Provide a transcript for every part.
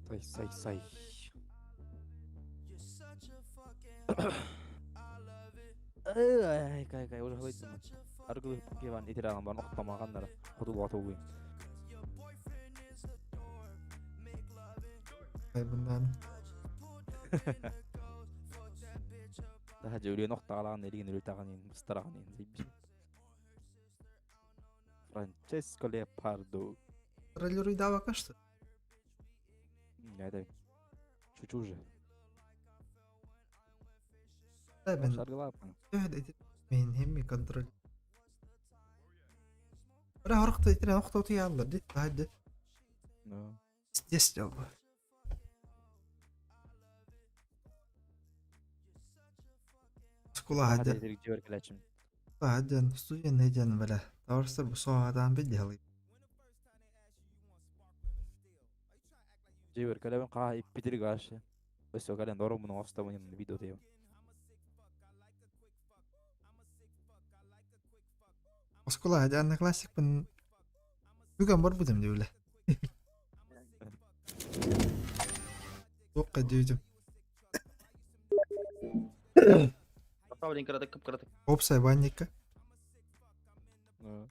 Сай, сай, сай. Ай, кай, кай, уже хойдум. Аргылы киван итираган бар октамаганнара. Хотулга тугуй. Айбыннан. Таха жөлүөн октагалаан эригин өлүтаган ин быстараган ин зайбис. Франческо Леопардо. Контроллеры дава кажется. Это чуть уже. Да, мен Шаргылапын. Мен хемми контроль. Бра хорохто итирен охтоту яллар дит тахады. Ну. Здесь дело. Скула Хада хады. итирик жибер келечим. Хады студия нейден бля. Таварса бу соадан бит делы. Жибер келебин ка иппитирик ашы. Өсө кален дору муну оста мунун видео дейм. Скула хады анна классик бун. Бүгін бар будем диуле. Тоққа дүйдім. Поставлен краток, краток. Опсай банника. Ну.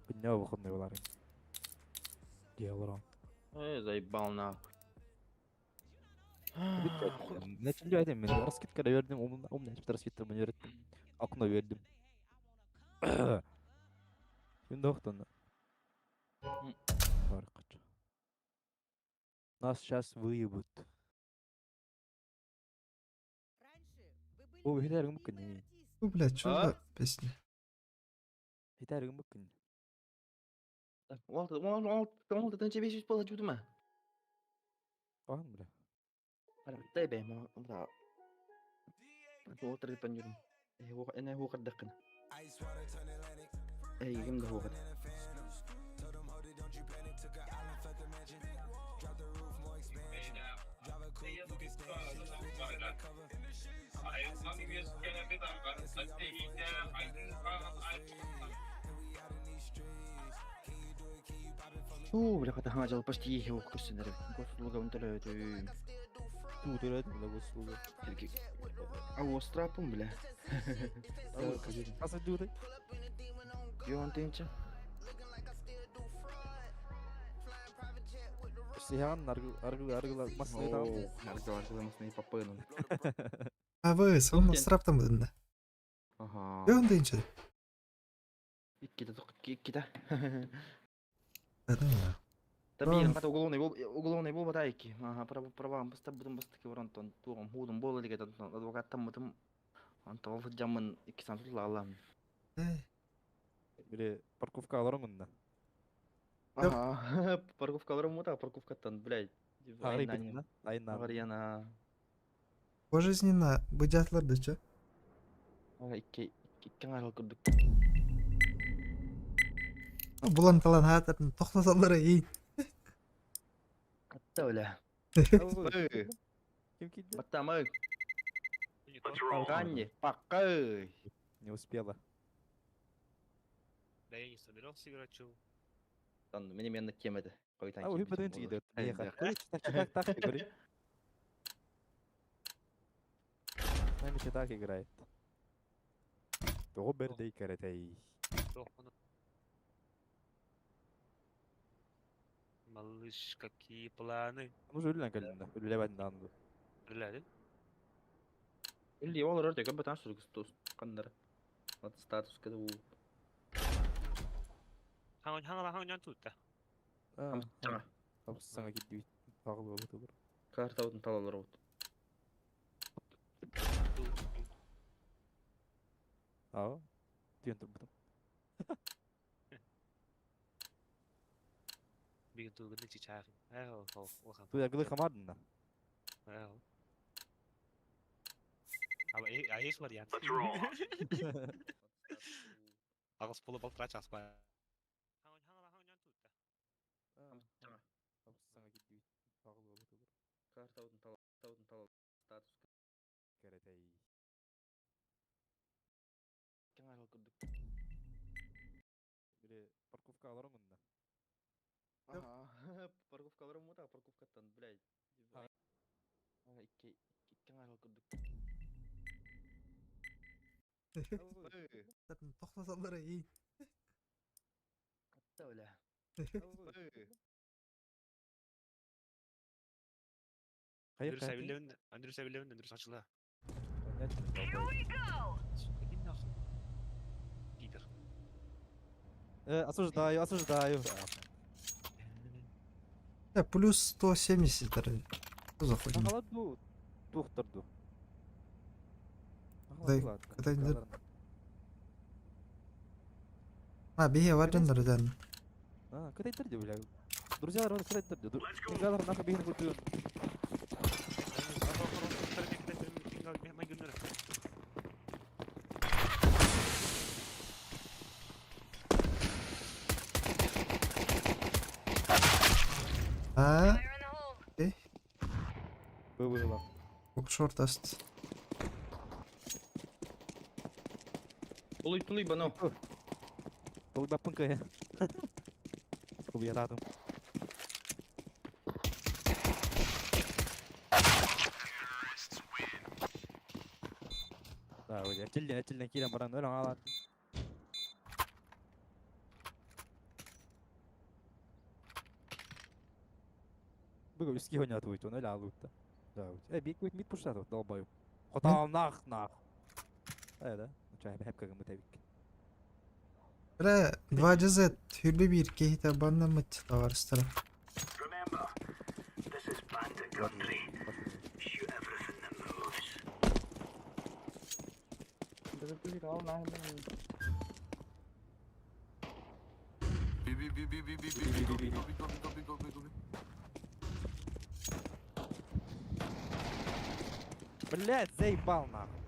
Күнне выходной болар. Дело. Эй, заебал нахуй. Нече айтайын мен раскидка да бердим, умный раскидка мен бердим. Акына бердим. Şimdi оқтан. Нас сейчас выебут. О, хитәргім мүмкін не? Бу, блядь, что за песня? Хитәргім мүмкін. 16 тынча 500 бола жудума. Аған бля. Тай бе, ма, да. Отыр панюрум. Эне ху кырдыкын. Эй, ким да ху кырды. Уу, бля, хата хаңа жалпаш тии ху көсөнөр. Госуслуга үнтөлөтүм. Ту төлөдүм бля госуслуга. Ау, страпым, бля. Аса жуды. Йоан тынча. Сихан аргы аргы аргы масны там. Аргы аргы масны папыны. А вы, сон страптан будын да. Ага. Йон дейінше. Икките икките. Да. Табиин пата уголовный бол уголовный бол батайки. Ага, права права баста бутун бастыки воронтон тугом худум бол диге адвокаттан мутум. Анта ол жамын икки сан алам. Бире парковка аларың мында. Ага, парковкалар мута парковкаттан, блядь. Агры битин да. Айна. Аварияна. Пожизненно быжатлар да чо. Ага, икки икки аңар курдук. Булан талан хататын тоқтасалар ей. Атта бля. Ким киди? Баттамы. Канни, паккай. Не успела. Да я не собирался играть, чего. Там мне мен темеді. Қойтан А, вы подынчик идет. Так, так, так, говори. Нами так играет. Роберт Дейкаретей. Малыш, какие планы? Ну же үллән кэллинде. Үлләбәдин даанды. Үлләдин? Илли ол өртө көп батан сүргүс тус кандар. Вот статус кеде у. Хаңан хаңала хаңан тутта. Жаңа. Тапсаңа кидди. Тагыл болот olur. Карта отун талалар от. Аа. Түйен турбутум. Бигин тугын чичагын. Эй, хо, хо, Ту ягылы хамардын да. Эй. А а есть вариант. Агыс болу балтыра часпа. Тапсаңа кидди. Тагыл болот olur. Карта отун талалар статус. кэрэтэй. Кэҥэр курдук. Били парковка олорон мунна. Ага, парковкаларым мута, парковкаттан, блядь. Икки икки аҥаар курдук. Тохтотоллор эй. Атта бля. Хайыр Андрюс Савельевна, Андрюс Савельевна, Андрюс ачыла. Here we go! Иди нахуй. Пидор. Осуждаю, осуждаю. Плюс 170 дорогие. Что за хуйня? Сахаладу тухтарду. Дай, когда А, бие вардан дороган. А, когда это бля? Друзья, когда это? Друзья, нахуй бихин кутуюн. А, Fire in the hole! Было. шорт аст. Тулуй, тулуй, бано. Толбаппын кая. Скубиятатым. Да, ой, этилден, этилден кирен баран өлөң алат. Бүгүн үски ойнатып ойт, оны эле алып да. Да, бик бит мид пуштат, долбаю. Хотам нах нах. Э, да. Чай хеп кагым бит. Бля, 2 GZ хүрбе бир кейте баннамыт товарищтар. Remember, this is bandit country. Shoot everything that moves. B B B B B B B B go B go B go B go B go B go B. Блять, заебал нахуй.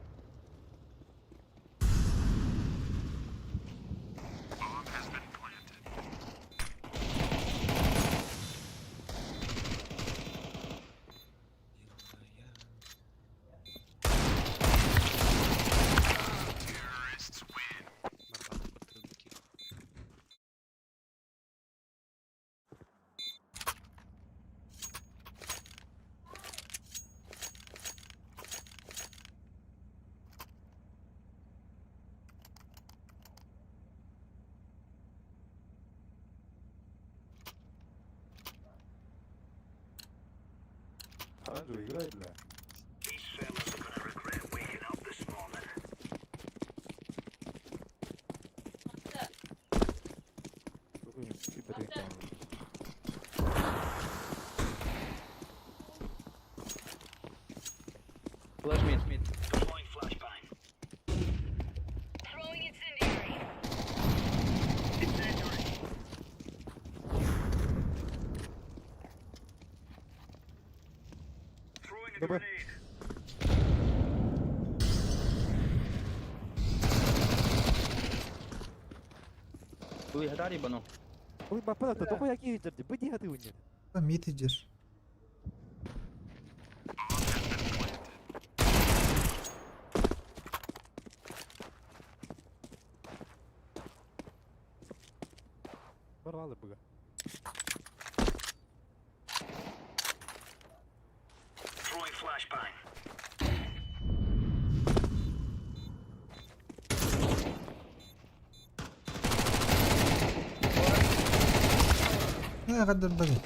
Андрю, играй, бля. These fellas are gonna regret waking up this morning. Какой-нибудь типа Флеш мид, мид. Deploying flashbang. Throwing incendiary! Incendiary. Throwing a Добре. grenade. Тулуй, хатари, бано. Ой, бапа, то только який жерде, быди хаты уйнет. Мид идешь. Барвалы быга. Throwing flashbang. Не, гадар бagi.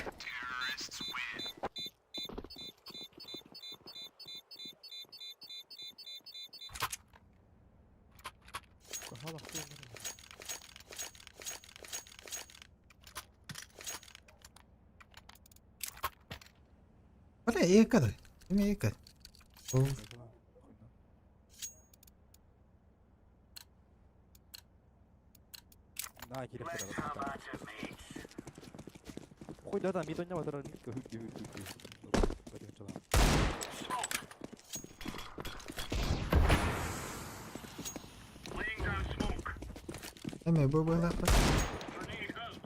Бля, эка да. Эме эка. О, На, киреп Let's have at it, mates. Хуй да, мид ойнап атыр, мид хүк хүк хүк. Smoke. Laying down smoke. Эме бу бу лапа. Grenade out.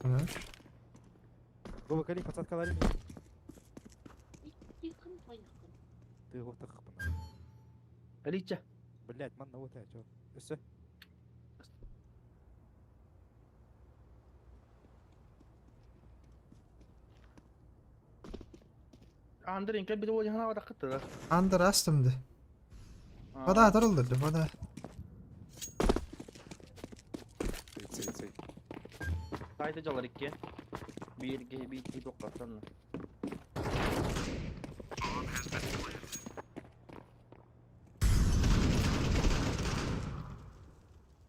Хорош. Бу кали подсадкалары мен. Ты вот так Алича. Блять, манна вот я, чё. Өссө. Андрей, кел бит ол хана бата кытты. Андер астым ди. Вода тарылды, вода. Цей, цей. Сайты жалар икки. Бир ге бир ки тоққаттан.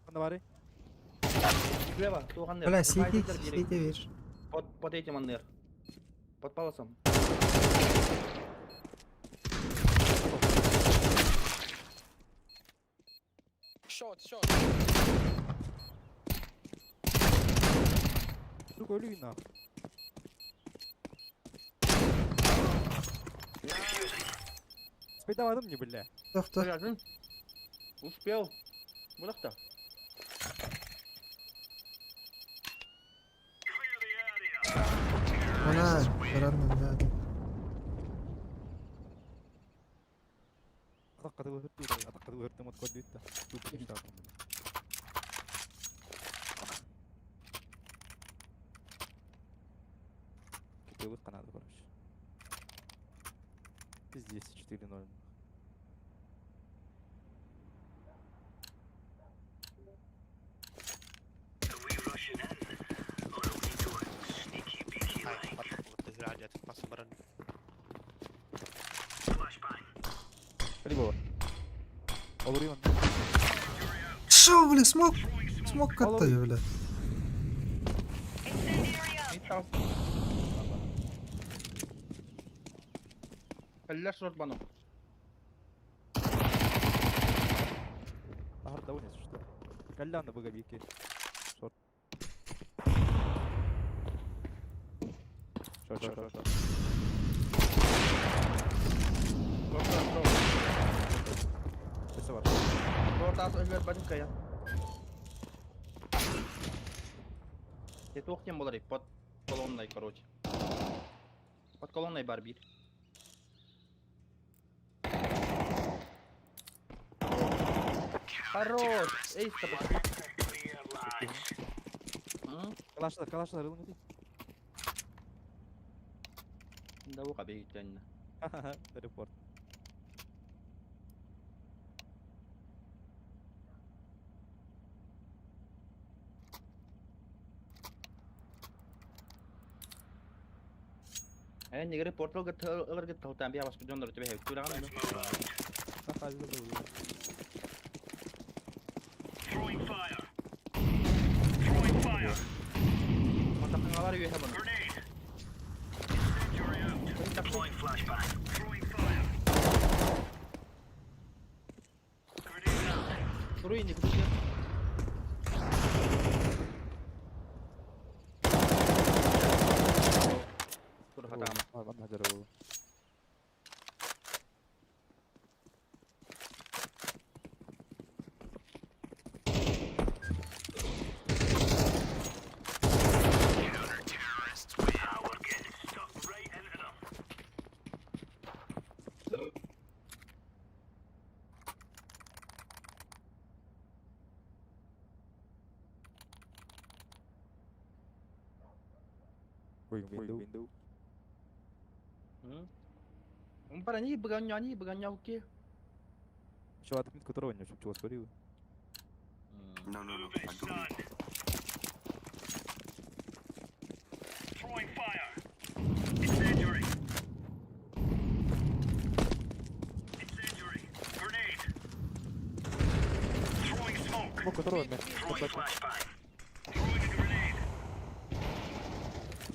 Манна бары. Слева, туған Бля, сити, сити бер. Под, под этим аннер. Под паласом. Short, short. Сука, өлүй нахуй. Спайдавадым не, бля. Тохто. Блядь, Успел. Будақта. Бля, баранна, да. Атаққа өлөртү, атаққа өлөртү мот көрдү да. Кетелік канады, короче. Пиздец, 4-0. Ай, пат, вот ты зря, дед, пас баран. Либо. Олури он. Шо, бля, смок? Смок катты, бля. Incendiary out. Калля шорт бану. Арда унес, что? Коляна быгабики. Шорт. Шорт, шорт, шорт, шорт. Шорт, шорт. Это ваш. Шорт ас өлөр бадым кая. Те тоқтен болар под колонной, короче. Под колонной бар бир. Хорош! Эй, с тобой. Калашлар, калашлар, ылың ди. Да оқа бейттен. Ха-ха-ха, репорт. Э, негере портал гыт талтан бия башка жондор төбе хеп тураган. Ха-ха, забыл. Матакыңалар үйе бұны. Руины күшті. Тур хатама. Ладно, здорово. Going window. Window. Пара не быганья, не быганья уке. Чего отметку которого не чего скорил? No, no, no. I go B. Смог которого не.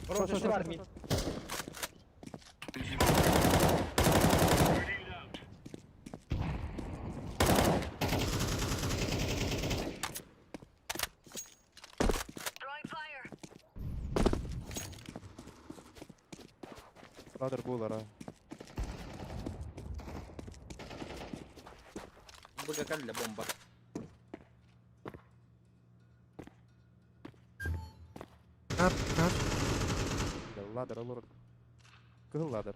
Хорош, бар мид. B, B, B. Throwing fire. Ладер булара. Быга калля бомба. Кар, кар. Ladder олорор. Кыһыл ladder.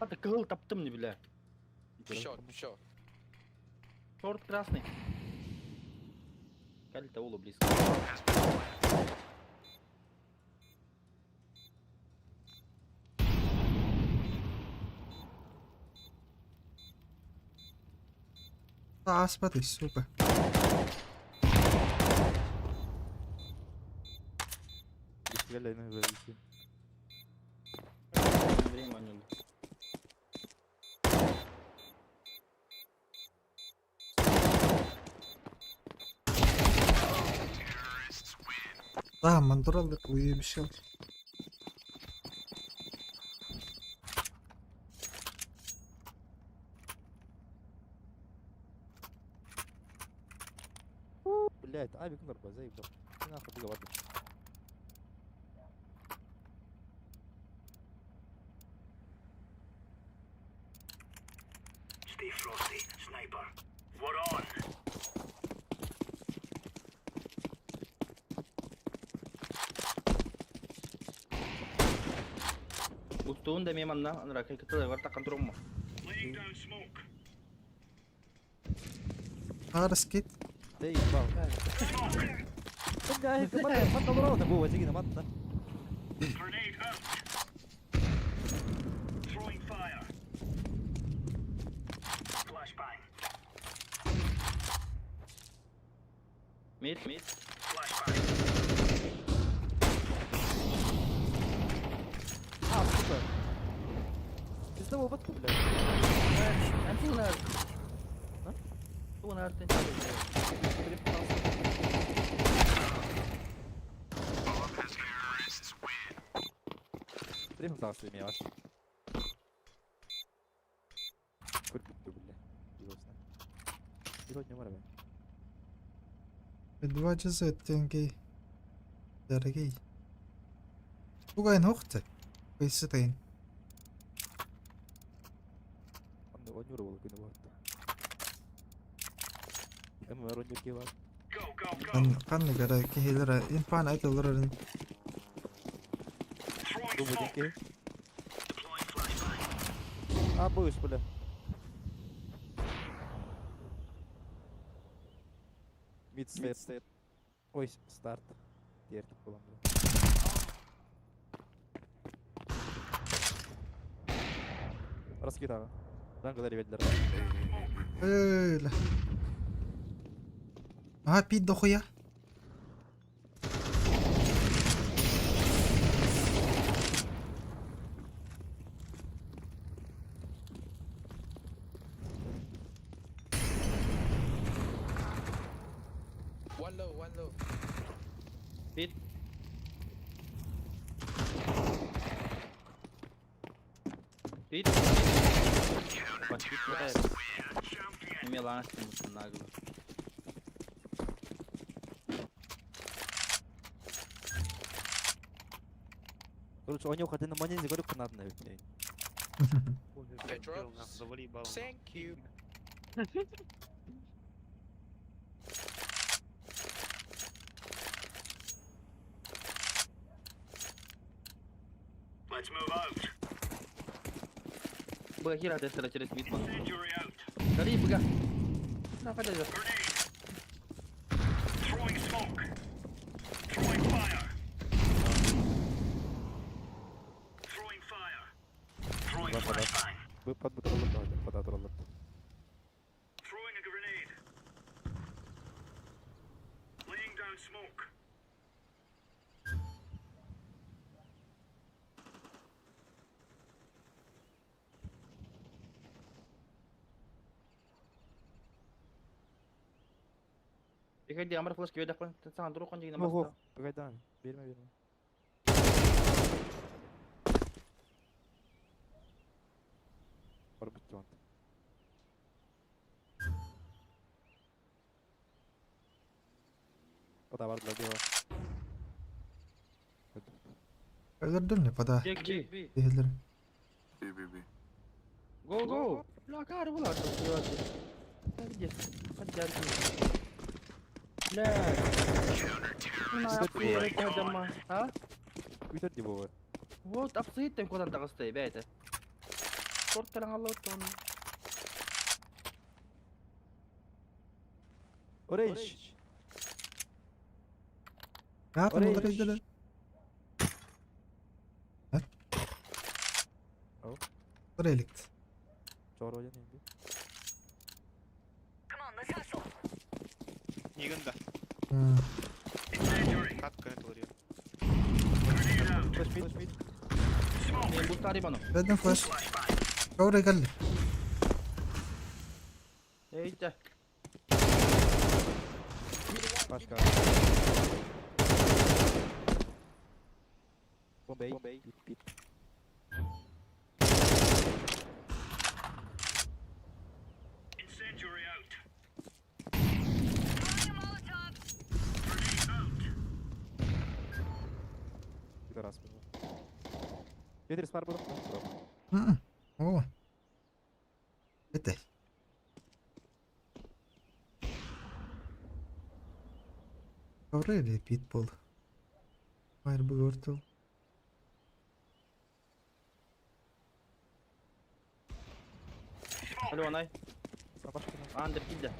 Хата кыһыл таптым не бля. Short, short. Шорт красный. Калита улу близко. Ааспатый, сука. Время они. Да, мандураллар уебищал. Блять, авик норба, заебал. Ты нахуй бугаватый. Stay frosty, sniper. We're on. Устуун да меманна, анра кайтылы бар такан турумма. Laying down smoke. Хаарыс кит. Да ебал. Бля, манна олорор, бу вазигина манна. Grenade out. Throwing fire. Flashbang. Мид, мид. Flashbang. А, сука. Пизда обатку, блядь. Антунар. А? Тунар ты. Примтался меня ваш. Курбитту, бля. Ясно. Сегодня морве. Два часа тенкей. Дорогей. Тугайн хохты. Кыйсытайын. Онно онюр бол күнү бар. Эм онюр кива. Go, go, go. Канны гара кихилера инфан айтылырын. Throwing Думаю, smoke. деньги. Deploying flashbang. А, будешь, бля. Мид стоит, стоит. Ой, старт. Дерт булам, бля. Раскидала. Ранга ребят Öyle. Aha bir dokuya. One low, one low. Мид. Мид. Меланс нагло. Короче, у него хотя на монете говорю, надо наверное. Okay, drops. Thank you. Let's move out. Б хера тестера через мид. Incendiary out. Гори, бга. На, подойдет. Grenade. Throwing smoke. Throwing fire. Throwing fire. Throwing Два пода. flashbang. Вы под бутролот, под атролот. Throwing a grenade. Laying down smoke. Приходи, амар флешки ведах, ты сам друг он Ну, во, погоди, берме, берме. Барбутюн. Пода бар для дела. Öldürdün mü pada? Бег, бег. Кихилер. B, B, B. Го, го. Бля, кар была. Где? Бля. А? Күүтэр дии буолар. Вот апсыһыттан куотан таҕыста бэйэтэ. Спорт кэлэн аллыбыт оны. Orange. Rahat mı olur evde? Ha? Oh. Buraya gitti. Чоро диэн инди. Come on, let's hustle. Нигын да. Hmm. Кат көнө туруyor. Flash mid, flash mid. Мен bu tarih bana. Verdim flash. Oraya geldi. Ey de. Başka. Bombay. Bombay. Bit bit. Throwing a Molotov. Bir раз было. Петрис пар буду. Hı. Oo. Bitti. Oraya pitbull. Hayır bu gördüm. Alo anay. Under kill de.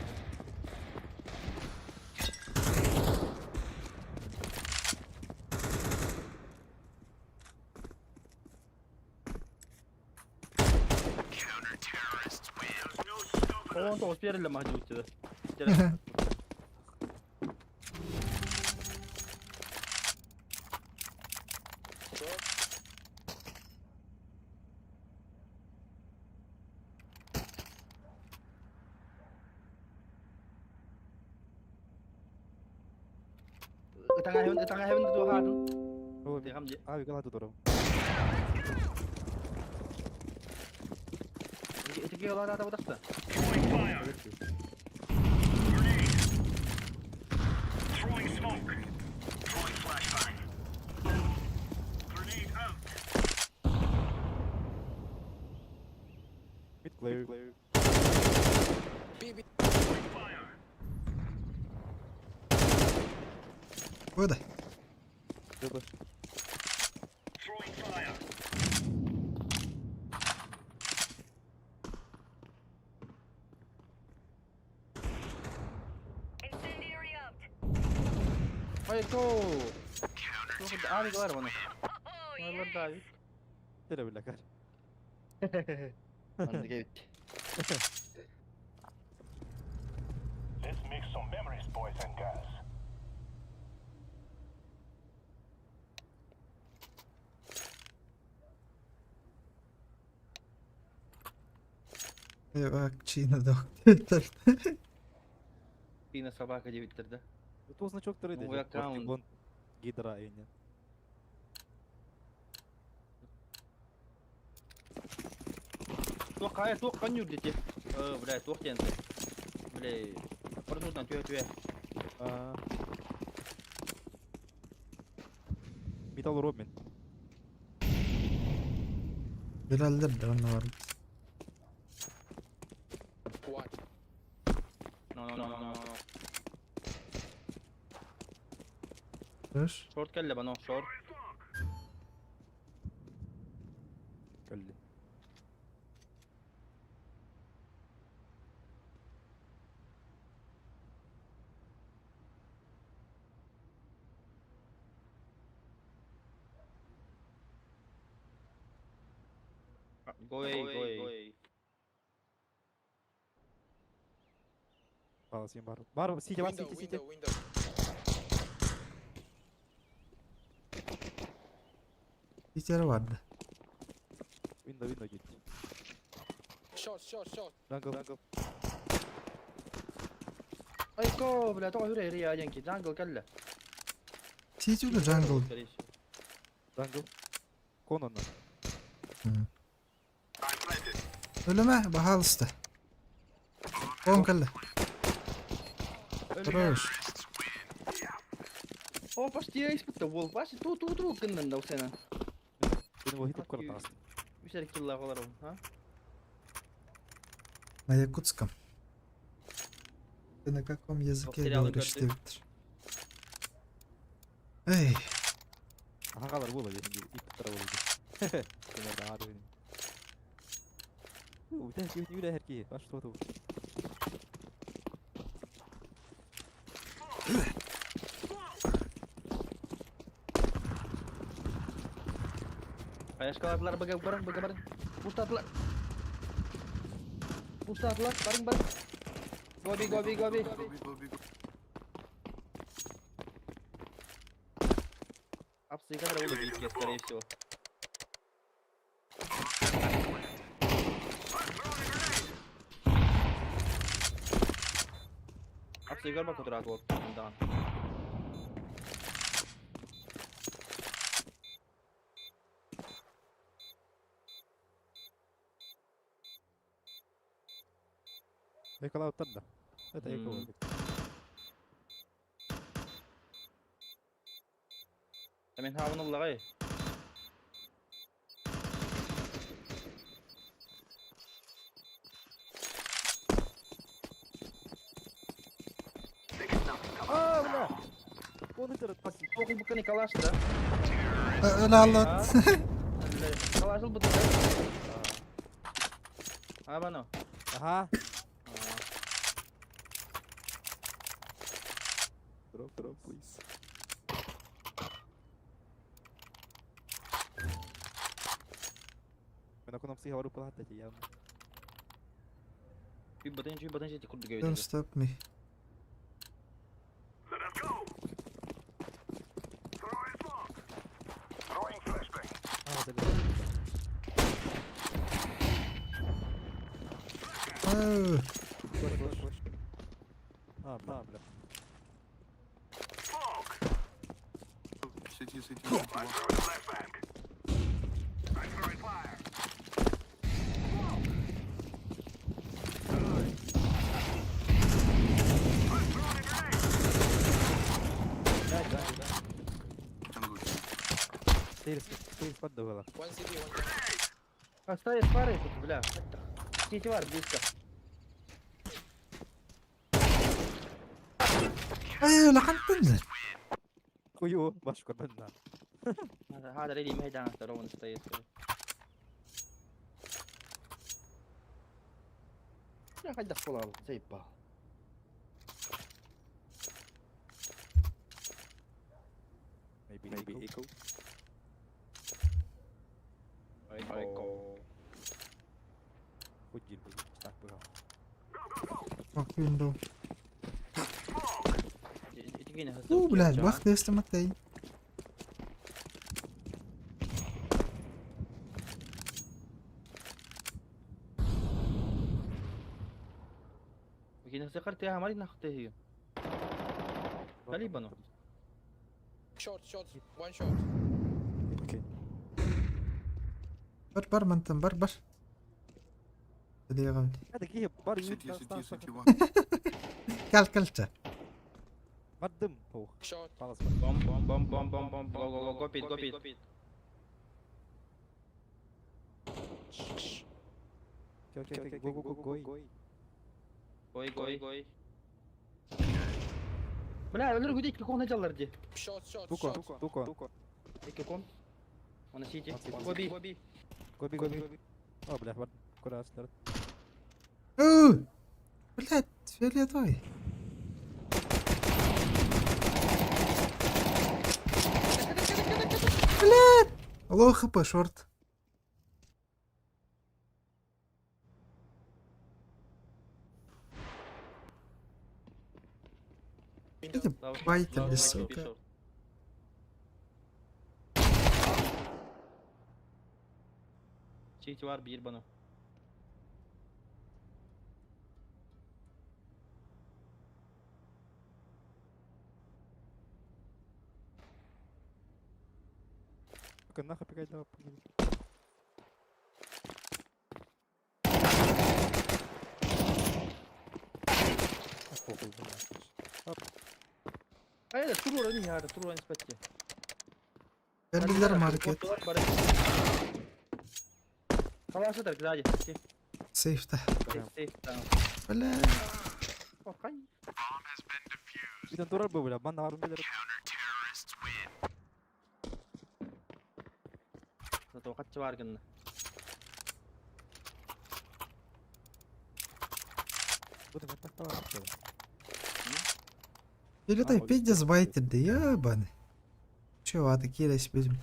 Он тоғыз берілді ма жігіттері. Ытаңа хевен туһаатын. Тихам ди. Abi gel hadi duralım. Итиги олар ата будакта. Mid clear. Burada. Dur. Incendiary out. Ай, go. Abi var bana. Oh, yeah. Var da abi. Tere bile kar. Andı gitti. Let's make some memories, boys and girls. Bak Çin'e doktor. Yine sabaha kadar bitirdi. Bu значок туры Ну, аккаунт. Гидра эйне. Туох кая туох канюр дети. Бля, туох тенте. Бля, парнутан түйе түйе. Металл Робин. Bilaldir de onlar var. No no no no. Dur. Short kelle bana short. Geldi. Go away, go away. Bağlasayım var. Var CT var CT CT. İçeri vardı. Window window git. Short short short. Jungle. Jungle. Ay go, бля, туох хүрэ ya yanki. Jungle kelle. Çiğ jungle. Jungle. Kon ondan. Ölüme bahal işte. On kalle. Хорош. О, почти испытта бол. Баш ту ту ту гыннан да сена. Benim o hit up kadar astı. Üçer kill olar ha. На якутском. Ты на каком языке сериалы говоришь, көрдүк. Твиттер? Эй. Аха kalар буола диэн иппиттара буола дии. Кемер даҕа дыһын. Үтэ киһи үлэһэр киһи. Баш туоту. Ayaşkalardılar бага барın бага барın. Пуштатылар. Пуштатылар барın барın. Go B go B go B. Go B, go B, go. Апсы kadar oldu büyük скорее всего. Апсы игр бак отурат вот дан. Эколауттар да. Это эко. Мен хавын уллагай. А, бля! Он это Ох, буканы калаш да. Өлө Калашыл бу. А бано. Ага. Drop, drop, please. Мен оконом сыйга барып калат эти явно. Чүй батын жети курду Don't stop me. Let us go. Throwing smoke. Throwing flashbang. А, это Оо, Flash, flash, flash. А, бля, бля. Smoke. City, city, city, I'm one. throwing flashbang. I'm throwing fire. Smoke. I'm throwing a grenade. Да, да, да. Jungle. Stairs, stairs поддавала. One city, one jungle. А стоит пары тут, бля. Сити var близко. Эй, лахан тынзы. Хую, баш көрбөн هذا هذا ريلي ما هي ترى стоит. Я хоть дохула, заебал. Maybe, maybe echo. Айко. Хуй дил, так быга. Fuck window. Итигин Уу, блядь, бах дэстэмэтэй. Кин сакар те хамари нахте хи. Талибану. Short, short, one short. Окей. Бар бар мантан бар бар. Тэдэгам. Это кие бар City, city, city, one. Кал калча. Бардым. Ох, Short. палас. Бом бом бом бом бом бом го го го го пит го пит. Окей, окей, окей, го го го го. Гой гой гой. Бля, өлөр гүдэ икки кон жаллар ди. Short, short, Туко, short. туко. Икки кон. Оны сити. One city. Го би. Го би. Го би, го би. О, бля, бар. Куда астар? Оо. Блядь, фиолетовый. Блядь. Лоу хп, шорт. Эти байтили, сука. Сити var bir bana. Сука, нахуй пикать давай. А, похуй, бля. Hayır, tur oranı ya, tur oranı ispat. Geldiler market. Kalaşı da güzel. Сейфте. Safe safe tamam. Бля. Окей. Бүтэн турар бу бля, манна барым билер. Зато хаччы баар гынна. Передай пиздец байтер, да ебаный. Чё, а такие будем.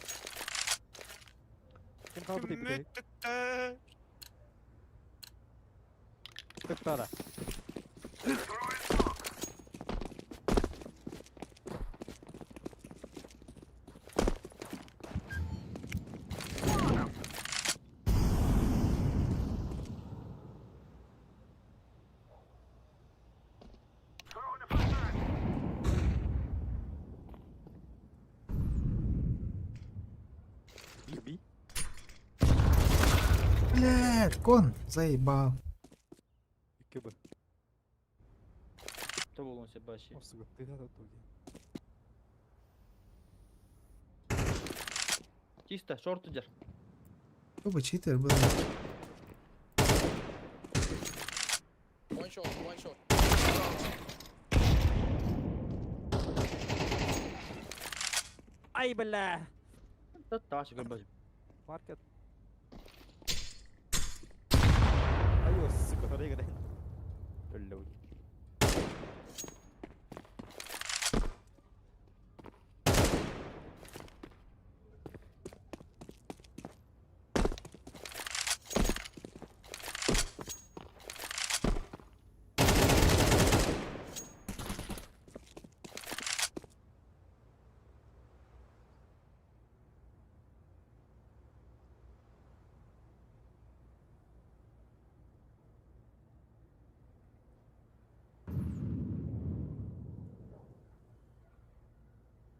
Тыктара. Би. Блядь, кон, заебал. Кыбы. Тоболон се баши. Чисто, шорт удер. Оба читер был. One shot, one shot. Ай, бля! Таш көрбөс. Маркет. Айо, сука, смотри, когда. Лол.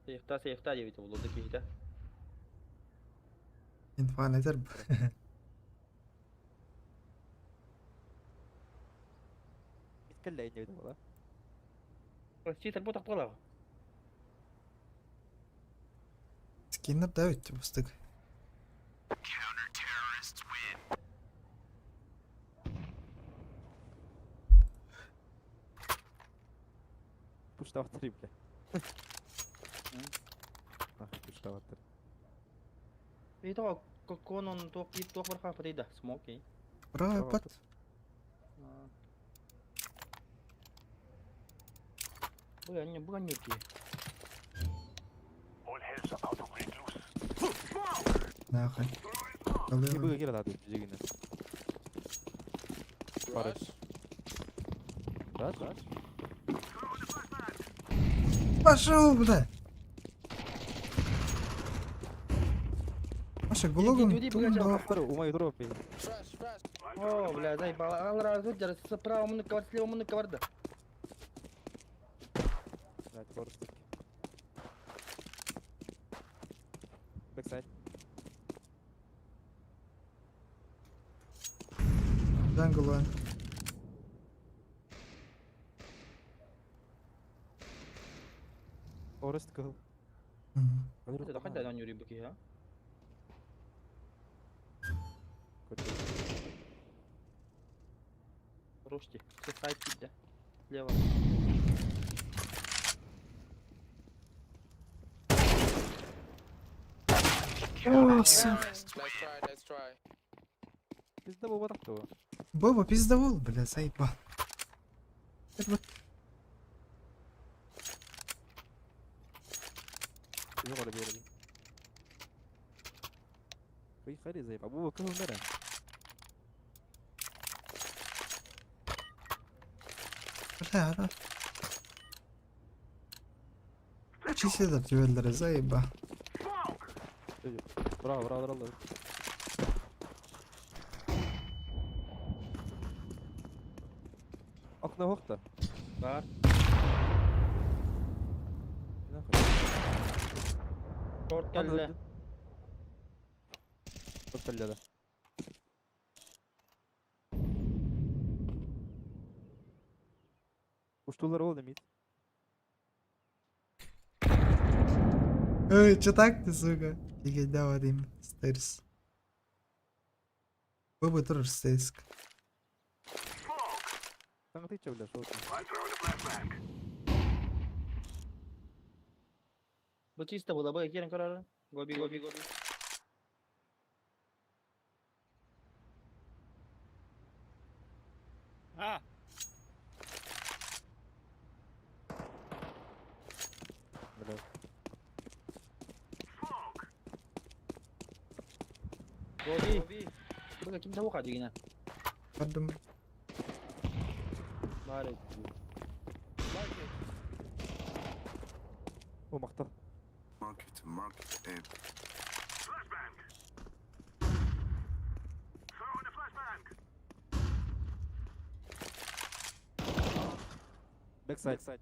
Сейфта, сейфта дебит болду кихите. Инфа не терп. Бит кэллэ инне бит Читер бу тактала. Скиннер давить бастык. Пуштаваттыр, бля. Нахуй пуштаваттыр. Ито конон туох кип туох бар хапа дейда. Смоки. Браво, пат. Бу анне ки. Нахуй. Быга кира дады жигине. Rush. Раз, раз. Пошел, бля. Маша, гулагом иди, иди, тумба. Умай дропи. Flash, flash. О, бля, заебал. Алра зуджар справа муну кавар, слева муну кавар да. Блядь, форст. Бэксайд. Джангл one. Форест кыл. Это хотя да нюри быки, а? Рушти. Все сайт кидде. Слева. О, сука. Nice try, nice try. Пизда был вот так Боба пиздовол, бля, заебал. Это вот Ходи, заебал. Буба кыл нара. Бля, ара. Чиседер түбелдері заеба. Браво, браво, браво. Окна хохта. Бар. Шорт келле. Шорт келле да. Уштулар ол демейт. Ой, чё так ты, сука? Фигеть, давай, деймін. Стерс. Боба тоже стерс. Там ты чё, бля, шо там? Бу чисто була, бу керен карары. Гоби, гоби, гоби. Go B. Быга ким того дигина. Көрдүм. Бары. Market. О, махтал. Market, market, A. Backside. Backside.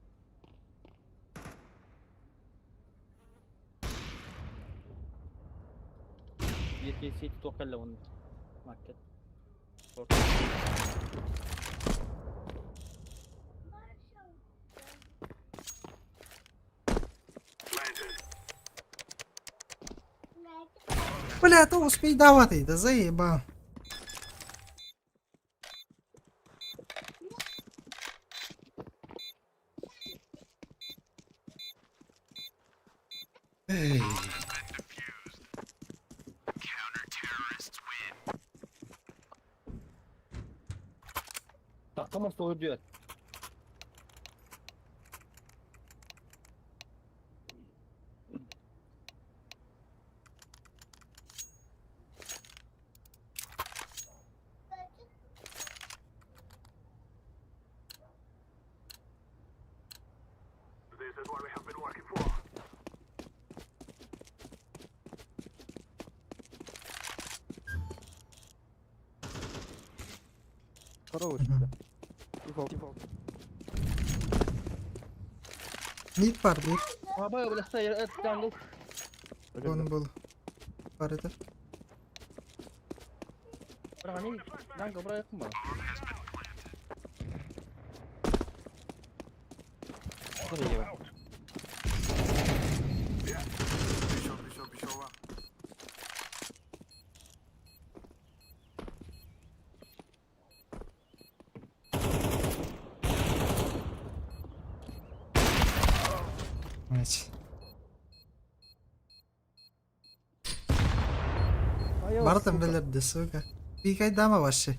Yetki сити тоқалла оны. Market. Бля, то успей давать, да заебал. Эй. Тақтамас тоғыр дүйет. Хорош, Мгм. бля. Дефолт, дефолт. Мид бар бир. Аба, бля, стояр, jungle. Он был. Бар это. Бірақ не jungle бір аяқым бар. B short, B short, B short, one. Блять. А я Бартом сука. билерди, сука. Пикай дама вообще.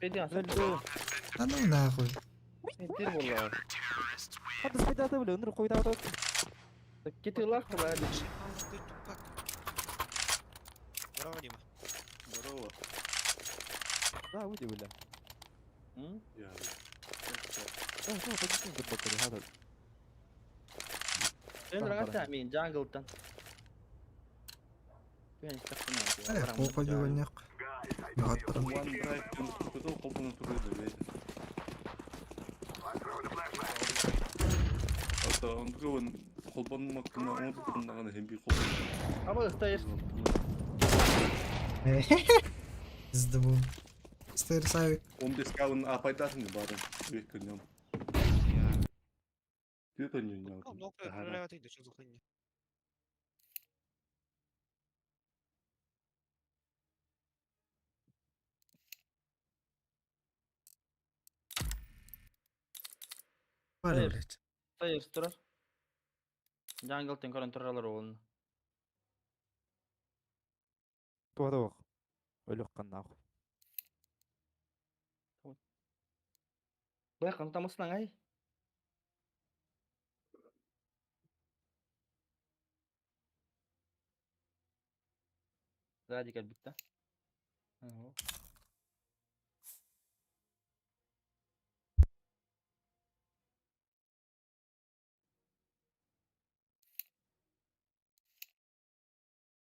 Беди аса. Да ну нахуй. Беди болар. Хадыс пайдаты, бля, өнір қойда атады. Кеті лақ бля. Здорово, Дима. Здорово. Да, выйди, бля. М? Я. Да, да, подожди, бля, хадыс. Сен рағат мен jungle-тан. Мен Э, похуй дегенек. Жоғаттырым. OneDrive компьютер қолданып тұрады бейді. Ата онтугун холбонмаккына оңтукуннагана хемби холбон. Аба, стояр. Пизда был. Стейр савик. 15 калын апайдасың барын. Бек күннен. Түтөннөн Ну, прерывать что за хуйня? Бар, Стейр. блять. Стояр тұрар. Jungle-тан көрін тұралар олын. Туады оқ. Өлік қан нахуй. Бай қантамысынан ай. Сзади как будто. Ага.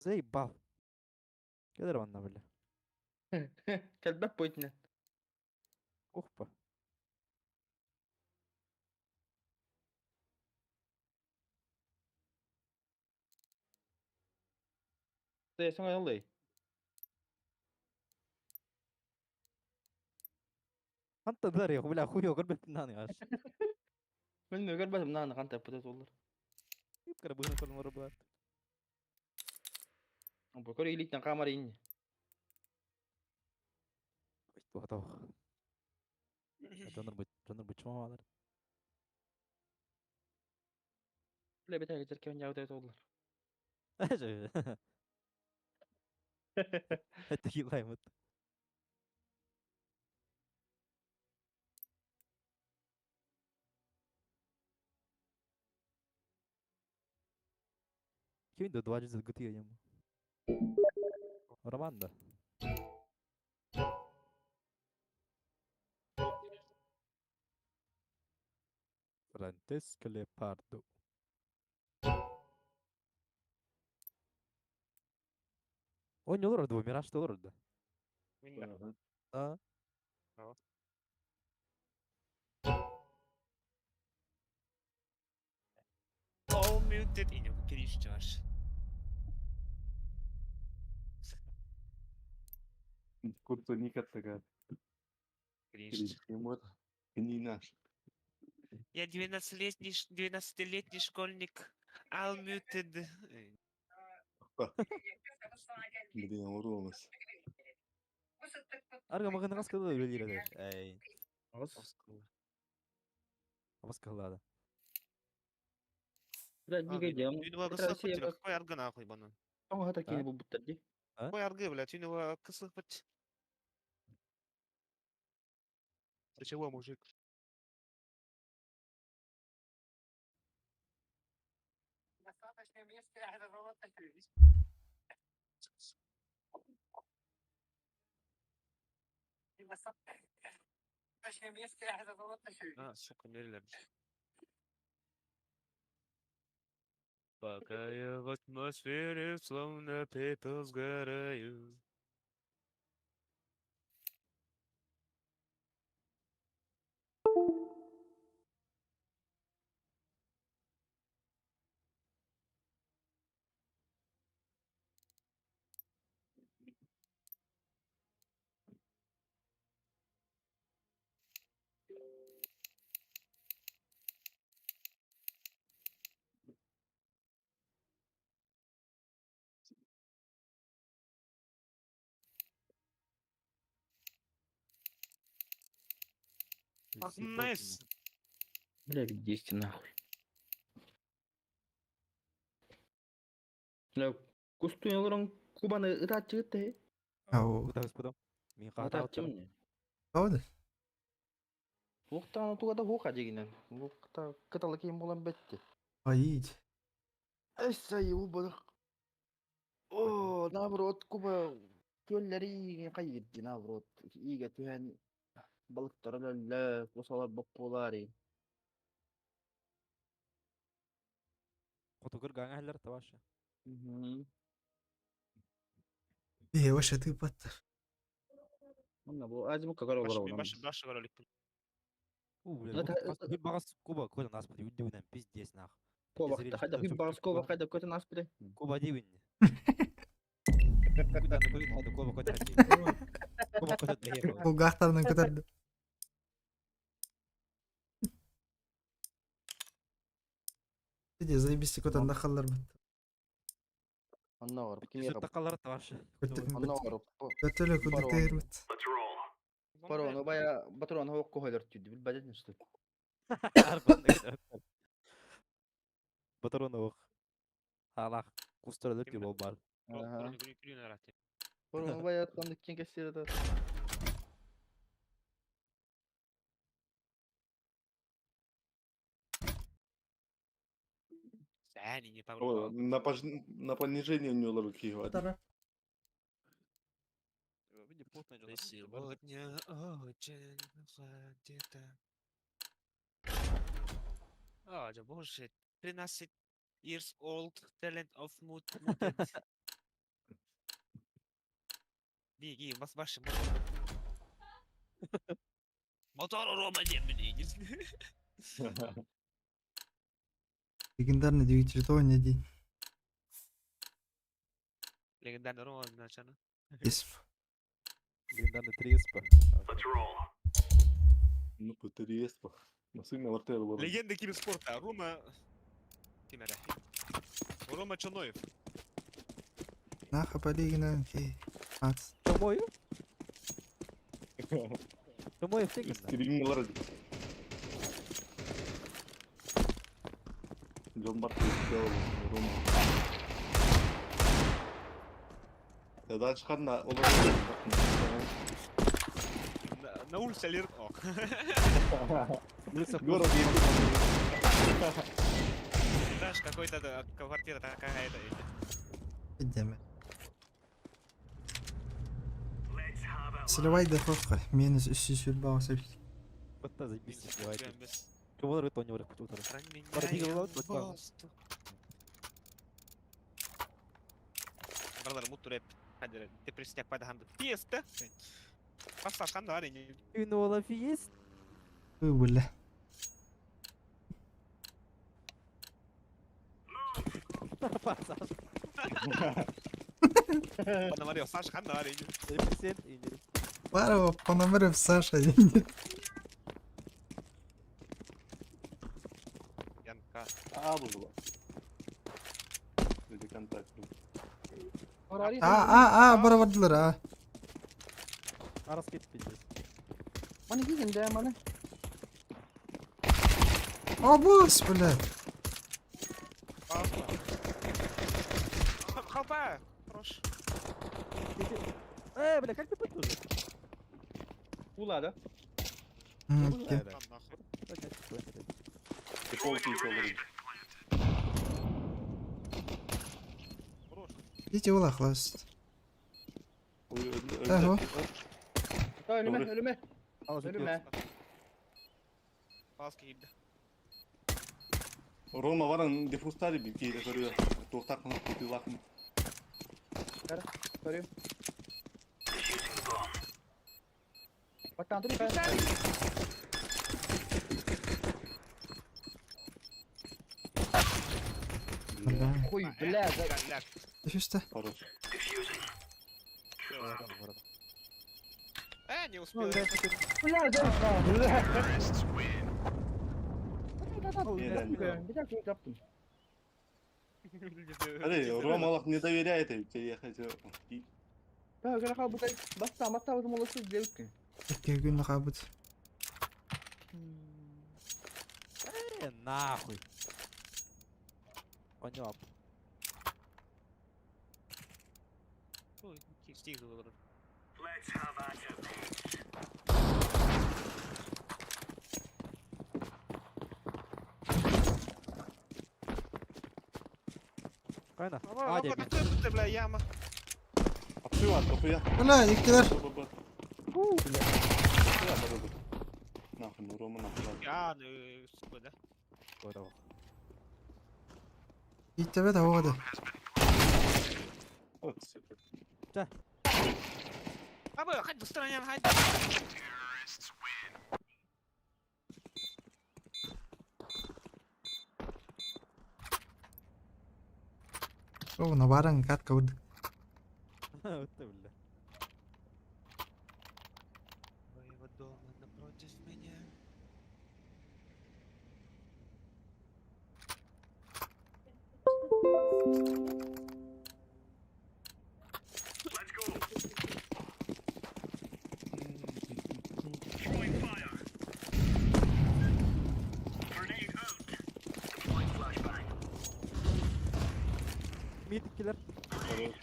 Заебал. Кедер ванна, бля. Кәлбәп бойтына. Опа. Стояр соңай олай. Ханта дарья, бля, хуё, көрбөттүн наны аш. Мен көрбәдім мынаны қантай бұтет олар. Кара быгын көрмөр бар. Бұл көр иликтен қамар ин. Туады оқ. Жонор бу, жонор бу чума алар. Бля, бетә кетер кемен яуды олар. Это хилаймыт. Ким да 2 ГТ ему. Роман да. Франтеско Лепардо. Оонньуулар ордугу, Мираж олорор да. Мин А? All muted in Криш. Куртуника такая. Криш. Не наш. Я 12-летний школьник. All muted. Блин, урулмас. Арга магын раскалды үлелер Эй, Абас кыллады. Бля, биге дем. Какой аргы нахуй банан? Тоҥ хата кини булбуттар дии. Какой аргы, блядь, у него кысых бать. Ты чего, мужик? А, сука, не Пока я в атмосфере, словно пепел сгораю. Nice. Бля, 200 нахуй. Бля, кустуйн олорон Кубаны ытааччыгыт те. Ау. Куда господа? Мин Ытааччы мне. Правда? Уктан тугада хука дегенен. Укта кыталы кийин болан бетти. Аить. Эссе убы. О, наоборот, Куба көлләри кайырды наоборот. Иге түһән балыктар өлөллө, косалар боккулари. Котугыр гаңа тавашы. Бие вообще ты паттар. Онна бу азимукка көрө олорор. Баш, баш, баш, У, Ну, бля, это- багас Куба көтөн аспыт үдүнөн пиздец нах. Куба хайда хи багас Куба хайда көтөн аспыды. Куба дибин. Куда на көтөн хайда Куба көтөн. Куба көтөн бэхэ. Булгахтарынан көтөрдү. Иди, заебись, көтөн дахаллар бит. Онна бар. Кимге Сүртакалар тавашы. Онна бар. Көтөлө күдүктер бит. Барону бая батрону хокку хойлор түдү билбедин үстү. Батарон ох. Алах кустар өтү бол бар. Барону бая атканды кен кесире да. Сәни не О, на понижение у него руки хватит. Сегодня очень где-то. А, да боже, 13 years old talent of mood muted. Беги, вас ваши мотор. Мотор Рома не блин. Легендарный двигатель то не день. Легендарный Рома начало. Есть. Легендарный Триеспа. Ну, по Насыйна вартер бар. Легенда киберспорта Рома Кимере. Рома Чоноев. Наха полигина, окей. Ац. Чомою? Чомою тегин. Стримлар. Джон Барт сделал Рома. Да дальше ханна, ол На улице Лир. Город. Этаж какой-то, да, квартира такая-то. Идеме. Сливай дефовка. Минус 328. Бытта заебись, сливайте. Чего рыто не вырыхнуть утро. Brother, muttu rep. Hadi depression yapmadı hamdı. Fiesta. Passa ханда var ini. Юнола фиест. Бля. Форсаж. Пономарев, Саша ханда var ini. Депрессия. Парова Пономарев Саша. Янка. А, было. Или контакт. А, а, а, бара бардылар, а. Арас кетіп пиздец. Маны кийгин да маны. О, босс, бля. Хопа! Хорош. Бля, как ты тоже? Ула да? Окей. Да, Там нахуй. Ты полки еще вроде. Хорош. Идите ула, хласт. Ого. Ölüme ölüme. Ölüme. Палски girdi. Рома варан дефустари бит кейде көрүө. Туохтакын кутулакын. Görüyorum. Bak lan dur. Бля. Хуй, бля. Дефюста. Хорош. Не успел. Бля, да. Бля. Не, Bir dakika yaptım. Аре, Рома Аллах не доверяет тебе, я хотел. Ben öyle kal bu basta basta bu molası devki. Окей, күн кабыт. Нахуй. Понятно. Ой, стих olur. Кайна? А, дебил. Бля, яма. Апсыва, тохуя. Бля, иккилер. Нахуй, ну Рома нахуй. Я, ну, сука, да. Иттебет ауады. Вот, сука. Абы, хать быстро, хать. О, на баран катка урдык. Вот ты, бля. Твоего дома напротив меня. Мид киллер. Хорош.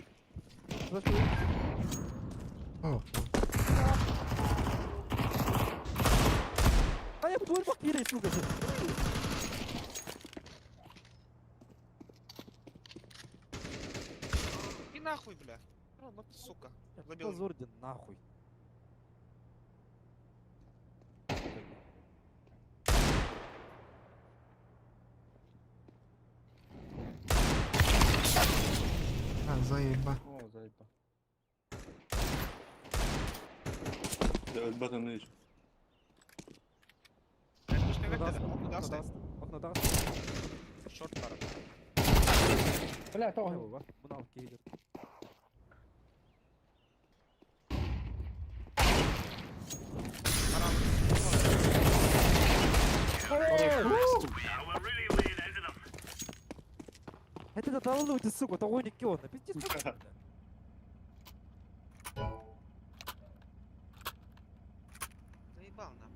О, А я буду кире, сука. И нахуй, бля. Ну ты, сука. Забил. Позорден, нахуй. А, заеба. О, заеба. Өлбөтөн иш. Окно даст. Шорт пара. Бля, тоҕо. Мынау кейдер. Это да долбоеб, сука, того не кён, пиздец. Сука, бля. Заебал нам.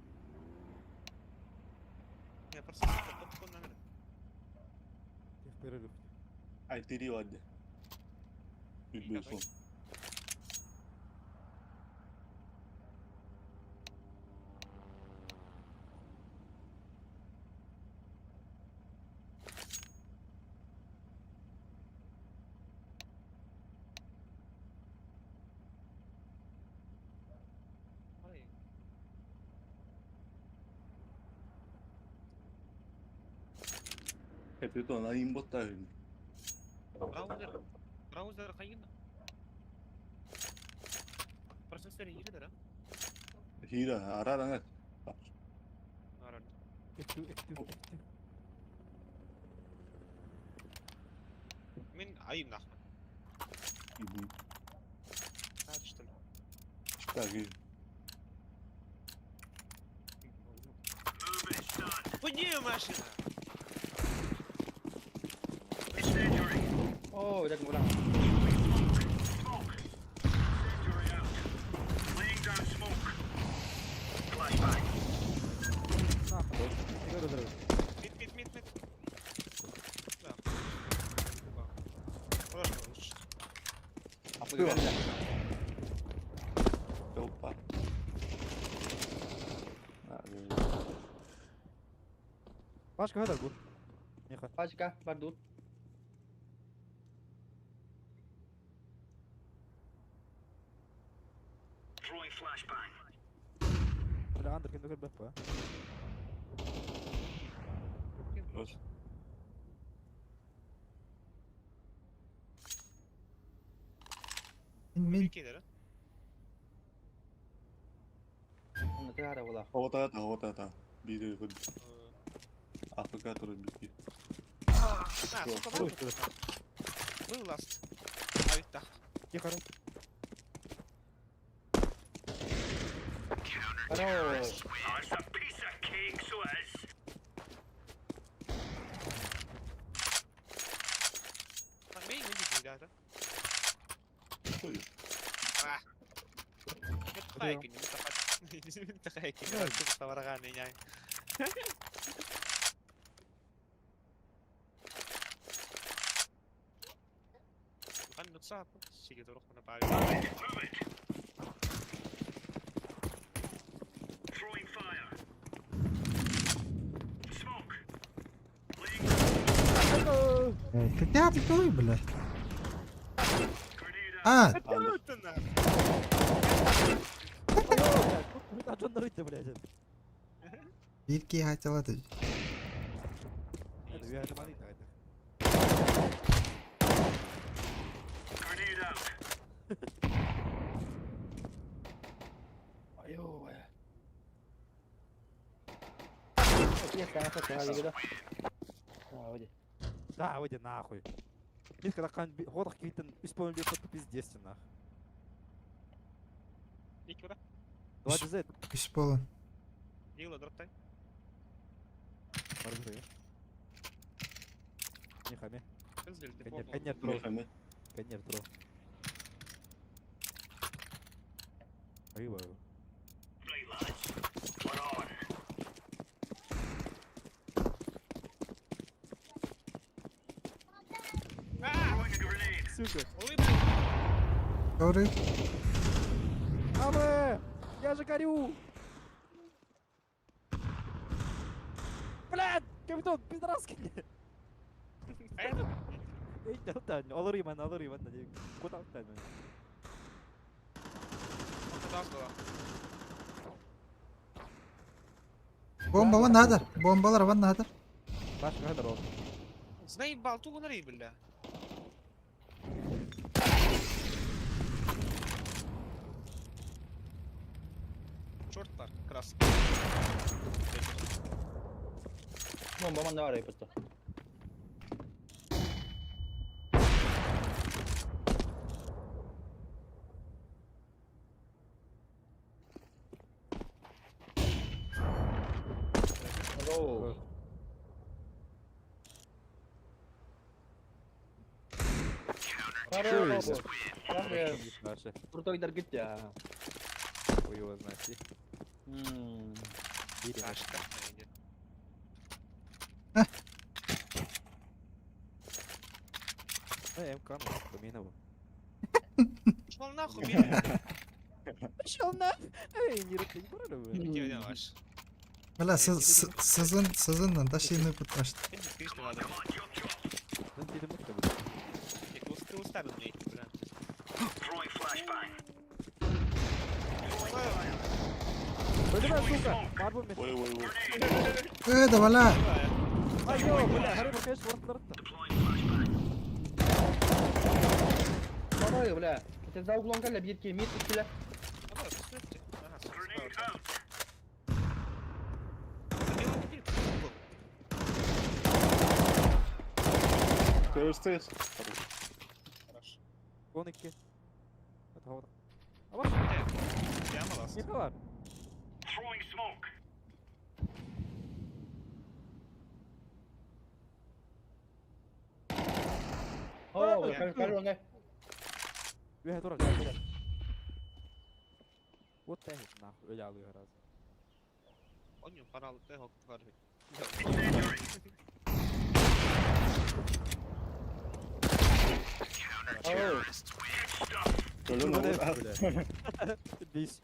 Я просто сука, топ номер. Их перерыв. Ай, ты ладно. Үбү Капитан, айымботтаһын. Браузер. Браузер хайын. Процессор hile да? Hile, арараңа. Аран. F2, F2, F2. Мин айым нахуй. Ибу. Так что ли? Так, Где машина? Оо, дак муран. Нахуй. Игорь разрыв. Мид, мид, мид, мид. Да. Хорошо, лучше. Апыгы. Опа. Пашка хадar bu. Миха. Пачка, бардут. Бля, Андр, кем дөгөр бәп ба. Мин Кидер, Онно тыгара була. Хавата, хавата. Бири күн. Африка туры бики. А, сука, Был ласт. А ведь так. Тихо. Хорош. А, мей, не видно, да, да? А. Это хайки, не это хайки. Это хайки, Хотя ты той, бля. А, Жондар блядь. бирки хотела ты. Это я это малый это. Айоо. Да, выйди нахуй. Видишь, когда хан ходах китен исполнили по пиздец нах. Два дз. Үс болон. Не хами. Коннер тро. Коннер тро. Рыба. Сука. Sorry. Аве! Я же горю! Блядь! Капитан, пидораски! Алырым, алырым, Куда ты? Бомба вон надо. Бомбалар вон надо. Пашка, хадar Заебал, тугу нарей, бля. Черт бар, крас. Бомба манна бар просто. Hello. Хорош. Крутой даргит я. Хуй его знает. Бери. МК, ну, поминову. Пошел нахуй, бери. Пошел на! Эй, не рыпай, не Где ваш? Бля, сызын, сызыннан ташыйны путашты. Сука! Ой, ой, ой. Э, да валя. Айо, бля, Харри Маркеш, воротарта. Давай, бля. Это за углом кэллэ биир киһи мид иккилэр. Давай, посмотрите. Ага, справа. Забил теперь угол. Stairs, stairs. Хорош. Хорош. Вон икки. Это вот. А ваш? Я малас. Не хавар. Оо, кэллэ. Үөһэ турар, үөһэ турар. Вот тэһит нахуй, өлө алыыһар аз. Он не парал, ты его тварь. Оо. Өлөн олор. Бис,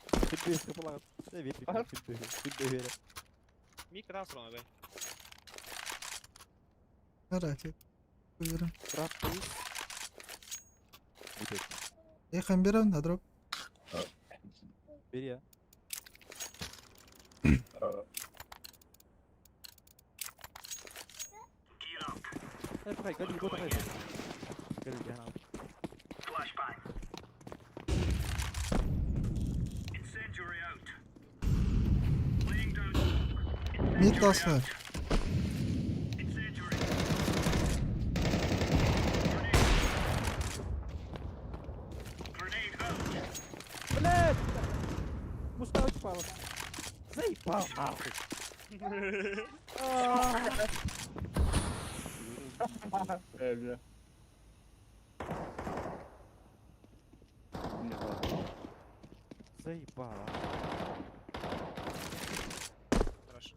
бис кыпылаҕыт. Бит, бит, бит, бит, бит. Мик раз ровно, бэй. Арати. Уверен. Трап, плюс. Бит. Эх, берем на дроп. Бери, а. Э, пахай, годи, вот пахай. Годи, я нам. Мид тасхар. Блядь! Мустава упала. Заебал, нахуй. Э, бля. Не знаю. Заебал, а. Хорошо.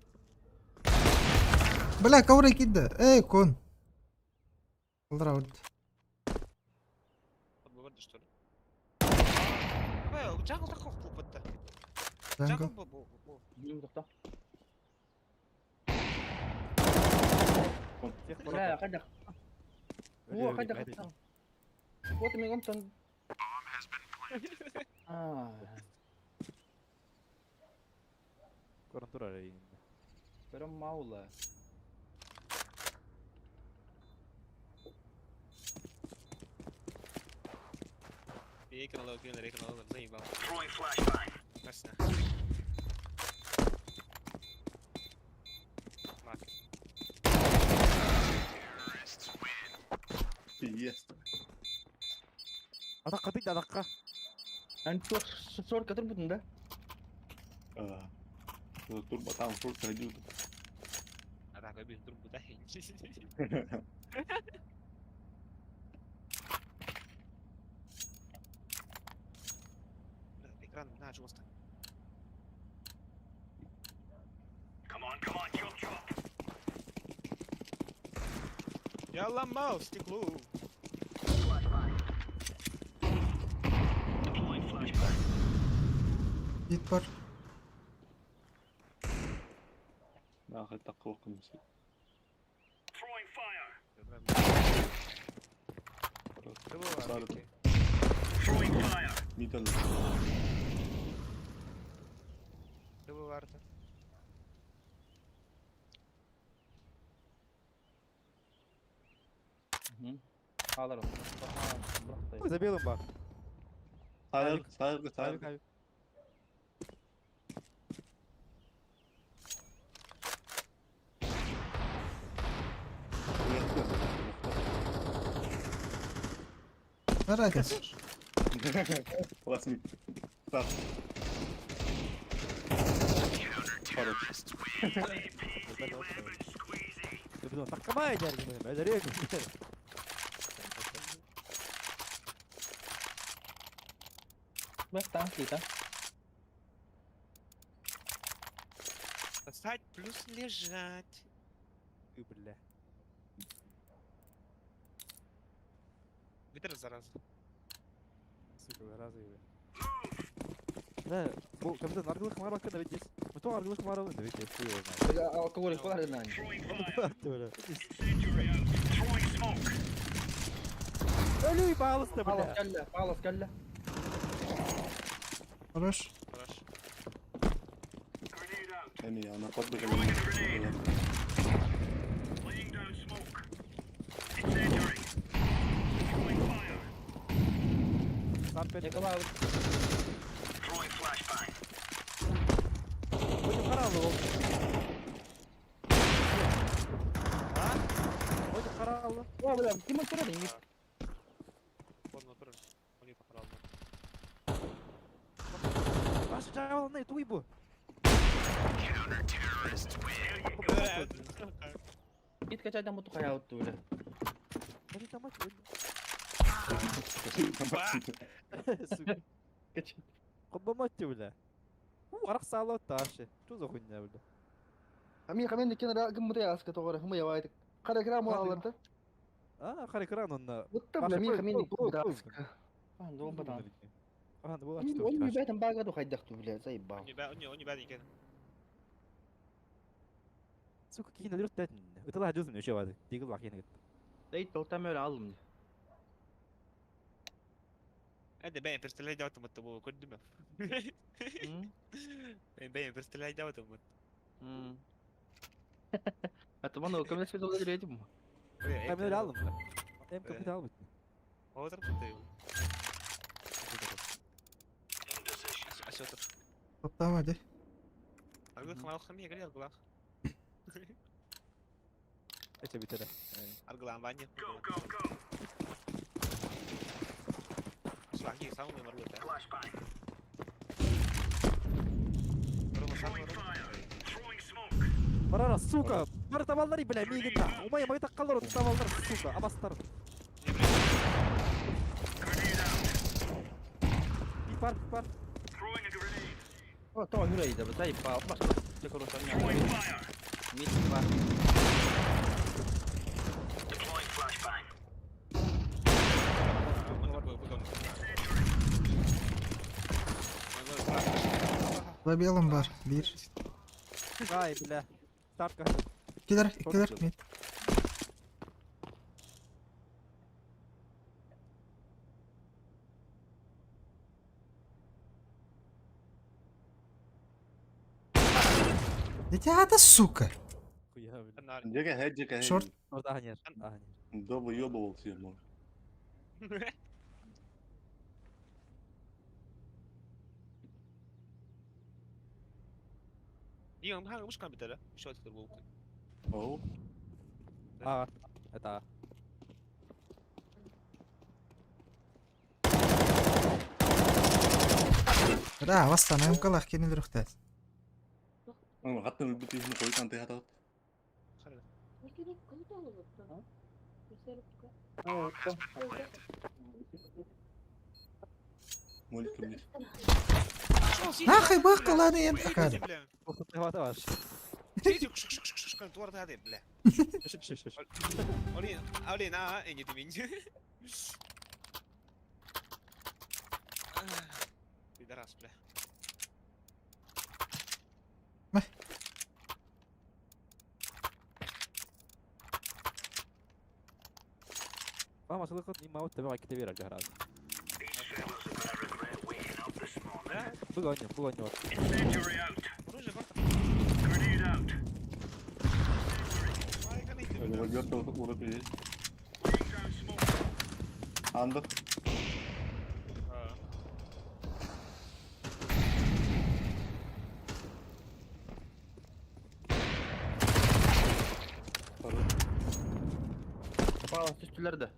Бля, ковры кидда. Эй, кон. Алдрауд. Под бывает, что ли? Бэй, джангл таков клуб-то. Джангл. Джангл был, был, был. Билим тохто. Всех Бля, пора. хайдах. Оо, хайдах. Вот мен онтон. Аа. Корон турар эйин. Pero маула. Бейкон лоу, грин, рейкон лоу, заебал. Красиво. Мак. Пиздец. Атаққа тыйды, атаққа. Ан туох сорка турбутун да? А, Турбо там шорт ходил. А так, обид трубу, да? Бля, Экран на жестко. Я ломал стекло. Мид бар. Нахуй такого комиссии. Сарыт. Мид алып. Варта. Алар. Ой, за белым бар. Сайыр, сайыр, Авик, сайыр. авик. Арати. Лас мид. Сар. Хорош. Таккамай дәргім, әдәрек. Бак танк да. Достать плюс лежать. Ы, бля. Ветер, зараза. Сука, разы. Да, бу капитан аргылык маралка да ведь. Мы то аргылык маралы да ведь, хуй его знает. Алкоголь бар да. Бля. Өлүй, пожалуйста, Палас бля. кэллэ, палас кэллэ. Хорош. Хорош. Эми, она подбегала. Шорт Yakala abi. Hocam karanlık oldu. Hocam karanlık. О, бля, ты мой второй, не Форма бір. Они похорал. Başı canavar ne? Туй bu. Git kaçaydan bu tukaya uttu bile. Başı tamam. Сука. Kaç. Кобаматти, бля. Арах саалат таши. Что за хуйня, бля? Амин хамен дикен ра гыммыта яска тоғара хымы явайды. Қара экран Ладно. аларды. А, хар экран онна. Бутта Баша, бля, мин кой- хамен кой- дикен кой- да. кой. Ан дол бадан. А, ну Он бетен багаду хайдахту бля, заебал. Они бәден екен. Сука, кихин өлөрт дәтин. Ытала жүзүм өшө бады. Дигил лакин гит. Дейт толтам öyle aldım. Әді бәйін перстелей дәуті мұтты бұл көрді ме? Бәйін перстелей дәуті мұтты. Атыман о көмлес бет олар едім. Эм алдым. Эм капит албыт. Отырып кетті. Асы отыр. Топтам hadi. Аргы қамал қамия кіре аргылақ. Эче битере. Аргылан ваня. Шлахи сам не маргы. Барара, сука. Бар табаллар бля, мигин да. Умай май таккалар табаллар, сука. Абастар. Пик бар, пик бар. О, то yüreği de bu заебал. Başka tekrar Mid var. За белым бар. Bir. Ай, бля. Стартка. İkiler, ikiler. Mid. Это сука. Хуя, бля. Жека, хэ, жека, хэ. Шорт. Орда ханер. Аханер. Да выебывался я, может. Оу. А, это А. Да, вастан, МКлах кенел рөхтәт. Хаттан өлбүт иһин койгон тыгатат. Молик мид. Нахай бакаланы енді акады. Хвата ваш. Пидорас, бля. Мама, сылықыт, не маут, тебе кете бер алжараз. Бұгоню, бұгоню. Оружие бар. Револьвер урок есть. Андер. Хорош. Пала üstülerde.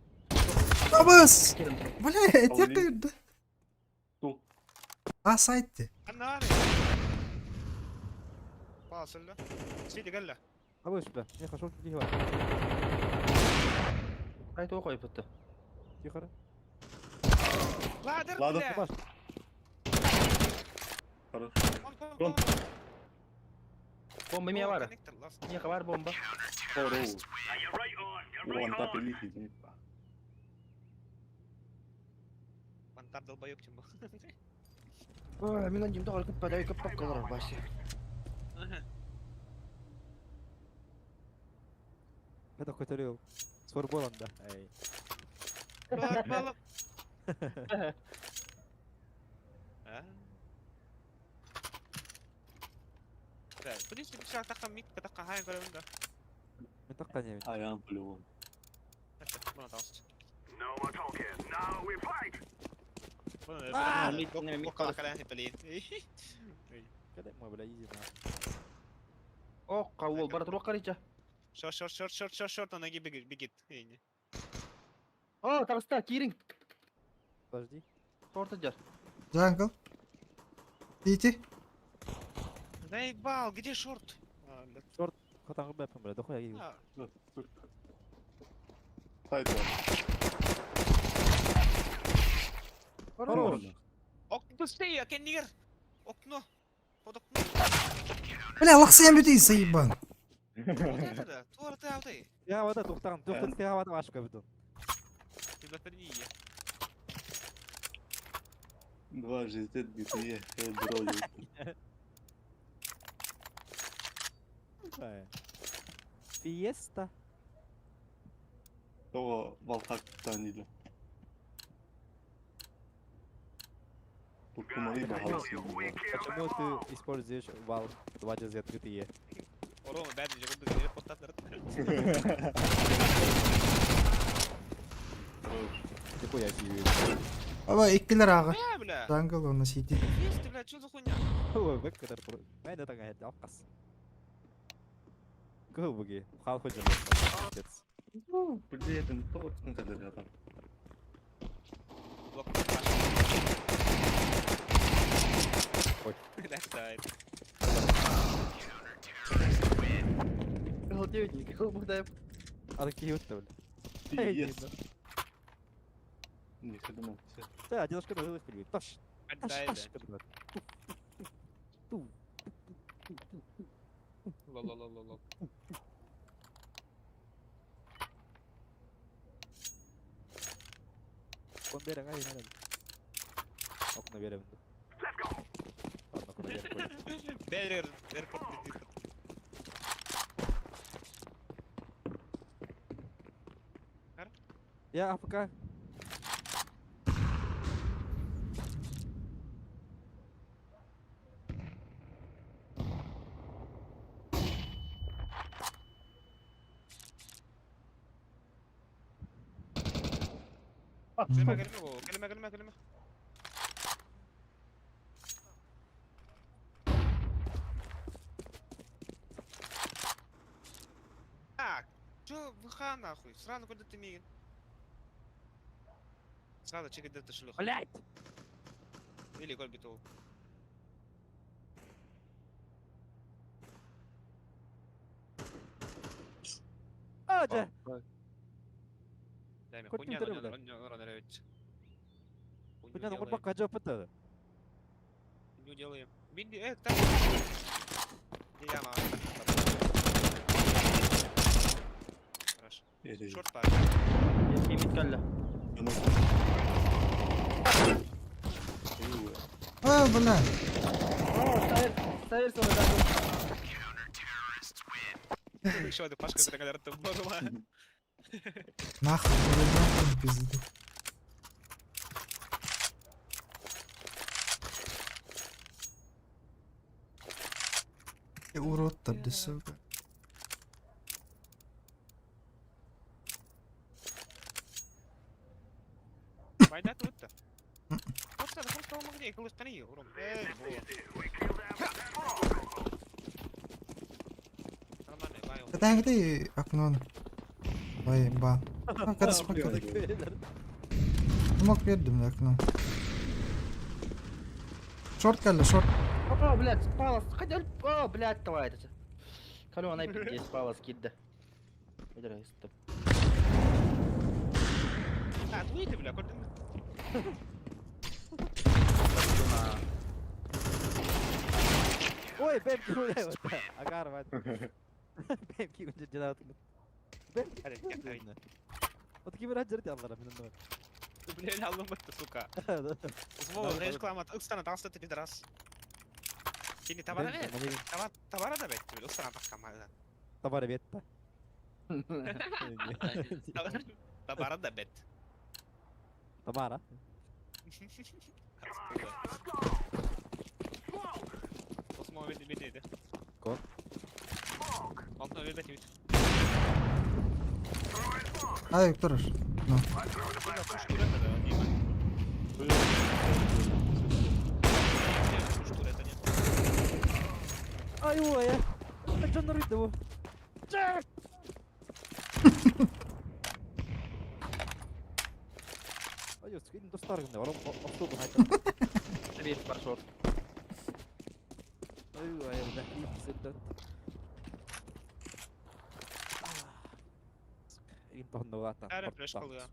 Абыс! Керім тұр. Бля, эте кырды. Тул. А сайтты. فاصل سيدي قال له Абыш, бля. Не хошел, не хва. Қайта оқой бітті. Тихо. Ладер, Ладер. бля. Баш. Хорош. Вон, Вон. вон. Бомба мия бар. Коннектор, ласт. Мия бар бомба. Хорош. Вон та пилихи. Вантар долбоёб тем был. Ой, мен андим тоғыр күп бәләй күп папкалар башы. Это көтөрү. Сор боланда. Эй. Бак, балык. А? Да, в принципе, бишак таққа мик таққа хайын көрөмүн да. Мен таққа не. Аян плювон. Мына тауыс. О, кауол бара турук карыча. Шорт, шорт, шорт, шорт, шорт, шорт, ноги бегит, бегит. О, таҕыста, киириҥ. Подожди. Торт дьар. Jungle. Ити. Заебал, где шорт? А, блядь. Шорт. Хотан бэпэн, бля, дохуя киһи. А, Сайт бар. Хорош. Ок, быстрее, кеннигер. Окно. Под окно. Бля, лахсыйан бүтей заебан. Вот это да. Туар ты ауты. Я вот это тухтан, тухтан ты хавата вашка веду. Ты блядь, перни. 2 GZ GTE Head Фиеста. Того Валхактан или. Туркумани бахалсын. Почему ты используешь вал 2 GZ GTE? Орома, бәрін же көбі керек постатыр. Хорош. Нихуя себе. Аба иккилер ага. Бля, бля. Jungle онна сити. Фиеста, бля, что за хуйня? Ой, бэк кадар про. Мен это гайд алкас. Кыл буги. Хал ходжа. Отец. Блин, это не то, ребята. Блок. Ой. Блядь, Кыл девятник, кыл бухтайып. А такие вот бля. Yes. Не хрена. Да, дедушка даже выстрелит. Таш. Таш, таш. Ту. Ло-ло-ло-ло-ло. Бандера, гай, надо. Окно верим. Ладно, куда я Бәрер, airport Я АФК. Келме, келме, келме, келме, келме. Так, чё, ВХ нахуй? Сразу куда ты мигин? Сразу чекай где-то шлюха. Блять! Или голь битол. А, да. Дай мне Хоть хуйня, не бля. Хуйня, ну бака жопа то. Хуйню делаем. Бинди, так. Я на. Хорошо. Шорт пар. Кемит калла. А, бля. О, ставер, ставер соны да. Еще одна пашка, которая там была. Нахуй, бля, нахуй пизду. Ты урод-то, бля, сука. Байда тут-то. Просто просто он где, колыстани, урон. Нормально, байл. Это где окно? Ой, ба. А, когда смог Смог передом окно. Шорт калла, шорт. О, блядь, спала. Хотя, о, блядь, давай это. Калё, она пиздец, спала, скидда. Иди, стоп. А, ты бля, куда Ой, бэм гуляй вот. Агар, вать. Бэм ки дела. Бэм. Вот ким раджер аллара мен онда. Бля, аллам это, сука. Звон, реклама, ыкстана таста ты пидорас. Кини табара бе? Табар, табара да бе, ыкстана такка Табара бетта. Табара да бет. Тамара. Osman beni beni Кот. Altına bir bakayım. Ай, Виктор. Ну. Что это нет? Ай, ой, а что нарыть его? Ай, скин достар гынды, ором автобус айтам. Бир бар шорт. Ай, ай, бля, сидят. Им тохнувата. Әрі флеш қалды.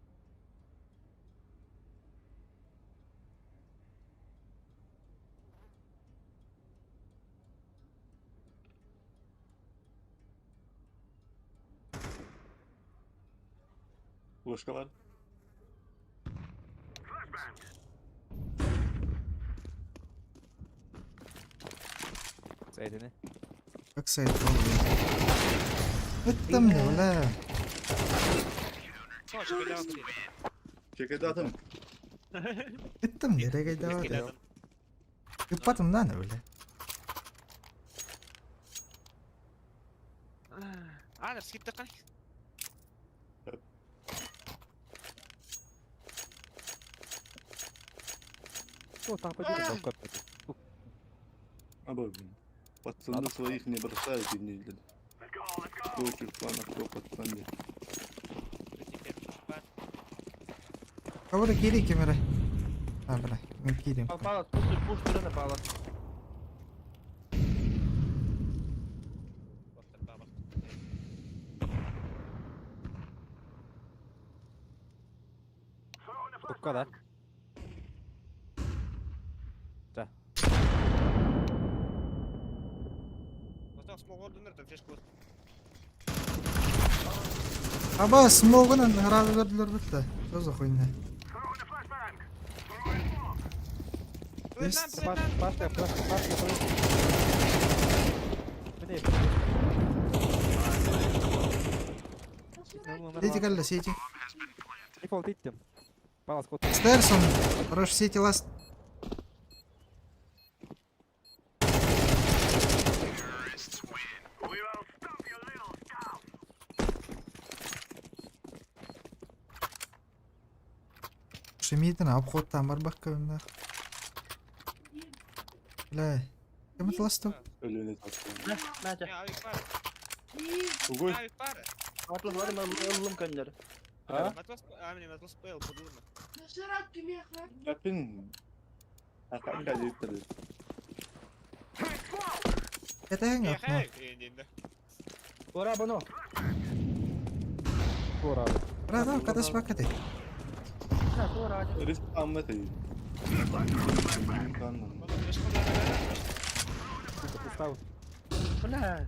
Флешка бар. Сәйдене. Как сайт Это мне, бля. Чекайдатым. Это мне, регайдават. Ыппатым да, бля. Ана, скипті қай? О, там пойдем, там Абы, Пацаны своих не бросают и не Кто чурпан, а кто пацаны. Кого кири камера? А, бля, мы кирим. Палас, пуш, пуш, турена палас. Тукка да. Аба, смогун харазы бердилер бітті. Что за хуйня? Есть. Пашка, пашка, пашка, пашка. Сети калля, сети. Дефолт иттим. Палас кот. Стерсон. Хорош, сети ласт. Шемитин обходтан бар бакка Бля. Кем это ласту? Өлүнө таттым. Мә, Авик бар. Угой. Авик бар. Атлас бар, мен ыллым көннөр. А? Матлас, а мне матлас пел, подумай. Апин. Акака диттер. Это я Хей, хей, Ора бұны. Кора. Брат, каташ бакаты. Риск амматы. Бля.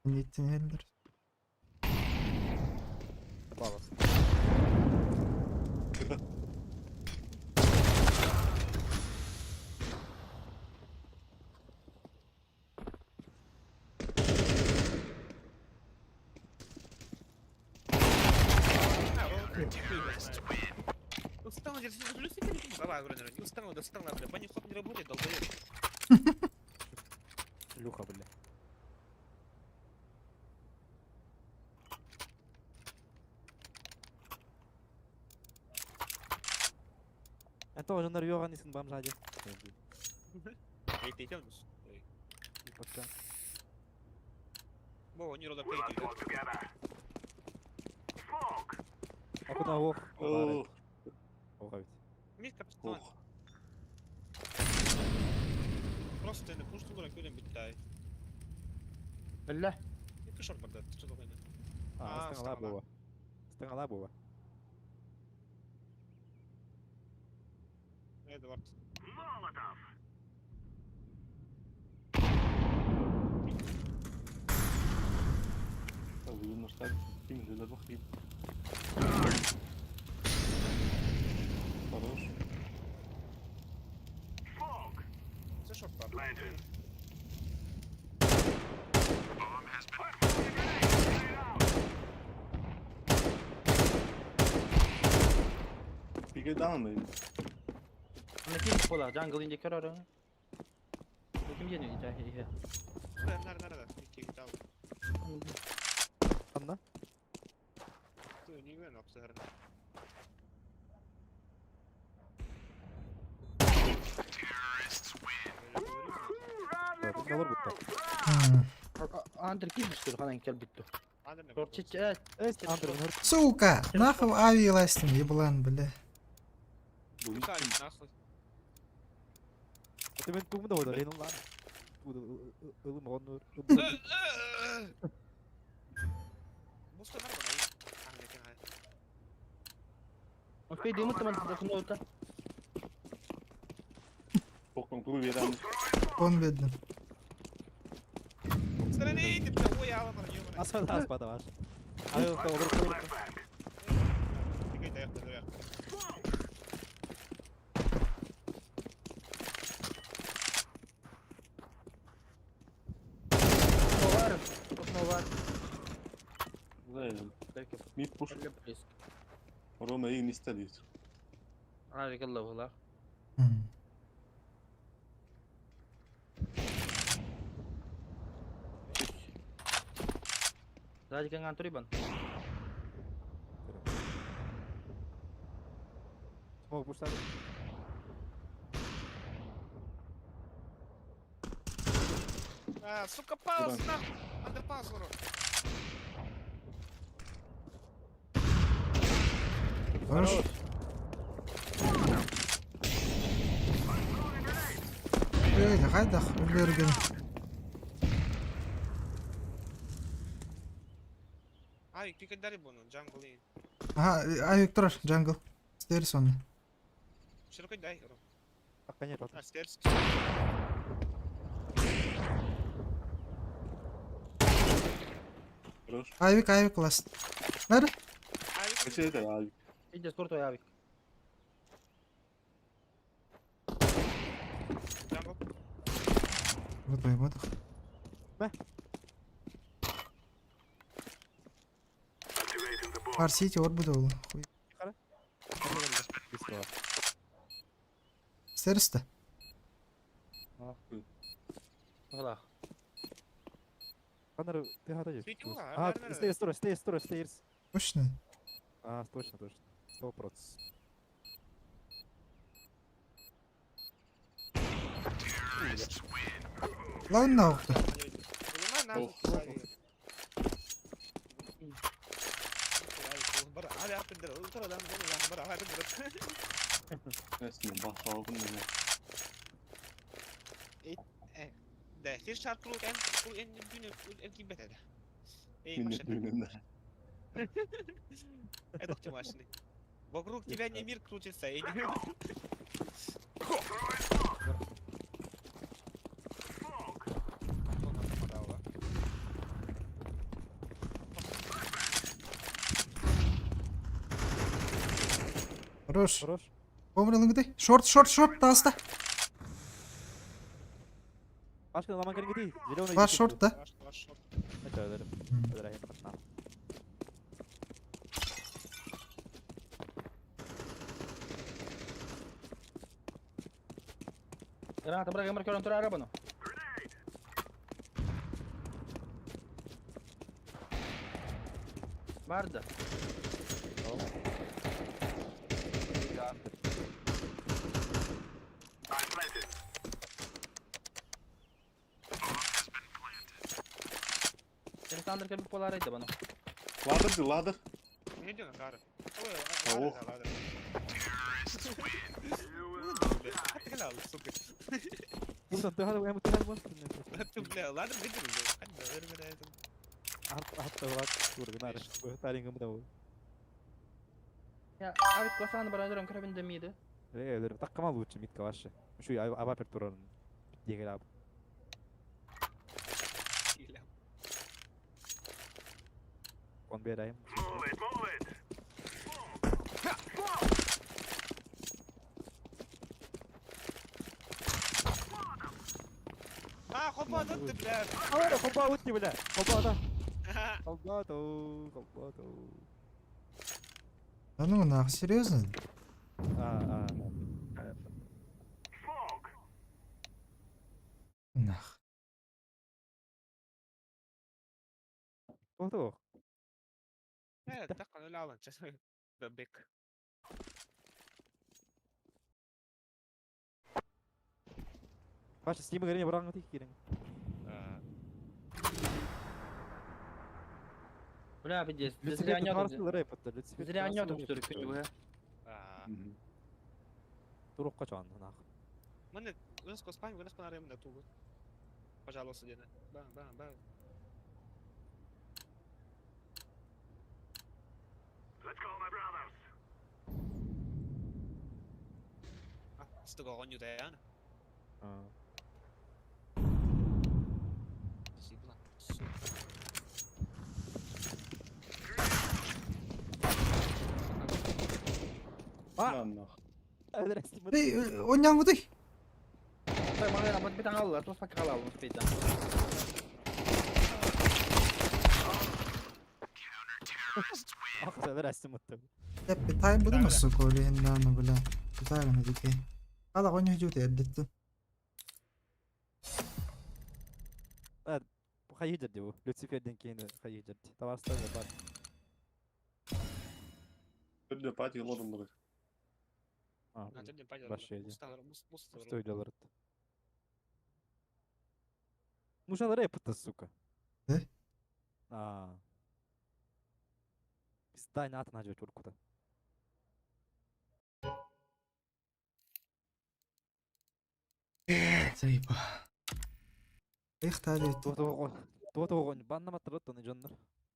Ниттин Палас. Устал, бля, банни хоп не работает, долбоёб. Люха, бля. Это уже нервёганныйсың бомжа деп. Эйтейтеміз. Пока. Бо, не рода пейти. А куда ох? Ох, Ох, ведь. Митка пастон. ох. Просто не пушту гора көрем біттай. Бля. Екі шор бар да, что такое? А, А, стыңала була. Стыңала була. Эдвард. Бүгін нұрсак ким жүлі бақиып. Хорош. Все шорт бар. Пиге даун Ана ким бола, jungle инде көр ары. Ким дьиэни иһэ. Нар нар нар икки тал. Анна? Ты не мен обсырна. Олор бутта. Андер кирбиштер ханан кэлбитту. Андер, Сука! Нахуй ави ластим, еблан, бля. Нахуй. Ты мен тумда ода, лен лан. Ылым оннур. Муста нар бана. Окей, дымы там отдохнул-то. Окон куру берем. Он бедный. Асфальт аспада ваш. Ай, олор. Мид пуш. Рома и не сталит. Авик Аллах. Сзади канган турибан. Смог буштады. А, сука, паус, нахуй! Андерпас, урод. Хорош. Эй, хайдах, үлгерген. Ай, пикать буну, джангл и... Ага, авик турар, джангл. Стерс он. Широко дай, урод. А, конечно. А, стерс. Хорош. Авик, авик, ласт. Бәрі? Качай это авик. Иди спорту авик. Джангл. Вот вот. Арсити от буду. Хуй. Стерс-то? Аллах. Анар, ты гадаешь. А, стейрс, стейрс, стейрс, стейрс. Точно? А, точно, точно. 100%. Ладно, нахуй. Вокруг тебя не мир крутится, и Хорош. Хорош. Помрил где? Шорт, шорт, шорт, таста. Пашка, ламан кергеди. Зеленый. Ваш шорт, да? Ваш шорт. Это, Граната, брага, маркером тура рабану. Барда. Александр кэлбит буолаарай да баны. Ладер ди, ладер. Не идёт на гары. Ох. Ладер. Сука. Бля, ладер видел, Я авик классаны баран көрөбүн демиди. Таккама лучше митка ваше. Шу аба турарын. Дегел аб. Он берайм. А, хопа, да ты, бля. Ара, хопа утни, бля. Хопа, да. Колбату, колбату. Да ну нахуй, серьезно? А, а. Нах. Туох Э, так честно. Бек. Паша, Steam гэрини бұраңғы тик кирин. Бля, пиздец. Люцифер Зря не харсыл рэп это, Люцифер. Зря не там что ли, күнү Турук качан, нах. Мане, вынос спам, вынос панарем на тугу. Пожалуйста, Дена. Ба, ба, ба. А, стыга он юдаян. Сибла. А! На нах. Эй, онняңгыды. Мана бит аңалла, тос пак калал успейт. Ах, растим отты. Тэппи тай буду массы коли хиннааны бля. Тутаагана дики. Ала гоню жути эддеттин. Хайы жерди бу. Люциферден кейін хайы жерди. Таварстар бар. Төрдө пати лорулар. А, Баш Что делают? Мужал рэп это, сука. Э? А. Пизда на атын ажы чуркута. Заиба. Эх, тали. Туох баннаматтар оттон дьоннор.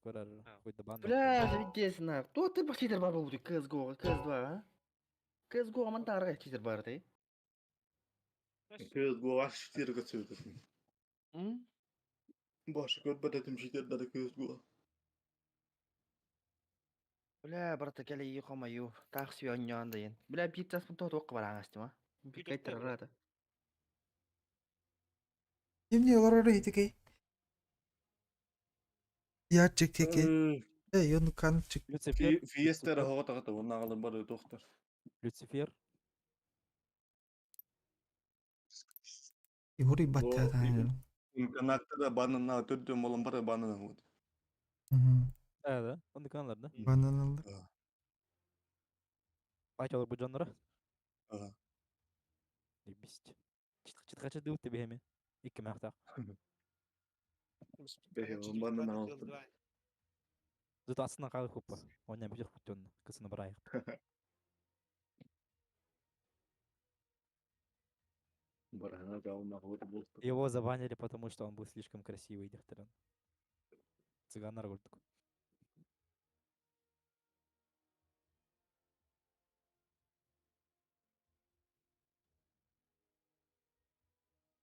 Көрөр. Койду банна. Бля, пиздец, на. Кто ты читер бар болду CS:GO, CS2, а? CS:GO ман тарга читер бар ты. CSGO аш читерге сөйтөсүң. М? Башы көрбөт этим читердери CSGO. Бля, брат, кели йомаю. Так сүйөннөн дайын. Бля, пиццас мын тот окка бараңас тима. Пикайтер рада. Эмне олар этикей? Ячик теке. Эй, оны канчик. Люцифер. Фиестер хоготагата оннагалар бар доктор. Люцифер. Игури баттаа. Коннектора банына төрдө молон бар банына вот. Да, да. Онды каналар, да? Бананалар. Пачалар бу дьоннора. Ага. Ебисть. Читка дыут тебе хеме. Икки махтак. Бехе, банына алты. Зато астынан кагы хуппа. Оня бир хуттон кысыны барайык. Барана жауына вот болду. Его забанили, потому что он был слишком красивый, дехтерен. Цыганнар курдук.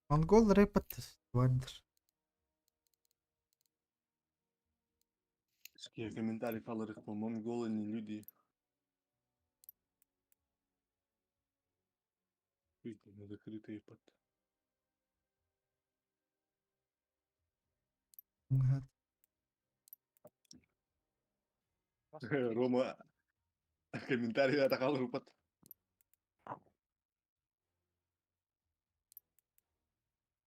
Монгол рэп вардыр. Ские комментарий фаларых по монголы не люди. Жизненно закрытые под. Рома комментарий атакалыр под.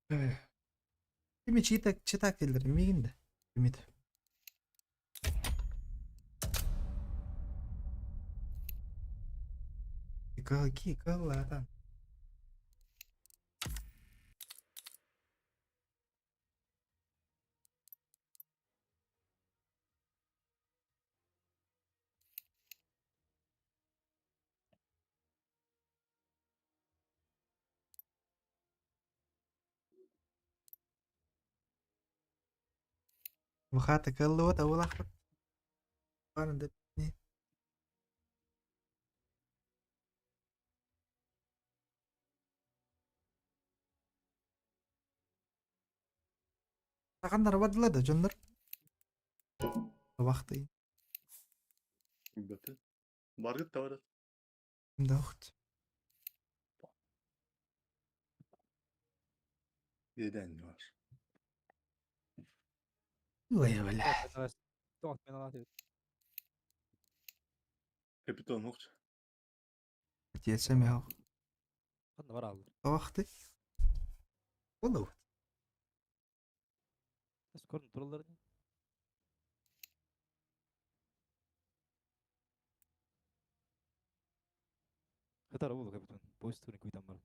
Кими чита читательдер мигинде. Кимит. Ки каллатан. Вахата каллуот аула. Барында не. Тағандар бадылар да жондар. Вақты. Бәті. Баргыт та бар. Да ухт. Еден var. Ой, бля. Капитан Охч. Тиесем яу. Ханна бар алды. Вақты. Олу. Скорын тураллар. Хатар буолу капитан. Поезд турын куйтан бар.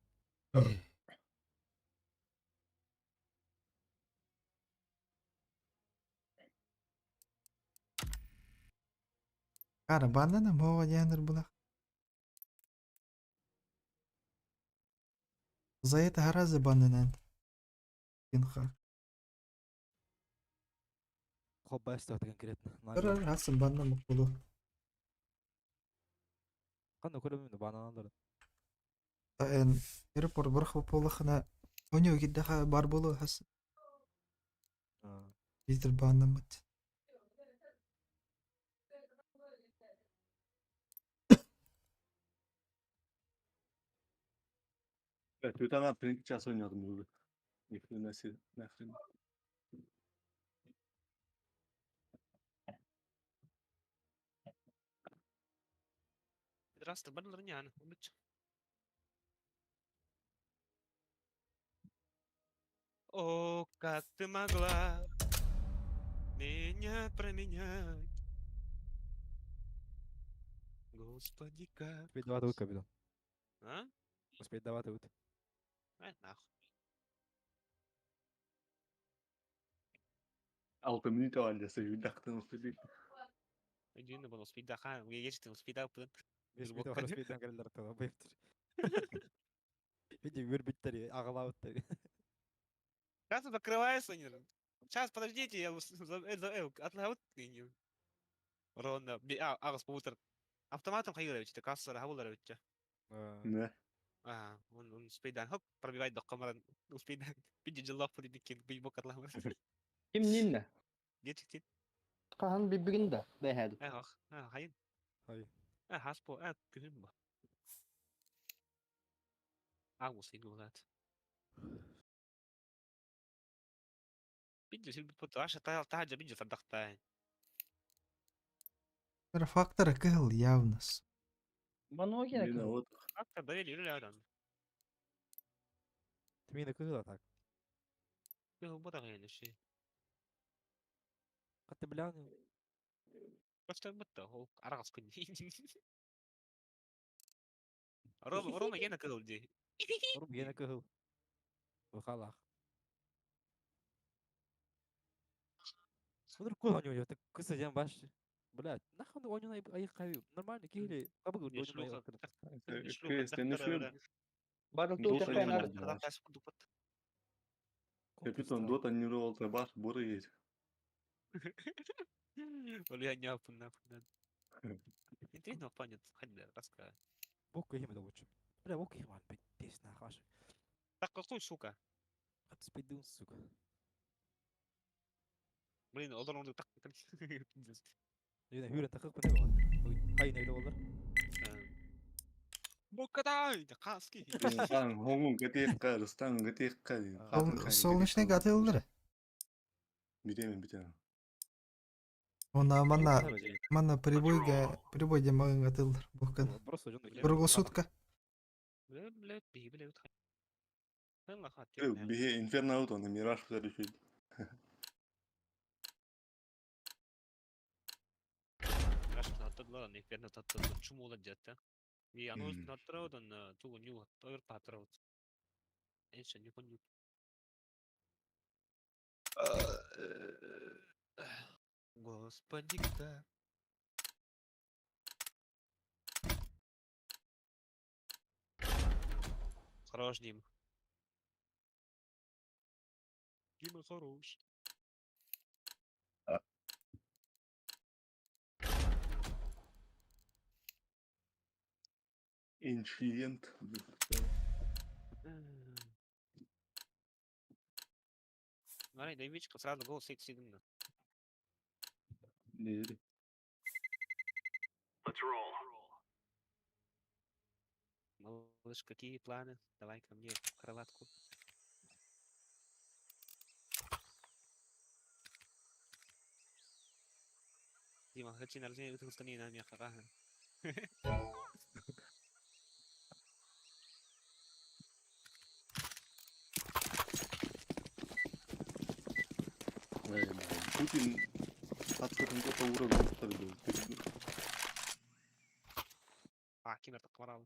Кара баннана моға диэнер булах. За это гораздо баннанан. Кинха. Хоббайста конкретно. Ырар хасын баннамык булу. Қандай көрөмүн бананалар. Эн аэропорт барах буоллахына оньо киддаха бар болу хас Питер баннамыт. Evet, bir tane print час oynadım burada. Ни хрена себе, нахрен. Пидорасты баннер не ана. Убить. О, как ты могла меня променять? Господи, как... Успеть давать ут, капитан. А? Успеть давать ут. Нахуй. 6 minuten al dese yüldaktan usulü. Иди на был успеть даха, я успеть да, Бес Бокка. минут успеть келдер тала быптыр. Види үрбиттер, агалабыттер. Сейчас закрывается, не. Сейчас, подождите, я отлавут не. Ронда, агас путер. Автоматом хайырович, ты кассара хавуларович. Ne? А, он успейдан, хоп, пробивает до камера, успейдан. Пиди дела пуридикин, бейбок отлавыр. Ким нинне? Гечтин. Кахан бибигин да бэхэду. Эх, а, хайын. Хай. А, хаспо, а, күһүн ба. Агус игулат. Бидди сил бут аша та таажа бидди сардакта. Фактора кыһыл явно. Маногина Мина вот. Фактор довели или Тмина кыгыла так. Кыһыл бутага ши. Катты бляны. Просто бутта ол арагас күн. Рома, Рома гена кыһыл ди. Рум гена кыгыл. Бухалах. Смотри, куда у него, так кыса дем баш. Блядь, нахуй он на айы кайы. Нормально, кихли. Кабы Не шлюха. Кыыс, Барыл туу Дота тэппэн не ар. Капитан Дота не ролл табаш буры есть. Оля не апна апна. Интересно, понят, хадда, раска. Бок кихим это лучше. Бля, бок кихим ан пиздец нахуй. Так какой, сука? От сука. Блин, олар онды так. Юна хүрен такык бу Хай нейде болар. Бокадай, хаски. Сан хоңун кетек Рустам кетек Солнечный гатылдыр. Битемен битемен. Она манна манна прибойга прибойде магын гатылдыр. Буккан. Просто жон. Круглосутка. Бля, бля, би, бля, Бихе инферно ауто на мираж решить. Инферно чумула дьятта. И оно натраудан тугу ню тойр патраут. Энша ню коню. Господи, да. Хорош, Дим. Дима хорош. Инчиент. Смотри, Давичка сразу голос сидит. Не. Let's roll. Малыш, какие планы? Давай ко мне в кроватку. Дима, хочу на рождение на меня ага. Путин тапсырынга ууран олуттар диэн. А, ким это хварал.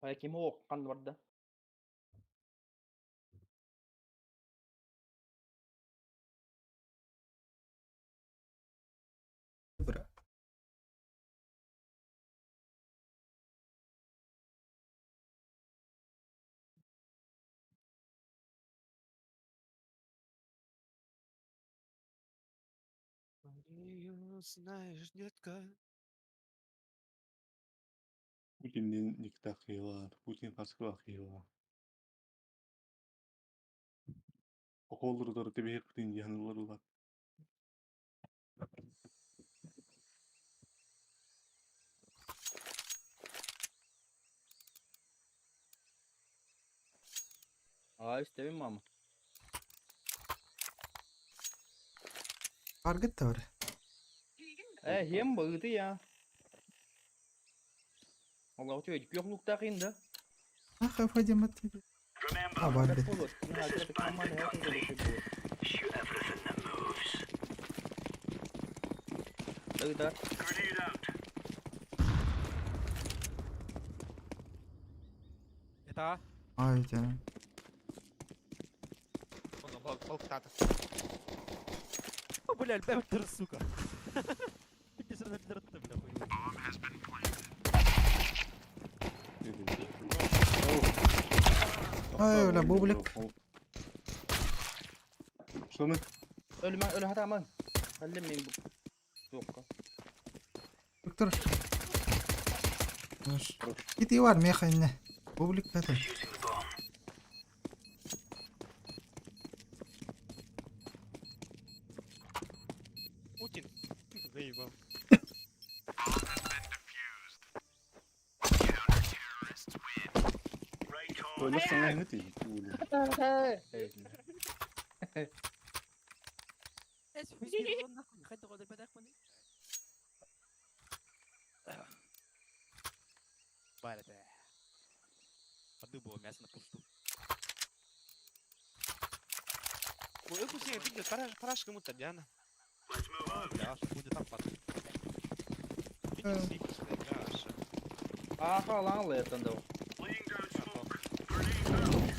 Хайа ким ооккан барда? Бра. Знаешь, детка. Путин никта хила, Путин хаскыла хила. Оkolları da bir Putin yanılırlar. Аа истэбин мама. Аргыт да бар. Э, хем быгыты я. Allah өтө күөх луктаах инда. Ах, Фадим, это... А, бар бит. Shoot everything that moves. Ыгыта. Grenade out. Это А? Ай, canım. Он бал балктата. О, бля, альбертер, сука. Ты же альбертер, бля, хуй. Ай, бля, бублик. Что мы? Өлүмэ өлө хатаман. Аллем мен бу. Суокка. Виктор. Ити бар меха инне. Бублик это. Using the bomb. Путин. Заебал. Right on. Ой, nasıl ne değil? Барите. Подыбало мясо на пусту. Ой, хуй видео, параш кому-то, Диана. Let's move out. Бля, аж будет там пад. Ааха лаан лаятан да. Laying down smoke. Grenade out.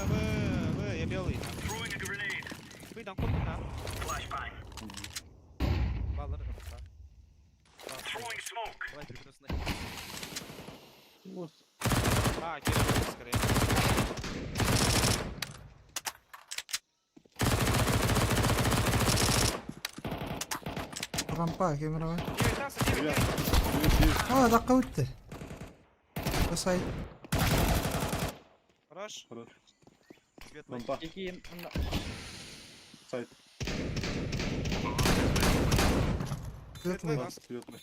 В, я белый. Throwing a grenade. Выйдам копина. Flashbang. Баллар, да. Throwing smoke. Давай, перекрестный. А, Кирилл, скорее. Рампа, камера. 9, раз, 9, 9. А, да каутты. Басай. Хорош. Хорош. Светлый. Лампа, Ики сайт. Светлый. Светлый. Светлый.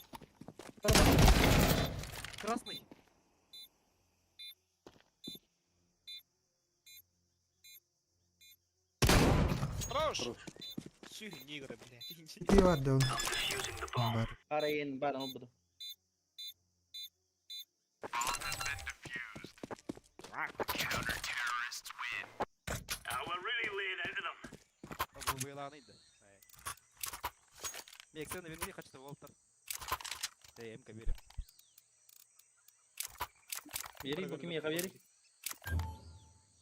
Красный. Хорош. Хорош. Сюр, негры, блядь. Ити бар да. Defusing the bomb. Бар. арайын барын олбуду. We're really laying into them. Быйланы да. Мен вермели хочу волтер. Эй, МК берем. Бери бу кими бери.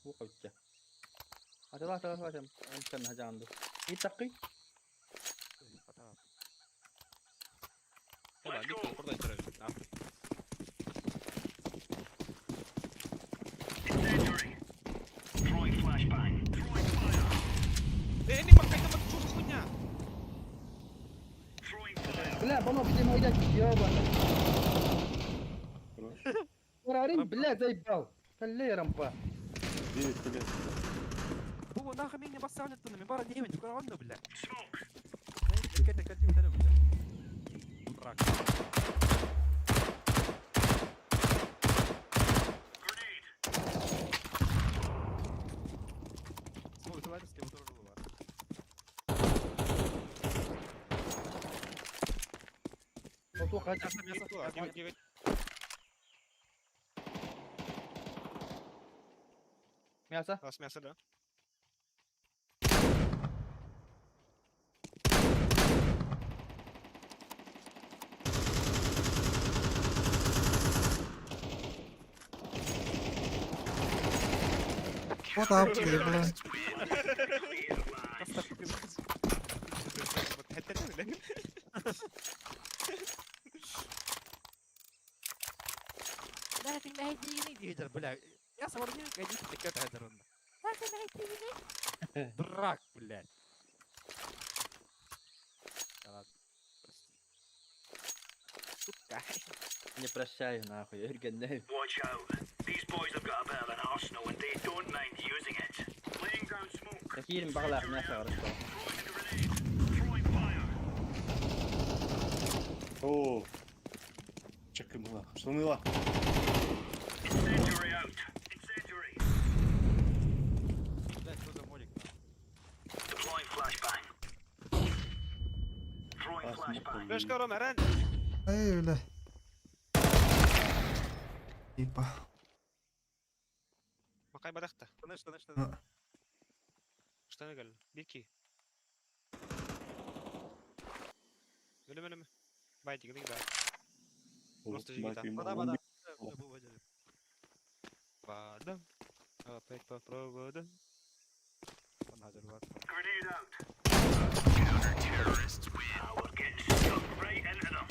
Бу кайтты. Атала атала атала. Антан хажанды. И такы. Incendiary. Throwing flashbang. Throwing fire. Эй, не макай, там что за хуйня? Throwing fire. Бля, бана бидем айда ёба. Хорош. Арарин, бля, заебал. Каллей рампа. 9, блядь. Бу нахуй. Нахуй меня бассаунет, мен бара деймін, көргөн бля. Кете кете бля. Рак. Смотри, давай с кем тоже было. Отуха. Мясо, мясо, мясо. Мясо. Раз мясо, да. Вот апки, бля. Бля, я соворнил, Дурак, блядь. Да ладно, прости. Сука. Не прощаю нахуй, Юрген. Watch out. These boys have got a bit of an arsenal and they don't mind using it. Laying down smoke. Такие баглар мясо хорошо. Throwing a grenade. Throwing fire. О, Чекнула. Штаныла. Incendiary out. Incendiary. Блядь, что за молик? Deploying flashbang. Throwing А, flashbang. Флешка, Рома, ран. Эй, бля. Типа. Макай бадахта. Штаны, штаны, штаны. Штаны гал. Бики. Өлüm өлüm. Байтик, да. Просто жигита. Вода, вода. Вода. Опять по проводам. Grenade out. Ah, we're getting stuck right into them.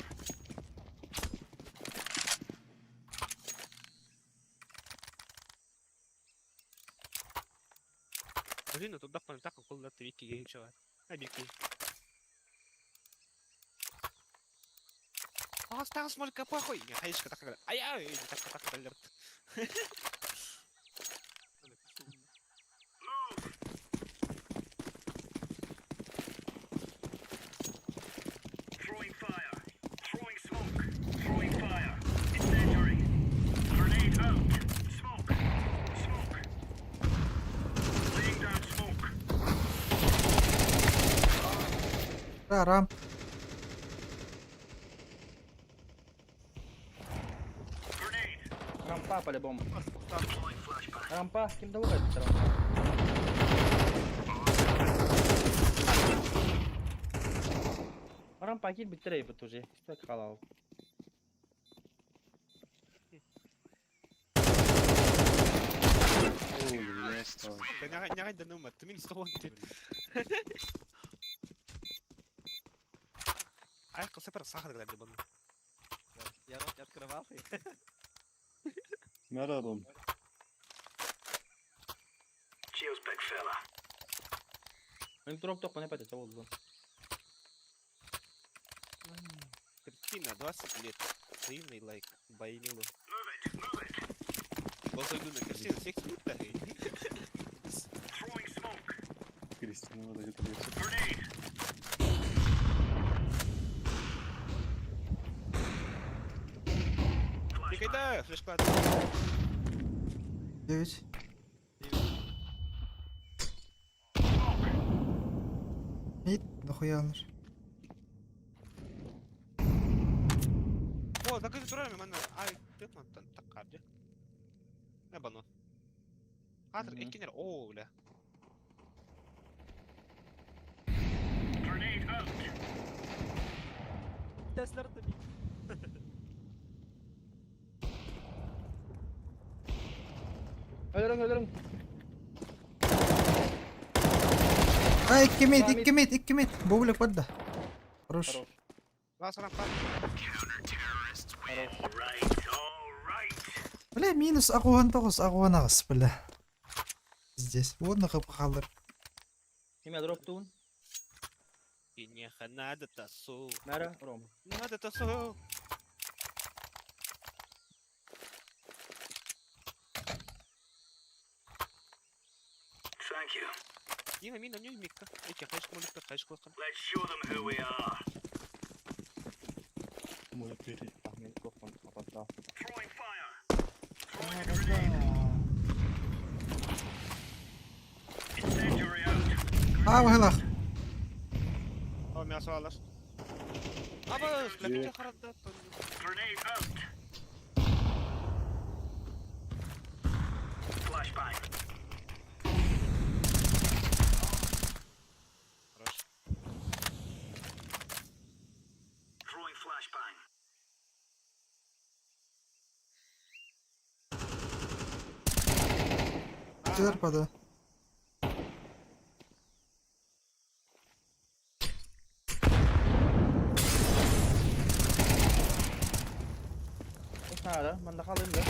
Блин, ну туда так кул да бики гейм чувак. А бики. А, стал смолька похуй. Не, хаишка так. Ай, ай, так так так. Throwing fire. Throwing smoke. Throwing fire. Incendiary. Grenade out. Smoke. Smoke. Laying down smoke. Да, рамп. Grenade. Рампа по-любому. Deploying flashbang. Рампа, кем да угодит рампа. Рампа кил биттерей бит уже. Что халал. Не да нума, ты минус 100 Ай, кылсы бір сахар кілер бұны. Я рот не открывал. Мерадом. Cheers, big fella. Мен дроп тоқ не пәтет oldu. Кристина, 20 лет. Взаимный лайк. Байнилу. Move it. Move it. Голосуй на Кристина, всех смут Throwing smoke. Кристина, вот это Grenade. Никогда, флешка. 9. Мид, нахуя алыр. О, так это турами, мана. Ай, ты ман так карды. Не бано. Атыр, эккенер, о, бля. Grenade out. Теслер ты Өлөрүң, өлөрүң. Ай, 2 мид, 2 мид, 2 мид. Бублик бадда. Хорош. Хорош. Лас рампа. Хорош. Right, all right. Бля, минус агуан тоғыз, агуан ағыс, бля. Здесь. Вот на халыр. Киме дроп туун? Инеха, надо тасу. Мара, Ром. Надо тасу. Thank you. Let's show them who we are. Мой перед. Throwing fire. Throwing a grenade. Incendiary out. А, быһылах. Grenade out. Flashbang. Throwing flashbang. Килер пада. Хара, манна халым да.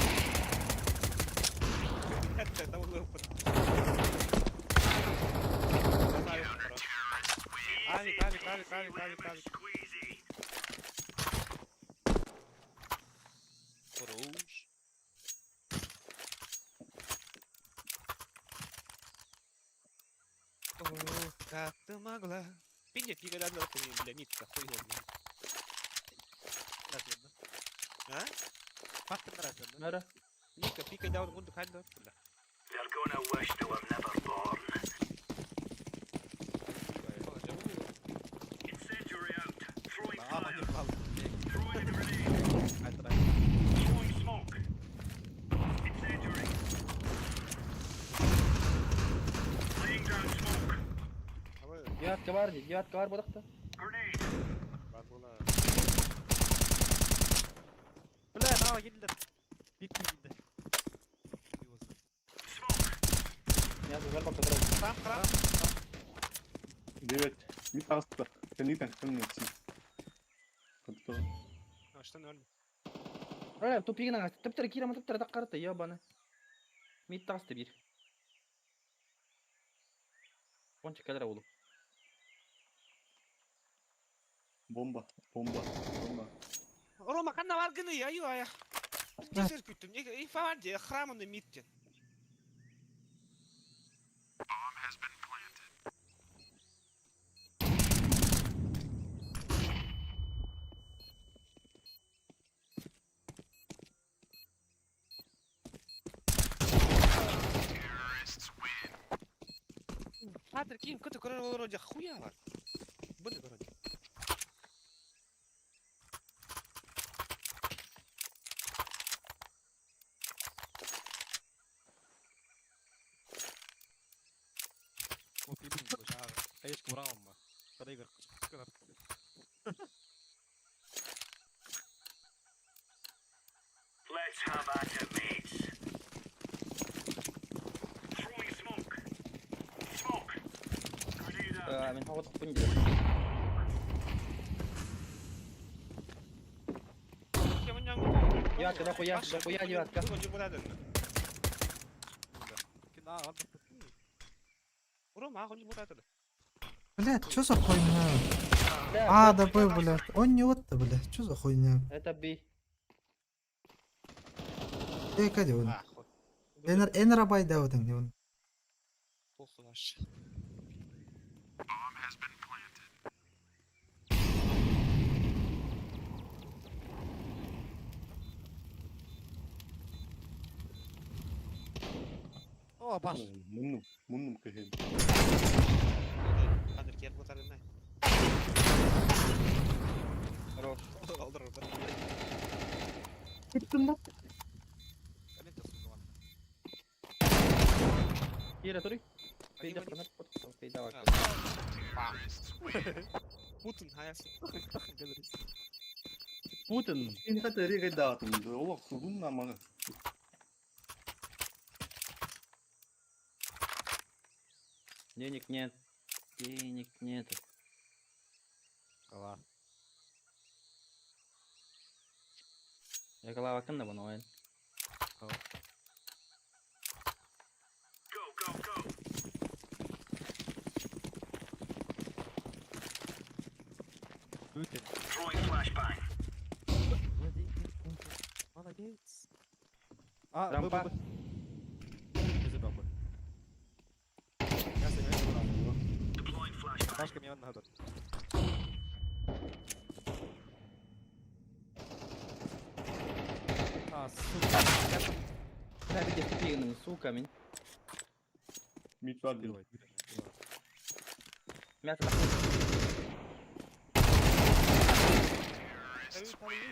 Squeezy. О, как ты могла? Пиня, пига, да, да, бля, митка, хуй его, бля. А? Нара. Мика, пика, да, он гунду, хай, да, бля. They're gonna wish they were never born. Incendiary out. Throwing fire. Throwing a grenade. Throwing smoke. Incendiary. Laying down smoke. Девятка бар, девятка бар бодақта. Grenade. Бля, давай, келдер. Бик келді. Smoke. Я зугар бак тұрады. Девять. Не таста. Кенитен, кенитен. Готово. Ра, тупигін аңа. Тіптір кирама, тіптір дақ қарты, ебаны. Мит тасты бір. Пончик кәдір олу. Бомба, бомба, бомба. Рома, қанна бар гыны, аю, ая. Кесер күттім, не, фаванде, храмыны миттен. Патрик, ким, көті көрер ол вроде хуя бар. Бұны вроде. Let's have at it, mates. Throwing smoke. Smoke. Grenade out. Мен хауа тұқпын дейді. Девятка, дохуя, дохуя, девятка. Блядь, что за хуйня? А, да Б, блядь. Он не вот-то, блядь. Что за хуйня? Это би. Эй, каде он? Энер, энер абай да вот он. О, баш. Муннум, муннум кехен. Хорош. Кира, тури. Пейда, фонарь, пейда, Путин, хаясы. Путин. Ин хата рега датым. Олақ сугун намага. Денег нет. Денег нет. Кала. Я голова кында бұны ойын. Go, go, go. Путин. Throwing flashbang. Молодец. А, Рампа. Б, Б, Б. Без бомбы. Я собираюсь. Пашка мне надо. А, сука. Бля, видишь, тупиганы, сука, мин. Мид бар один. Мясо нахуй.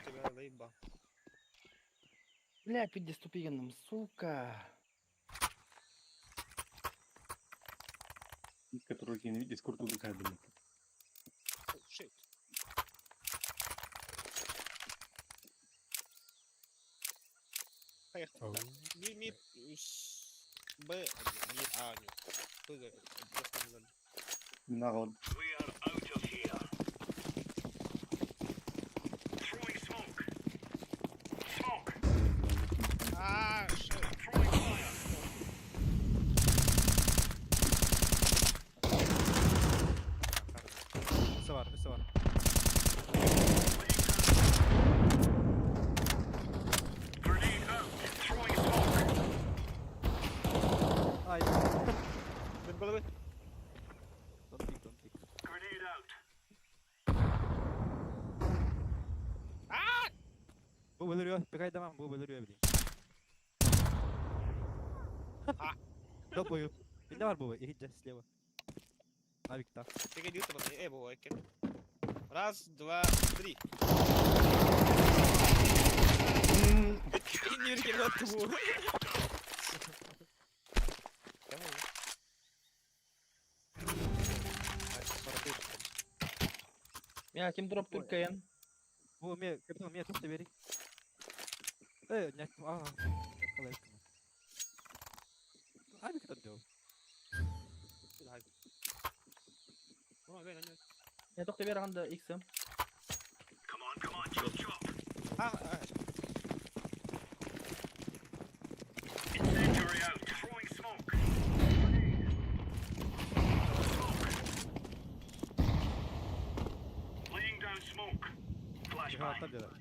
Тебя заебал. Бля, пиздец тупиганым, сука. Мид, который я не видел, скоро тут другая, блин. Shit. Поехали. Ми, ми, с, Б, ми, А, не. П, просто не знаю. Народ. We are out of here. Throwing smoke. Smoke. А, shit. Throwing fire. Все var, все var. Grenade out. Throwing smoke. Ай, Без головы. don't peek, don't peek. Grenade out. Bu ölüyor, пикай дамам, bu ölüyor bileyim. Долбоёб. Бинде бар бу, иһирдьэ слева. Навик та. Пригодился бы. Бывает. Раз, два, три. Не верхи, Мя, ким дроп түркәйен? Бу ме, капитан, ме тут бери. Не, а, қалай Авик там делал. Я тоқтай бер анда иксім. Come on, come on, chop, chop. Incendiary out. Throwing smoke. Grenade. Smoke. Laying down smoke. Flashbang. Граната делал.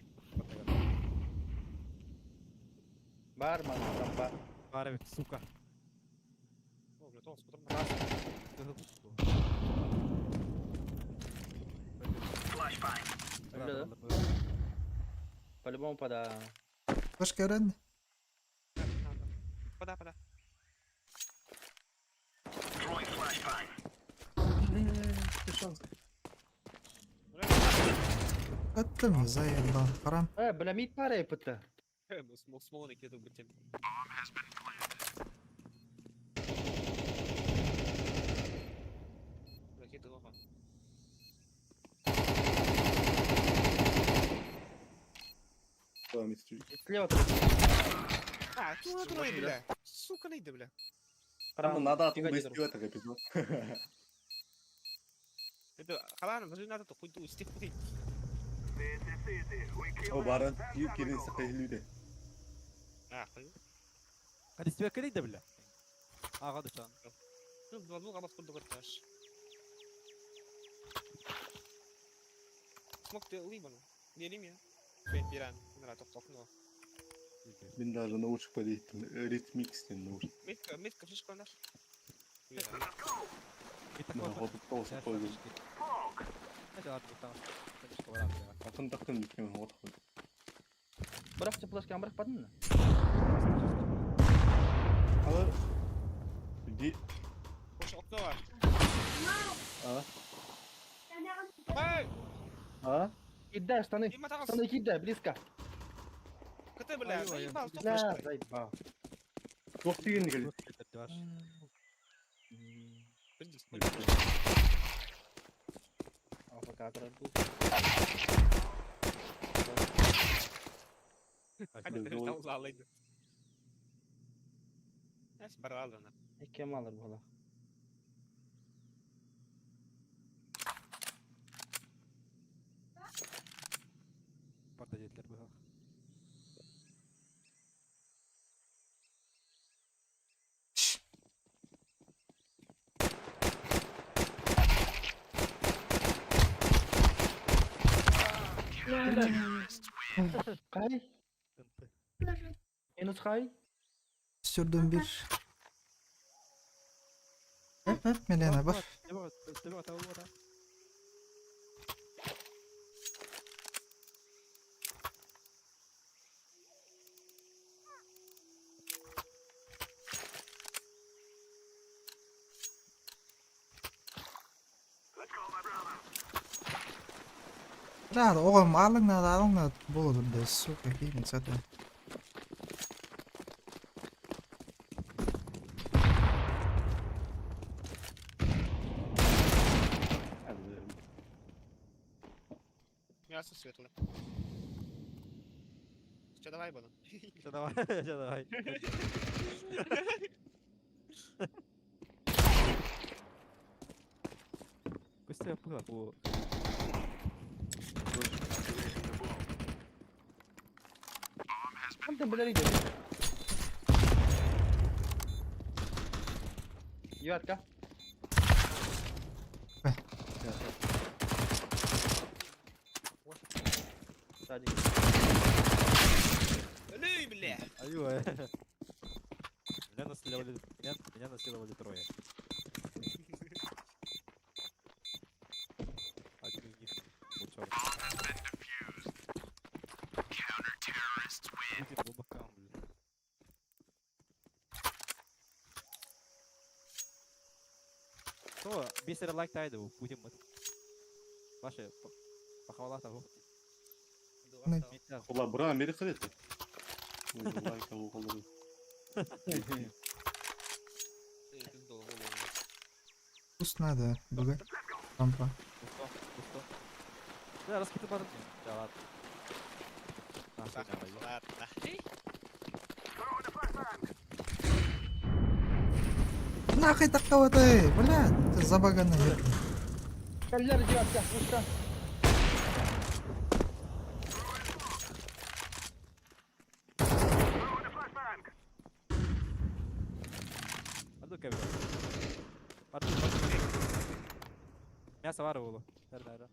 Бар, ман, там бар. Бар, сука. Flashbang. Бля, По-любому пода. Флешка öğrendi. Пода, пода. Throwing flashbang. Attım заебал. Харам. Бля, мид пара епіті. Смол киду бутем. Да, мид чуть. Слева. А, тут трое, бля. Сука, найди, бля. Там надо Тихо, оттуда тихо. сделать так эпизод. Это, халана, даже надо, то хуй ту, стих хуй. О, баран, кирин сахайлюде. А, хуй. Hadi sibe kırayım da bile. Ağa düşen. Ну, два двух, а курдук өттөш. Смок ты либо, Берем я. Бен биран, нара токток, но. Мен даже наушник по ритмикстен наушник. Метка, метка, фишка наш. На, вот толса пойду. Атын тақтын біткен вот хуй. Бірақ сен флешканы бірақ бадың Ала. Иди. Ош окно бар. А? Ай, А? Кидай штаны. Дима тагыс. Штаны кидай, близко. Кыты, бля, заебал, стоп, Бля, флешка. заебал. Жоқ деген келеді. Пиздец, хуй. А пока был. Hadi Biz de там залайды. Эс баралды на. Екем алыр була. Парда жетилер бу. Қай? Минус қай? Sürdüm bir. Эп эп Милена бар. Бля, оҕом аалыҥнаат аалыҥнаат буолур да, сука, киирин сата. Мясо светлое. Че, давай буду. Че, давай, че, давай. Костя пыла по... Хантан билэр идэ. Девятка. Сзади. Өлүй, бля! Аюа. Меня насиловали, меня насиловали трое. Один из них был черный. Люди по бокам, блин. То, бисер лайк тайды, будем мы. Ваши, похвала того. Ола бра Америка деді. Лайк алуға болады. Пусть надо, бугай. Рампа. Пусто, пусто. Да, раскиты бар. Да, ладно. Нахуй надо, Ладно. Нахуй такого ты, блядь, ты забаганный. ёпта. Каллер девятка, пусто. А ну камера. Артур, Артур. Мясо варвало. Да, да, да.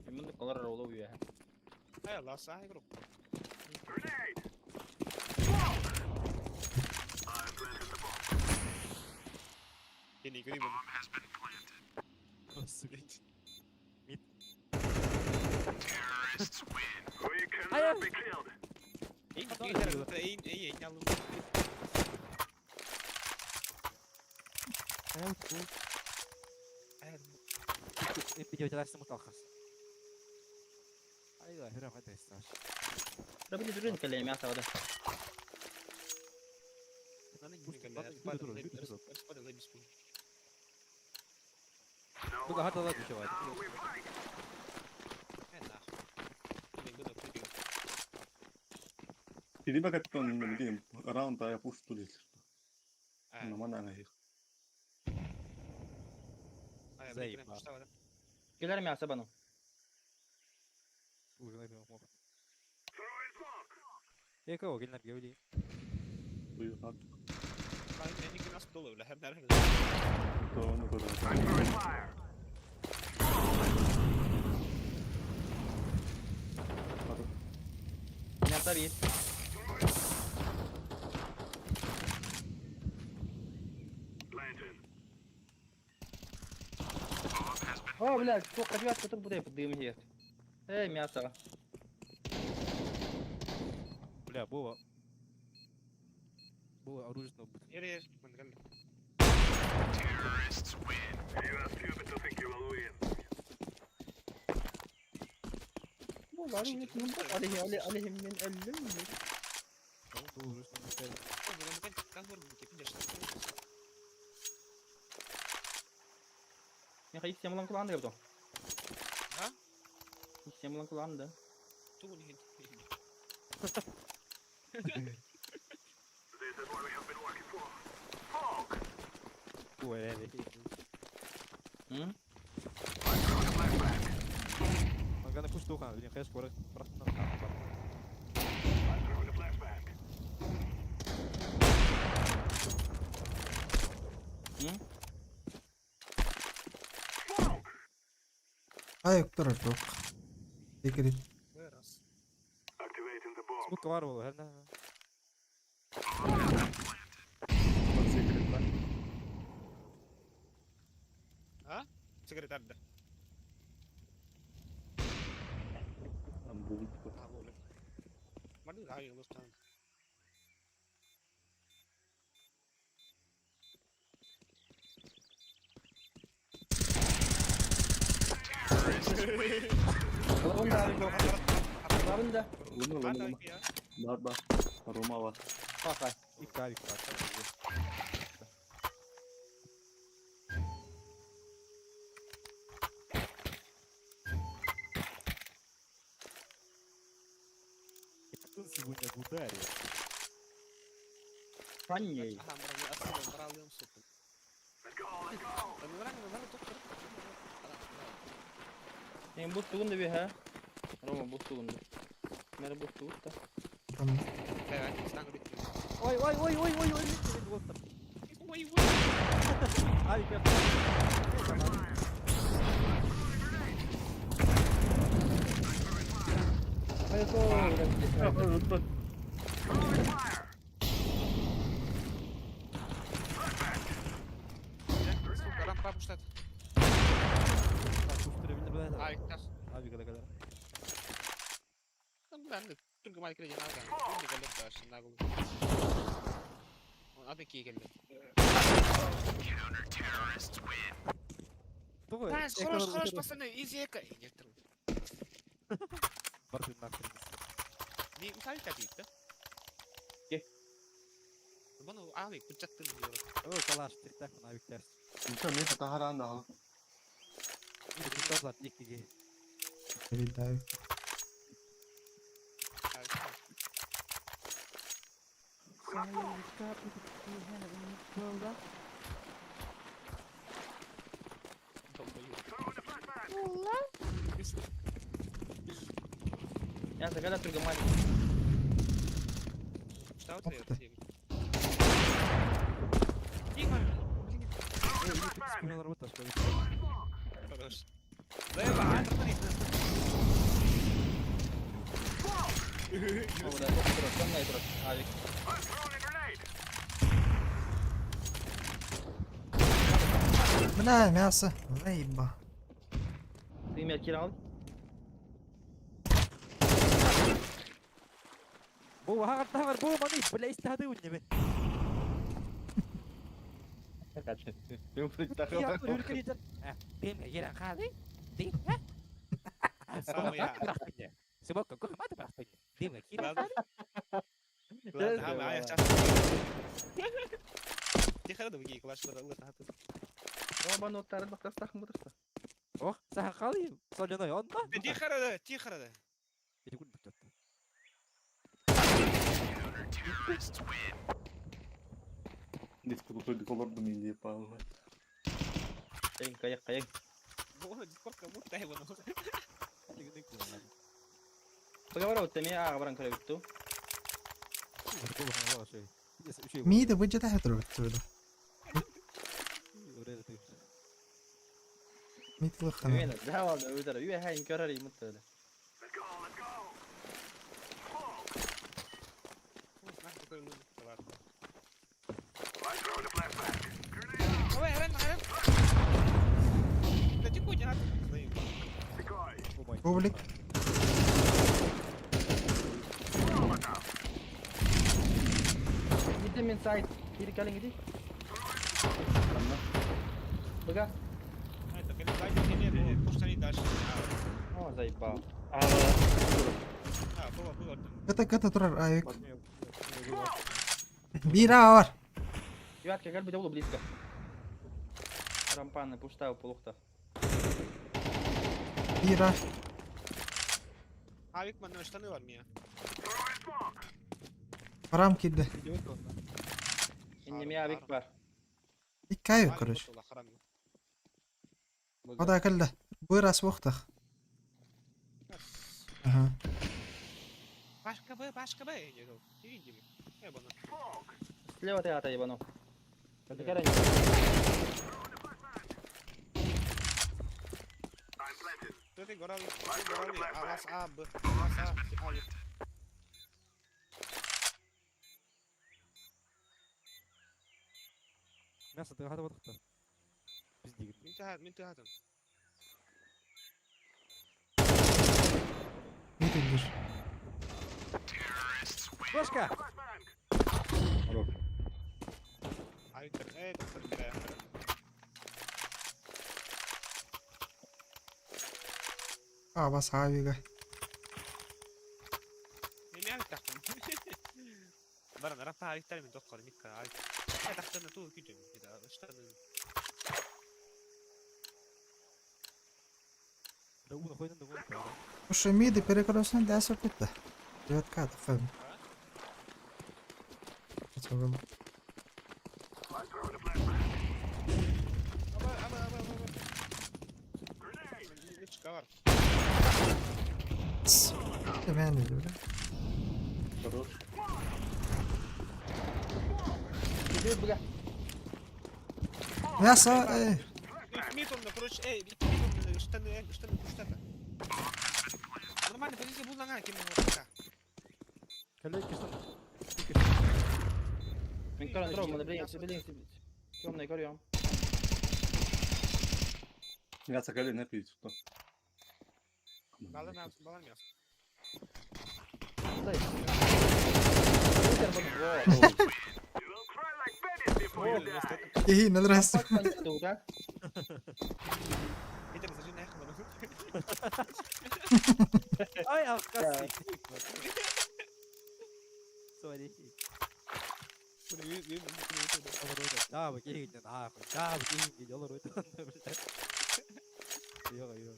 Мында колор ролу үйе. Ай, Allah саа игру. Кени, кени буду. Сука. Мид. We cannot be killed. Эй, эй, эй, эй, Айла, хера хата исташ. Да будет дружин калле мясо вода. Буга хата ла душевать. Иди капитан мен раунд ая пуш тулил. Наман ана их. Заебал. Келер мясо бану. Эй, кого, гель на бьёли. Уйхат. Throwing fire. Мясо бит. Planting. О, блядь, сколько девятка тут будет дым here. Эй, мясо. Бля, Бова. Бова оружие будет. You are stupid to think you will win. عليهم من ألم. Я их всем ланку ланды готов. А? Всем ланку ланды. This is what we have been working for. Smoke. Ой, М? Магана куштуха, блин, хэш скоро просто на I'm throwing a flashbang. М? Smoke. Ай, кто рток. Секрет. Activating the bomb. Смук варвало, герна. Сигарет арда. Амбул. Марды ай лыстан. Лабында. Луна, луна, луна. Бар, бар. Рома бар. Паха. Икки авик бар. Он сегодня в ударе. Фанней. Мен бу тугун да ha. Рома бу тугун да. Мэр бу тугут да. Там Ой, ой, ой, ой, ой, ой, Ой, ой. Авик, я. Сука, рампа пуштат. Авик, тас. Авик, да, да. Түргө майкре жанагы. Түргө келет да, шынагыл. Аты ки келди. Тоҕо? Хорош, хорош, пацаны, изи эка. Нет. Барды нахрен. Не усали так да? Ке. Бұны авик пычаттын diyor. О, калаш, тихтах, авик тяс. Ничего, мен тахаран да. Тахаран иккиге. видаю. Я загада түргө май. Что Ух ты. ты? Тихо. Хорош. Да, О, да, топ турат, кандай турат. Авик. Бля, мясо. Заеба. Ты меня кирал? Бу хагар тахар бу маны, бля, истады унне. Дим, ера хады. Дим, ха? Себок, кох маты брахтын. Дим, кира хады. Ладно, Тихо, да выги, клаш, да, ладно. Рома, ну тарын бактастахын бутырса. Ох, сахали, соляной он ба. Тихо, да, тихо, да. Иди куда тут? Дискурду колорду милли палла. Кайын, кайын, кайын. Бо, Дискорд кому дай его. Поговорю, вот меня агабран көрөбүттү. Мида выжата хатыр битті. Мид лыхана. Мен да валда өтөр. Үйе хайын көрөр имут эле. Ой, рен, рен. Да тихо, не надо. Бублик. Иди мен сайт. Кири калин иди. Бага. Это кали пуштани дальше. О, заебал. А, было, было. Ката ката турар авик. Бира бар. Девятка, как бы было близко. Рампаны пуштау полухта. Бира. Авик манна штаны бар мия. Парам кирди. Инне авик бар. Икки авик, короче. Ода кэллэ. Бырас вохтах. Ага. Башка Б, башка Б. Видим. Ебано. Слева ты ата ебану. Ты горали, горали. А вас А, Б, вас А, авик. Мясо ты хата вот Пиздик. Мин тахат, мин тахатым. пиндер. Флешка! Хорош. Ай, доктор, бля. А, бас авига. Не тахтан. Баран рафа айттар мен доктор Микка ай. Тахтан туу күтүм. Штаны. Да уна хуйнан да вон. Слушай, миды перекрестный да сопита. Девятка, фэм. Аба, аба, аба, аба. Личка бар. Мен бля. Хорош. Иди, бля. Мясо, эй. Мид он, короче, эй, мид он, штаны, штаны, штаны. Нормально, позиция булнага, ким пока. Кале киштан. Мен көрөн турам, мына билин, билин. Темный көрөм. Мясо кале не пить. Балар мясо, балар мясо. Стой. You will cry like babies before you die. И, на раз. Питер, зажи нахуй. Ай, алкасы. Sorry. Да, вы киньте нахуй. Да, вы киньте, дело блядь. Ё, ё.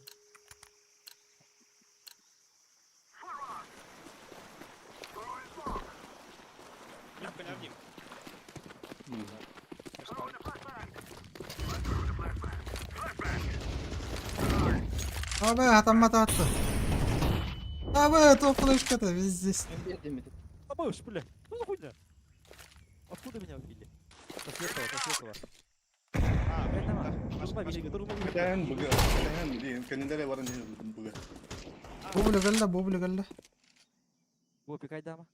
Мид понявним. Абы, атамма атты. Абы, то флешка-то везде. Абы, бля. Что за хуйня? Откуда меня убили? Со светлого, со светлого. А, Турма велика, турма велика. Кэн буга. Кэн ди. Кэнилere баран буга. Бублю галла, бублю галла. Во, пикай дама.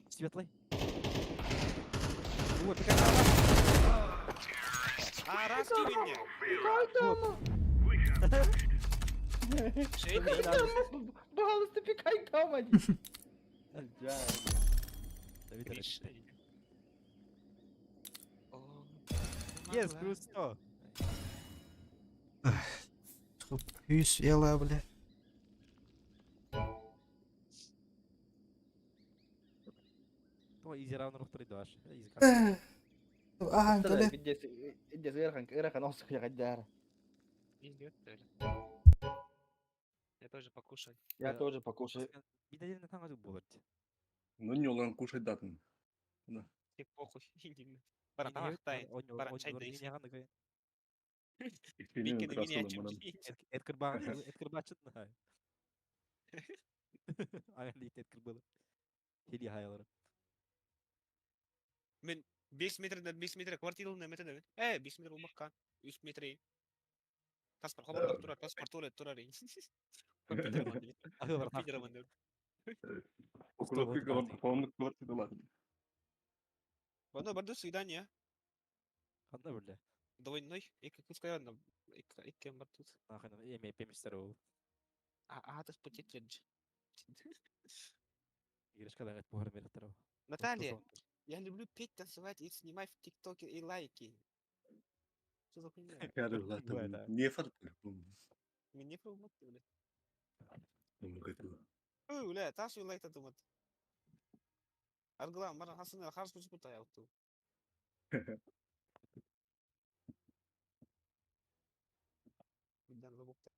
Светлый. Во, пикай дама. А, раз меня. Пожалуйста, пикай дома. Yes, плюс 100. Хүйс, ела, бля. То изи равно рух 3 даш. Изи Ага, кале. Я тоже покушаю. Я тоже покушаю. Биден там азы болот. Ну не олан кушать датын. Тебе похуй. Баран тамактай. Баран чай дейс. Эткер баачыт. Аян эткер было. Хили хаялары. Мен 5 метрден 5 метр квартиралын метр. Э, 5 метр болмакка. 3 метр. Паспорт хабарлап турар, паспорт турар, турар. Компьютер ман. Около квартиры. Ладно, до свидания. Кандай бля? Двойной, эки кыска эки бар тут. Нахуй, эме пемистер ол. А, а, ты спутитель. Иришка да буһар береттер. Наталья, я люблю петь, танцевать и снимать в ТикТоке и лайки. Что за хуйня? Не фарт. Мне блядь. Ой, бля, таш лайк татымат. Аргылам, баран хасына харс кучпута яуту. Бидан лобокта.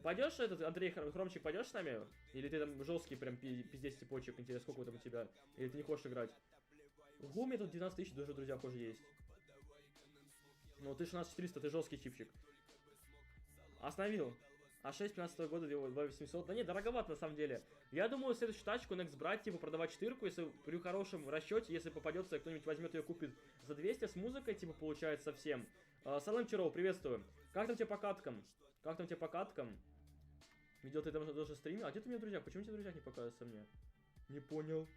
Пойдешь этот, Андрей Хромчик, пойдешь с нами? Или ты там жесткий прям пиздец типочек, интересно, сколько там у тебя? Или ты не хочешь играть? Ого, у меня тут 12 тысяч даже, друзья, тоже есть. Ну, ты 16400, ты жесткий чипчик. Остановил. А6 15 года, 2800. Да не, дороговато на самом деле. Я думаю, следующую тачку Next брать, типа продавать четырку, если при хорошем расчете, если попадется, кто-нибудь возьмет ее, купит за 200 с музыкой, типа, получается совсем. Салам Чаров, приветствую. Как там тебе по каткам? Как там тебе по каткам? Видел, ты там даже стримил. А где ты у меня в друзьях? Почему тебе в друзьях не показывается мне? Не понял.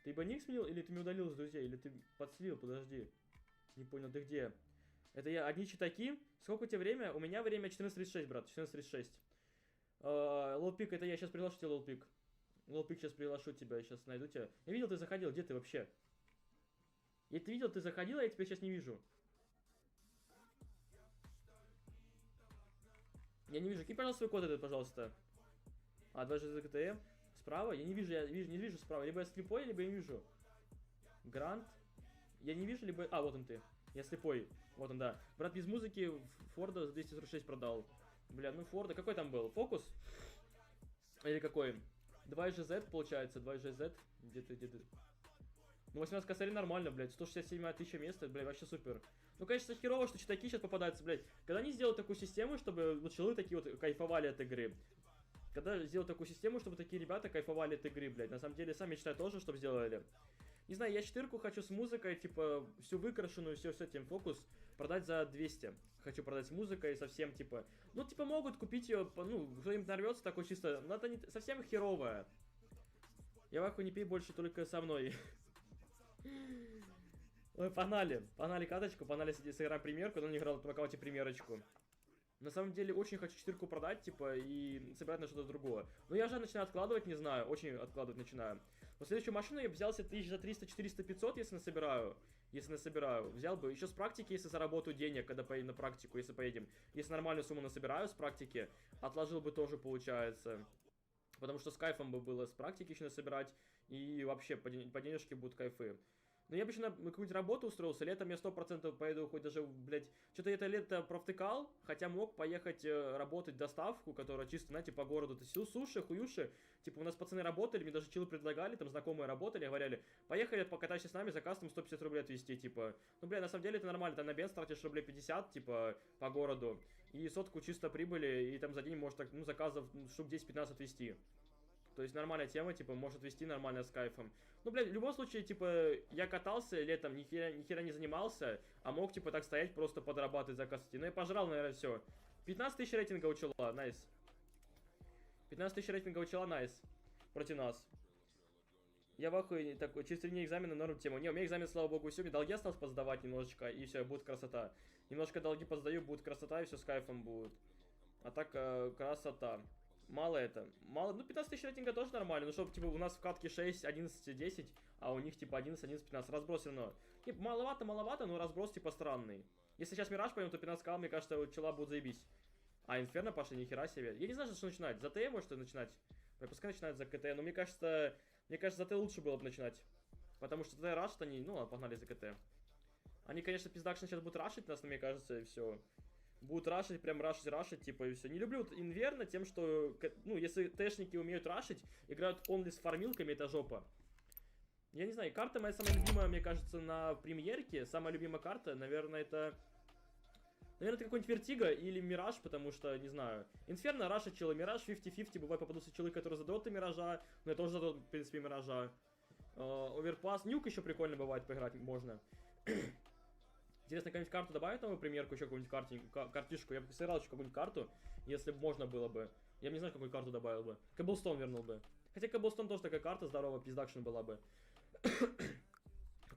Ты бы ник сменил, или ты меня удалил из друзей, или ты подслил, подожди. Не понял, ты где? Это я одни читаки. Сколько у тебя время? У меня время 14:36, брат, 14:36. Лолпик, это я сейчас приглашу тебя, Лолпик. Лолпик, сейчас приглашу тебя, сейчас найду тебя. Я видел, ты заходил, где ты вообще? Я ты видел, ты заходил, а я тебя сейчас не вижу. Я не вижу. Кинь, пожалуйста, свой код этот, пожалуйста. А, 2 ЖЗКТМ. Справа? Я не вижу, я вижу, не вижу справа. Либо я слепой, либо я не вижу. Грант. Я не вижу, либо... А, вот он ты. Я слепой. Вот он, да. Брат, без музыки Форда за 246 продал. Бля, ну Форда. Какой там был? Фокус? Или какой? 2 GZ получается. 2 GZ. Где ты, где ты? Ну, 18 косарей нормально, блядь. 167 тысяча места, блядь, вообще супер. Ну, конечно, херово, что читаки сейчас попадаются, блядь. Когда они сделают такую систему, чтобы вот челы такие вот кайфовали от игры. Когда сделают такую систему, чтобы такие ребята кайфовали от игры, блядь. На самом деле, сам мечтаю тоже, чтобы сделали. Не знаю, я четырку хочу с музыкой, типа, всю выкрашенную, все с этим, фокус, продать за 200. Хочу продать с музыкой совсем, типа... Ну, типа, могут купить ее, ну, кто-нибудь нарвется такой чисто... Но это не совсем херовая. Я ваху не пей больше только со мной. Ой, погнали. Погнали каточку, погнали сыграем примерку, но не играл на аккаунте примерочку. На самом деле, очень хочу четырку продать, типа, и собирать на что-то другое. Но я же начинаю откладывать, не знаю, очень откладывать начинаю. Но следующую машину я взялся тысяч за 300, 400, 500, если насобираю. Если насобираю. Взял бы. Еще с практики, если заработаю денег, когда поедем на практику, если поедем. Если нормальную сумму насобираю с практики, отложил бы тоже, получается. Потому что с кайфом бы было с практики еще насобирать. И вообще по денежке будут кайфы. Но я бы еще на какую-нибудь работу устроился. Летом я 100% поеду хоть даже, блядь... Что-то я это лето провтыкал, хотя мог поехать работать доставку, которая чисто, знаете, по городу. То есть суши, хуюши. Типа у нас пацаны работали, мне даже чилы предлагали, там знакомые работали, говорили, поехали, покатайся с нами, заказ там 150 рублей отвезти, типа. Ну, бля, на самом деле это нормально, там на бенз тратишь рублей 50, типа, по городу. И сотку чисто прибыли, и там за день можешь так, ну, заказов штук 10-15 отвезти. То есть нормальная тема, типа, может вести нормально с кайфом. Ну, блядь, в любом случае, типа, я катался летом, ни хера не занимался, а мог, типа, так стоять, просто подрабатывать заказ. Ну, я пожрал, наверное, все. 15 тысяч рейтинга у чела, nice. 15 тысяч рейтинга у чела, nice. Против нас. Я в ахуе, такой, через 3 дня экзамена, норм тема. Не, у меня экзамен, слава богу, все, мне долги осталось поздавать немножечко, и все, будет красота. Немножко долги поздаю, будет красота, и все с кайфом будет. А так, красота. Мало это. Мало. Ну, 15 тысяч рейтинга тоже нормально. Ну, чтобы, типа, у нас в катке 6, 11, 10, а у них, типа, 11, 11, 15. Разброс все равно. Не, маловато, маловато, но разброс, типа, странный. Если сейчас Мираж пойдем, то 15к, мне кажется, у чела будет заебись. А, Инферно пошли, нихера себе. Я не знаю, что начинать. За Т может начинать? Пускай начинают за КТ. Но мне кажется, за Т лучше было бы начинать. Потому что Т рашат они... Ну, ладно, погнали за КТ. Они, конечно, пиздакшн сейчас будут рашить нас, но мне кажется, и все. Будут рашить, прям рашить, рашить, типа, и все. Не люблю вот Инверно тем, что, ну, если тэшники умеют рашить, играют only с фармилками, это жопа. Я не знаю, карта моя самая любимая, мне кажется, на премьерке. Самая любимая карта, наверное, это... Наверное, это какой-нибудь Вертиго или Мираж, потому что, не знаю. Инферно рашит челы, Мираж 50-50, бывает попадутся челы, которые задроты Миража, но я тоже задрот, в принципе, Миража. Оверпас, Нюк еще прикольно бывает поиграть можно. Интересно, какую-нибудь карту добавить новую премьерку, еще какую-нибудь картишку. Я бы сыграл еще какую-нибудь карту, если бы можно было бы. Я бы не знаю, какую карту добавил бы. Cobblestone вернул бы. Хотя Cobblestone тоже такая карта здоровая, пиздакшн была бы.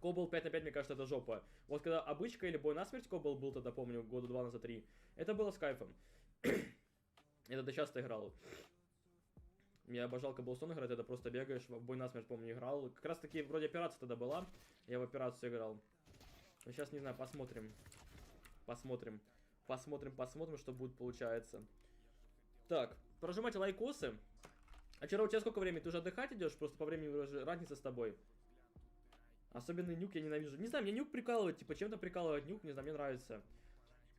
Кобл 5 на 5, мне кажется, это жопа. Вот когда обычка или бой насмерть Кобл был тогда, помню, года 2 назад, 3. Это было с кайфом. Я тогда часто играл. Я обожал Cobblestone играть, это просто бегаешь, в бой насмерть, помню, играл. Как раз таки вроде операция тогда была, я в операцию играл. Но сейчас, не знаю, посмотрим. Посмотрим. Посмотрим, посмотрим, что будет, получается. Так, прожимайте лайкосы. А вчера у тебя сколько времени? Ты уже отдыхать идешь? Просто по времени уже разница с тобой. Особенно нюк я ненавижу. Не знаю, мне нюк прикалывает. Типа, чем-то прикалывает нюк, не знаю, мне нравится.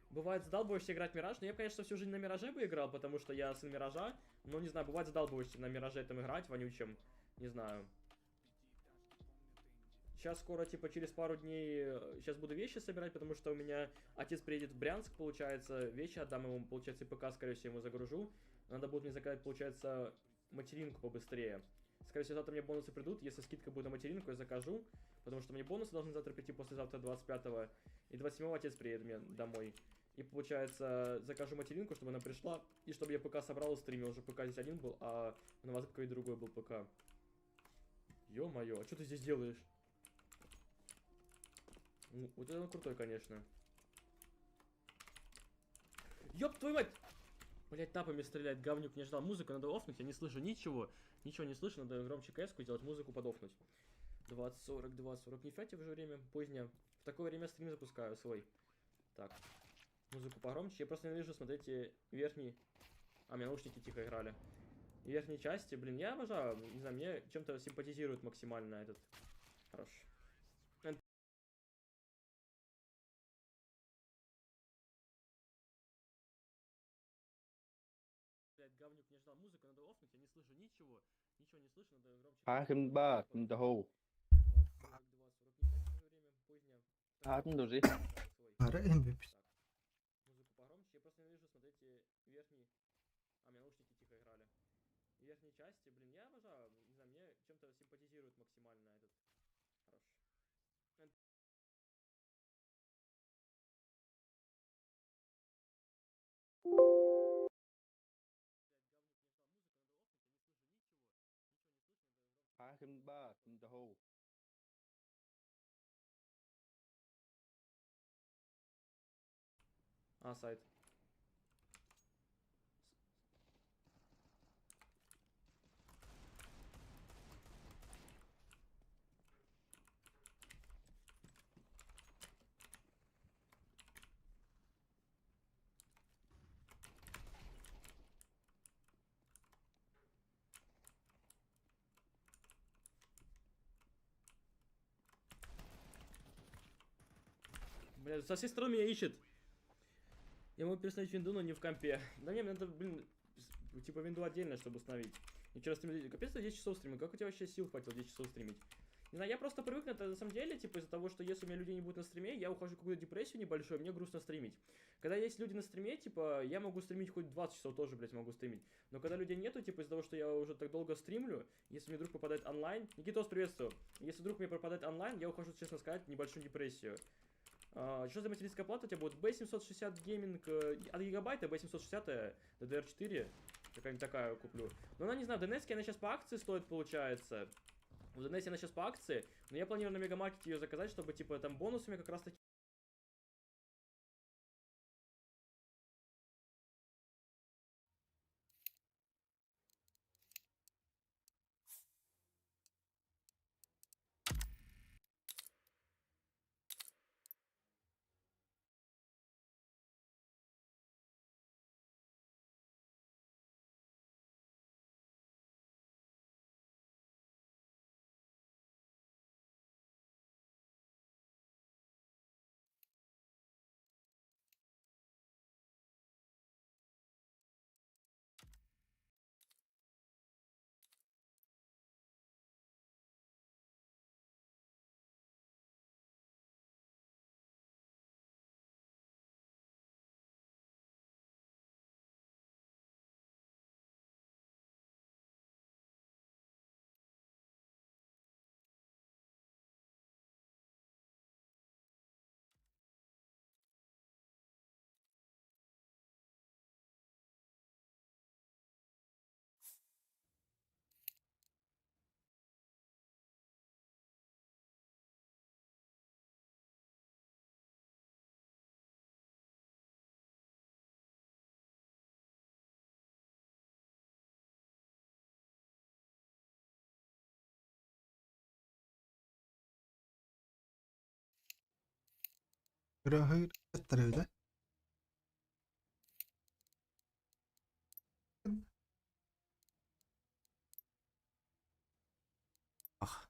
Бывает, задалбываешься играть Мираж, но я, конечно, всю жизнь на Мираже бы играл, потому что я сын Миража, но, не знаю, бывает, задалбываешься на Мираже там играть, вонючем, не знаю. Сейчас скоро, типа, через пару дней, сейчас буду вещи собирать, потому что у меня отец приедет в Брянск, получается, вещи отдам ему, получается, и ПК, скорее всего, ему загружу. Надо будет мне заказать, получается, материнку побыстрее. Скорее всего, завтра мне бонусы придут, если скидка будет на материнку, я закажу, потому что мне бонусы должны завтра прийти, послезавтра 25-го, и 27-го отец приедет мне домой. И, получается, закажу материнку, чтобы она пришла, и чтобы я ПК собрал и стримил, уже ПК здесь один был, а на Новозыбкове другой был ПК. Ё-моё, а что ты здесь делаешь? Ну, вот это он крутой, конечно. Ёб твою мать! Блять, тапами стреляет, говнюк, не ждал. Музыку надо офнуть, я не слышу ничего. Ничего не слышу, надо громче кс сделать, музыку подофнуть. 20.40, 20.40, нифига тебе уже время позднее. В такое время стрим запускаю свой. Так, музыку погромче. Я просто ненавижу, смотрите, верхний... А, у меня наушники тихо играли. Верхней части, блин, я обожаю, не знаю, мне чем-то симпатизирует максимально этот... Хорош. Блять, говнюк не ждал музыку, надо офнуть, я не слышу ничего. Ничего не слышу, надо громче... Хаким ба, дахоу. Хаким дожи. Ара MVP. Музыку погромче. Я просто ненавижу, смотрите, верхний... А, у меня наушники тихо играли. Верхней части, блин, я обожаю, не знаю, мне чем-то симпатизирует максимально этот... Хорош. Хаким ба, дахоу. А, сайт. Бля, со всех сторон меня ищет. Я могу переустановить винду, но не в компе. Да не, мне надо, блин, типа винду отдельно, чтобы установить. И вчера стримил, капец, я 10 часов стримил. Как у тебя вообще сил хватило 10 часов стримить? Не знаю, я просто привык на это, на самом деле, типа, из-за того, что если у меня людей не будет на стриме, я ухожу в какую-то депрессию небольшую, мне грустно стримить. Когда есть люди на стриме, типа, я могу стримить хоть 20 часов тоже, блядь, могу стримить. Но когда людей нету, типа, из-за того, что я уже так долго стримлю, если мне вдруг попадает онлайн... Никитос, приветствую. Если вдруг мне пропадает онлайн, я ухожу, честно сказать, в небольшую депрессию. Что за материнская плата у тебя будет? B760 Gaming, от Гигабайта, B760, DDR4, какая-нибудь такая куплю. Но она, не знаю, в DNS она сейчас по акции стоит, получается. В DNS она сейчас по акции, но я планирую на Мегамаркете ее заказать, чтобы, типа, там бонусами как раз таки... Грахыр да? Ах.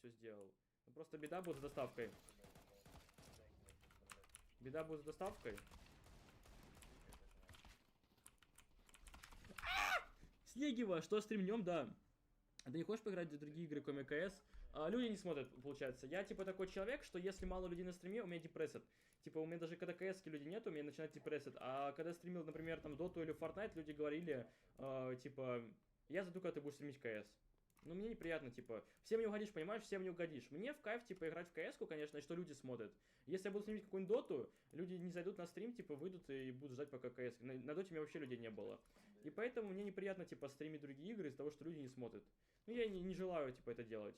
все сделал. Ну, просто беда будет с доставкой. Беда будет с доставкой. Снегива, что стримнем, да. А ты не хочешь поиграть в другие игры, кроме КС? А, люди не смотрят, получается. Я, типа, такой человек, что если мало людей на стриме, у меня депрессит. Типа, у меня даже когда КС люди нет, у меня начинает депрессит. А когда стримил, например, там, Доту или Fortnite, люди говорили, типа, я зайду, когда ты будешь стримить КС. Ну, мне неприятно, типа, всем не угодишь, понимаешь, всем не угодишь. Мне в кайф, типа, играть в КС-ку, конечно, и что люди смотрят. Если я буду стримить какую-нибудь доту, люди не зайдут на стрим, типа, выйдут и будут ждать, пока КС. На доте у меня вообще людей не было. И поэтому мне неприятно, типа, стримить другие игры из-за того, что люди не смотрят. Ну, я не желаю, типа, это делать.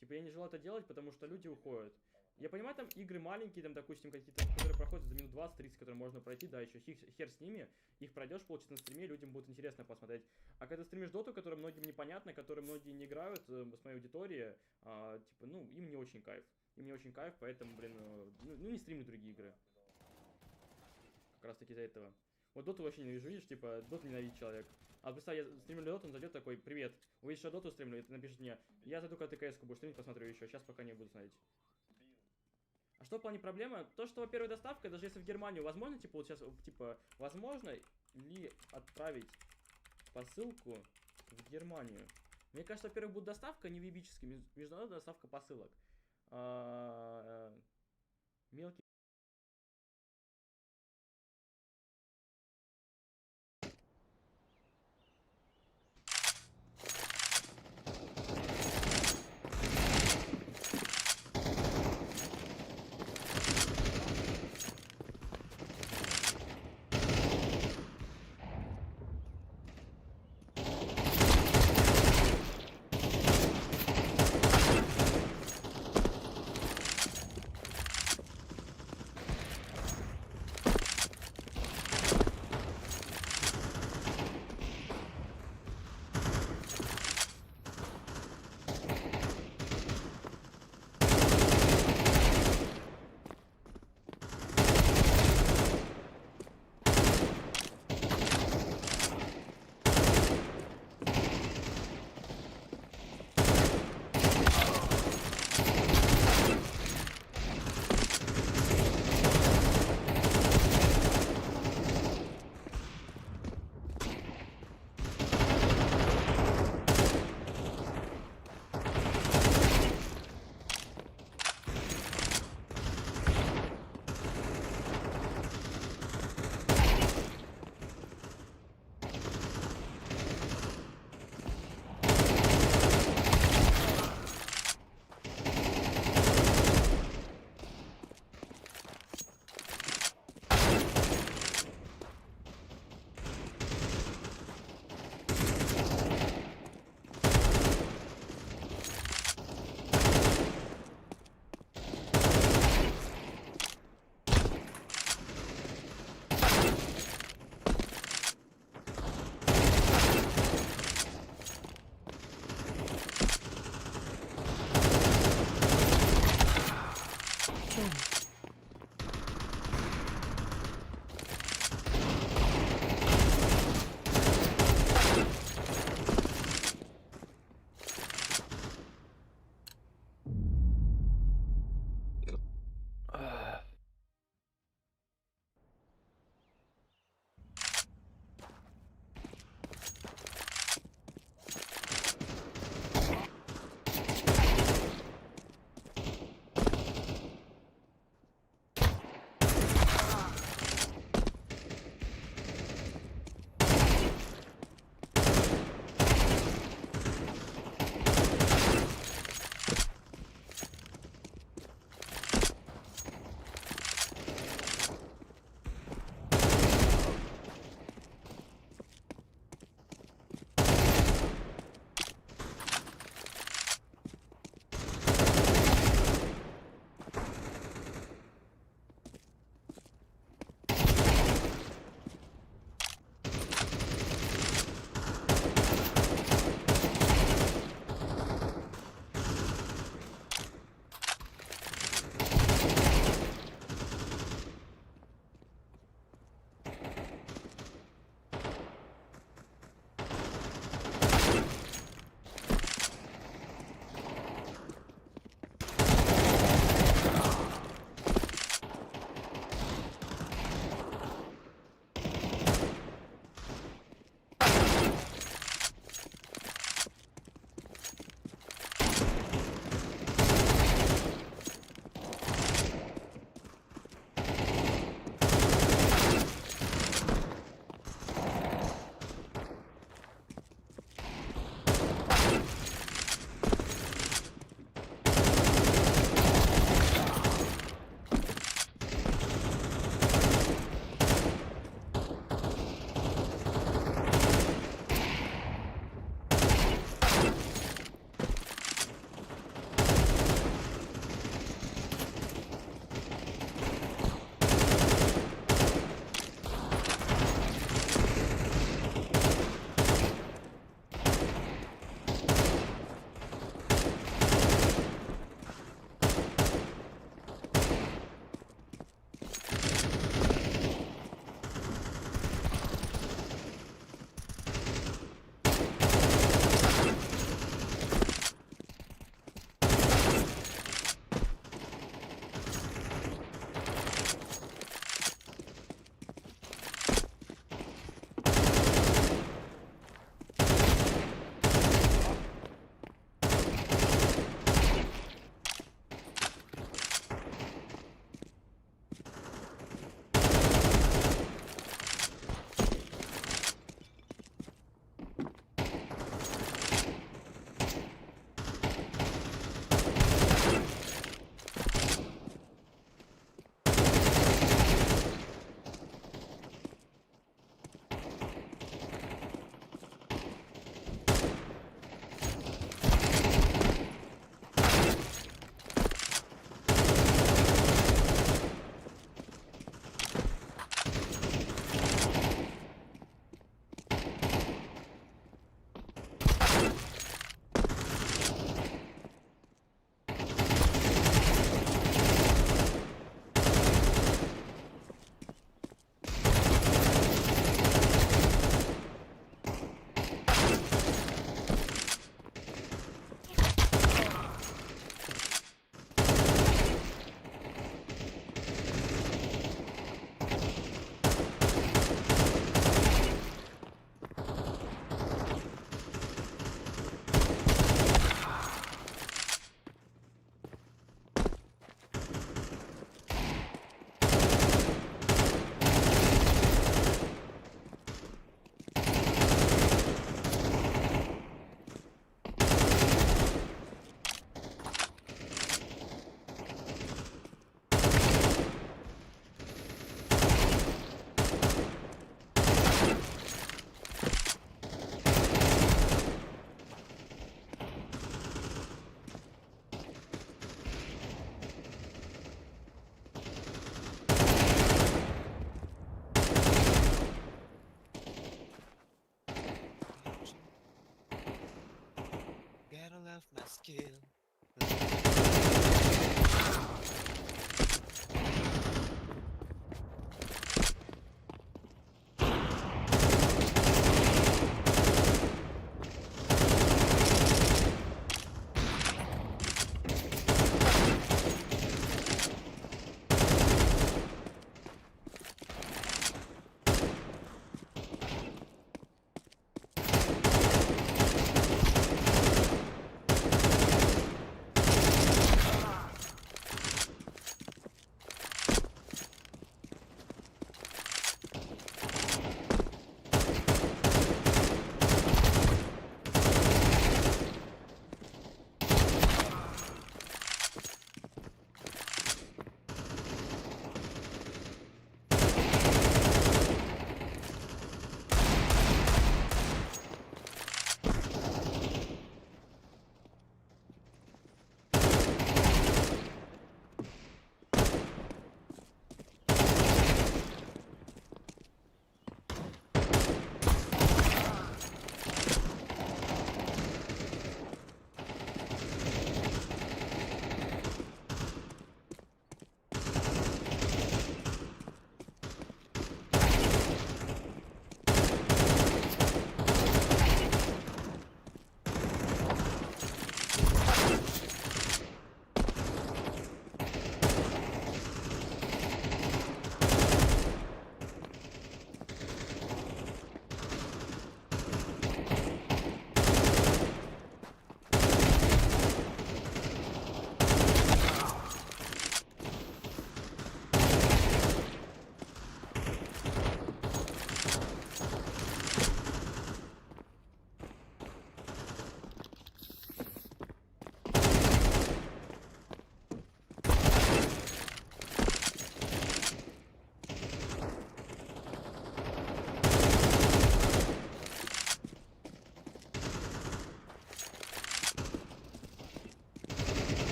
Типа, я не желаю это делать, потому что люди уходят. Я понимаю, там игры маленькие, там, допустим, какие-то, которые проходят за минут 20-30, которые можно пройти, да, еще хер с ними, их пройдешь, получится на стриме, людям будет интересно посмотреть. А когда стримишь доту, которая многим непонятна, которую многие не играют с моей аудитории, типа, ну, им не очень кайф. Им не очень кайф, поэтому, блин, ну, не стримлю другие игры. Как раз таки из-за этого. Вот доту вообще ненавижу, видишь, типа, доту ненавидит человек. А представь, я стримлю доту, он зайдет такой, привет, увидишь, что доту стримлю, и напишет мне, я зайду, когда ты КС-ку будешь стримить, посмотрю еще, сейчас пока не буду смотреть. А что в плане проблемы? То, что, во-первых, доставка, даже если в Германию, возможно, типа, вот сейчас, типа, возможно ли отправить посылку в Германию? Мне кажется, во-первых, будет доставка не вибическая, международная доставка посылок. Мелкий.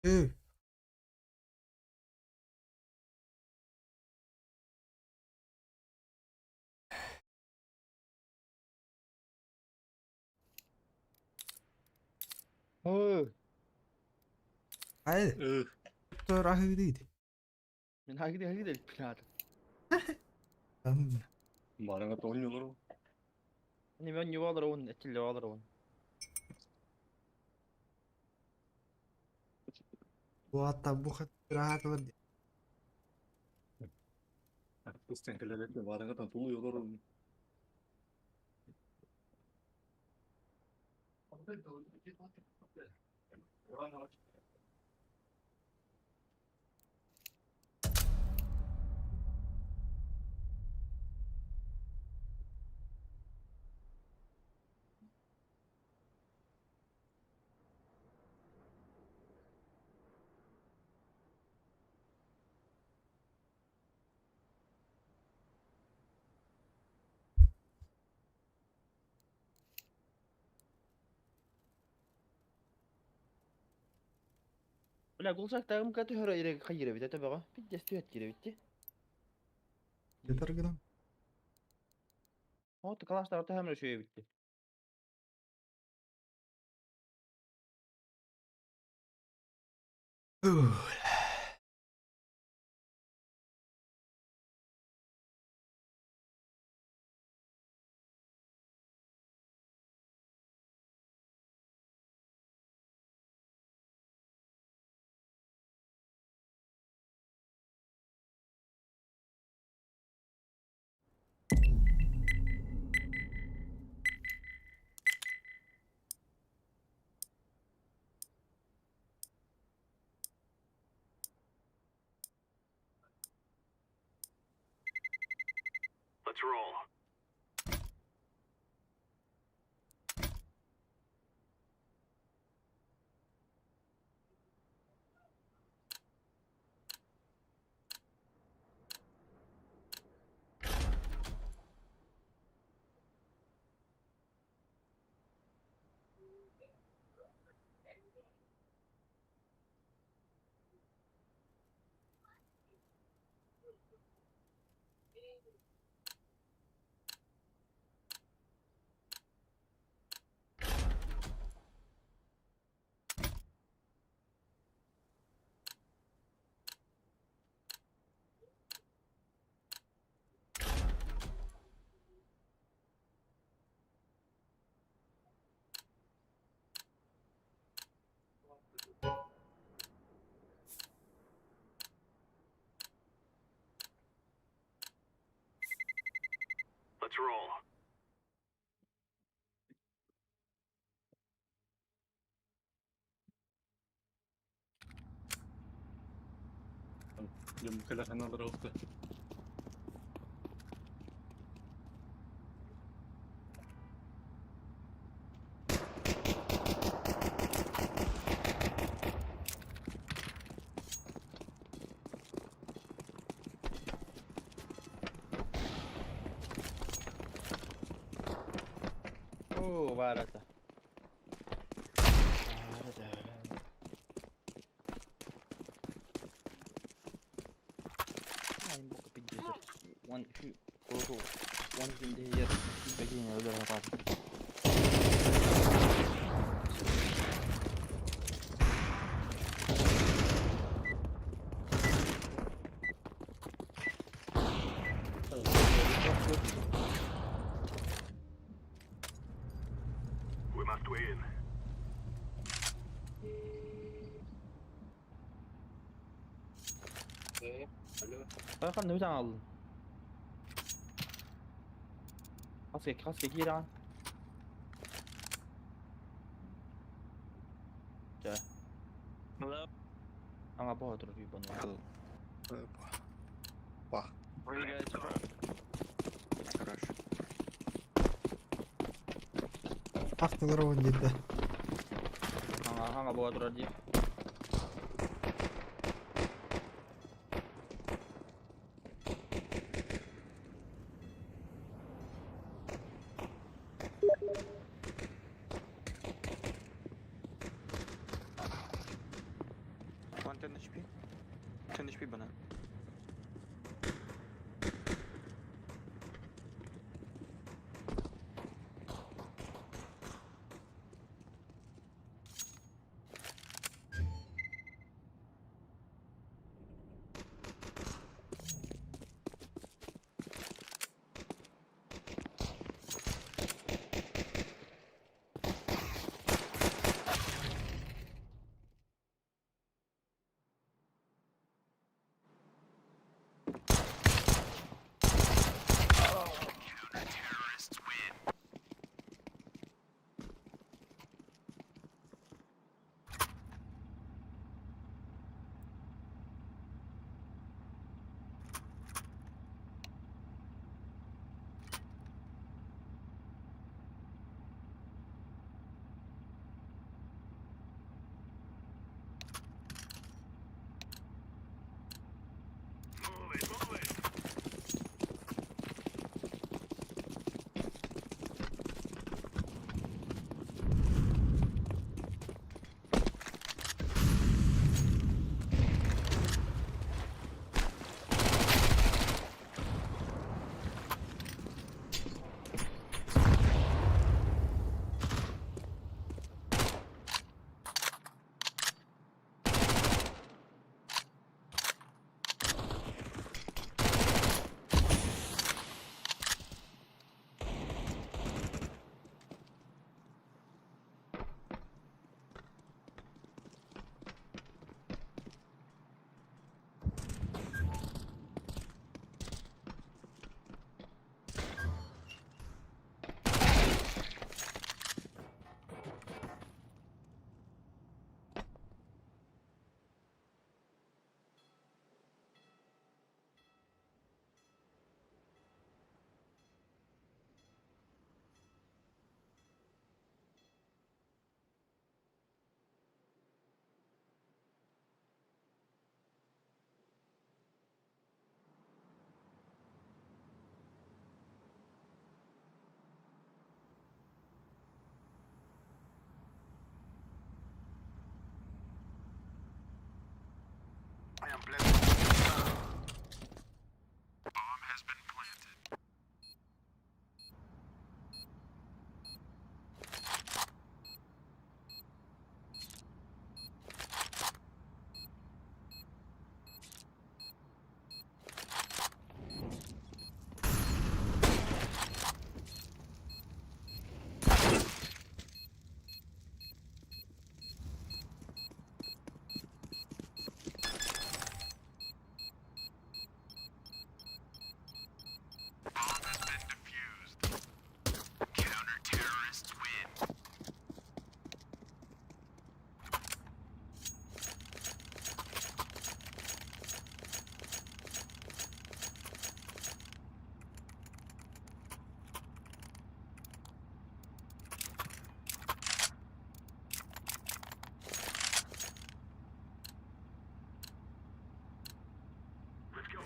Эй. Ой. Hayır. Эх, Тұр дейді. Мен хагиде хагиде пилат. Там барыңа тоңнолор. Не мен не алыр он, этиле алыр он. Буатта бу хат раhatlar. Стенкелерде барыңа там тулуйолор. Бля, гулсак тагым каты хөрө ире хайыра бит это бага. Пиздец түәт кире битти. Жетер гынан. О, калаштар та хәмре шөе битти. Let's roll. Let's roll. Жөмкелер ханалар oldu. О, бар это. One two four one here begin öldür atar. We must win. Bakalım ne bir tane aldın? Kaske gir an. Gel. Hello. Ama bu oturup bir bunu. Па. Where are you guys from? Хорошо. Тақтылар он дейді. Hanga hanga bu oturup diye. 10 HP, банан. Move it, move it. I am blessed. Let's go.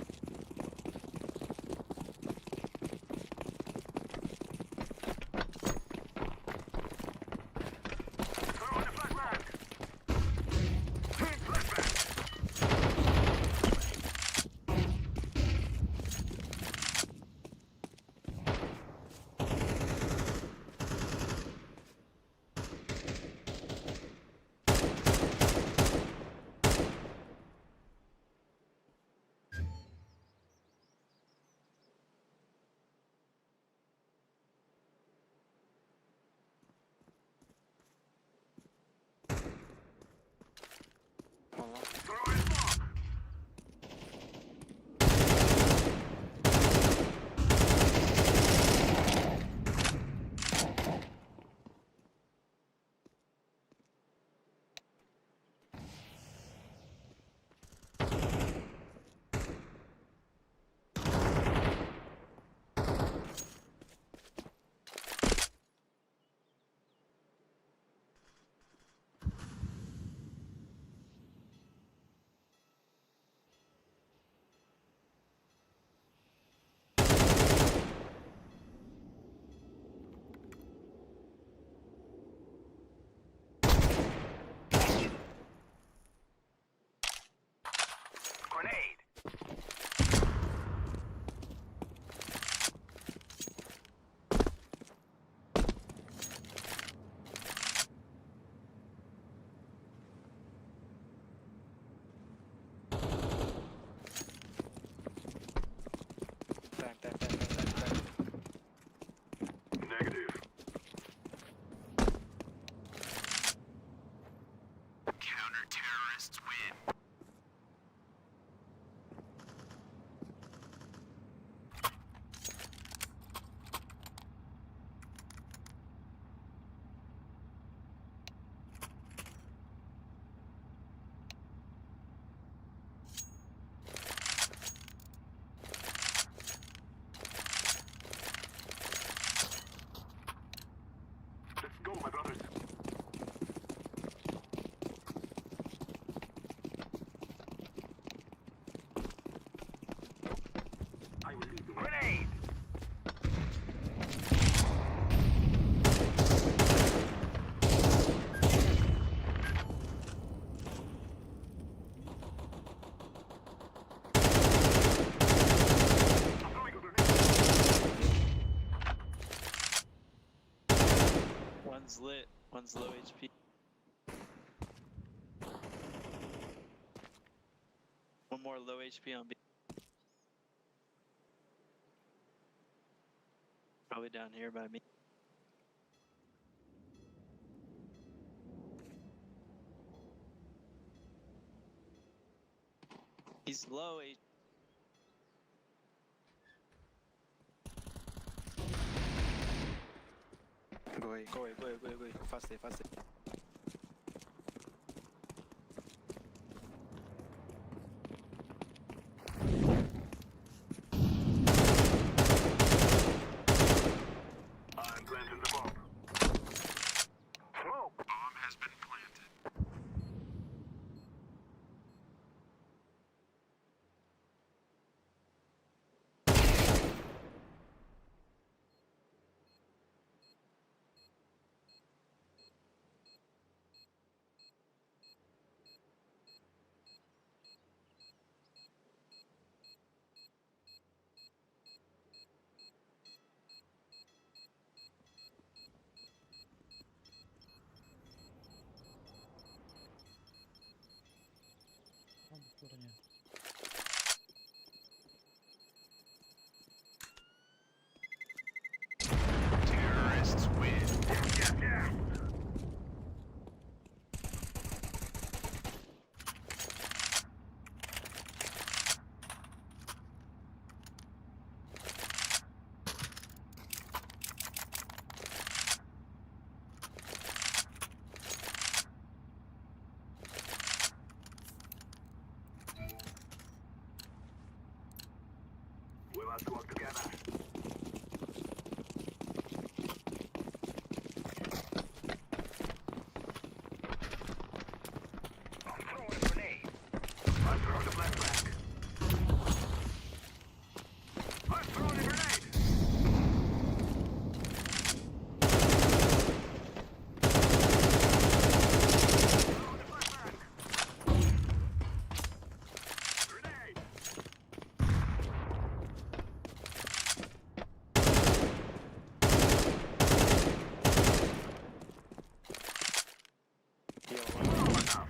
Throw in the flashbang. Flashbang. Throw in smoke. One's low HP. One more low HP on B. Probably down here by me. He's low H. Go away, go away, go away, go away, go away. Fast, fast. I'm planting the bomb. Smoke. Bomb has been planted. Terrorists win. Yeah, yeah, yeah. We must work together. I'm throwing a grenade. I'm throwing a flashbang. I'm throwing a grenade. Throwing a flashbang. Grenade. Molotov.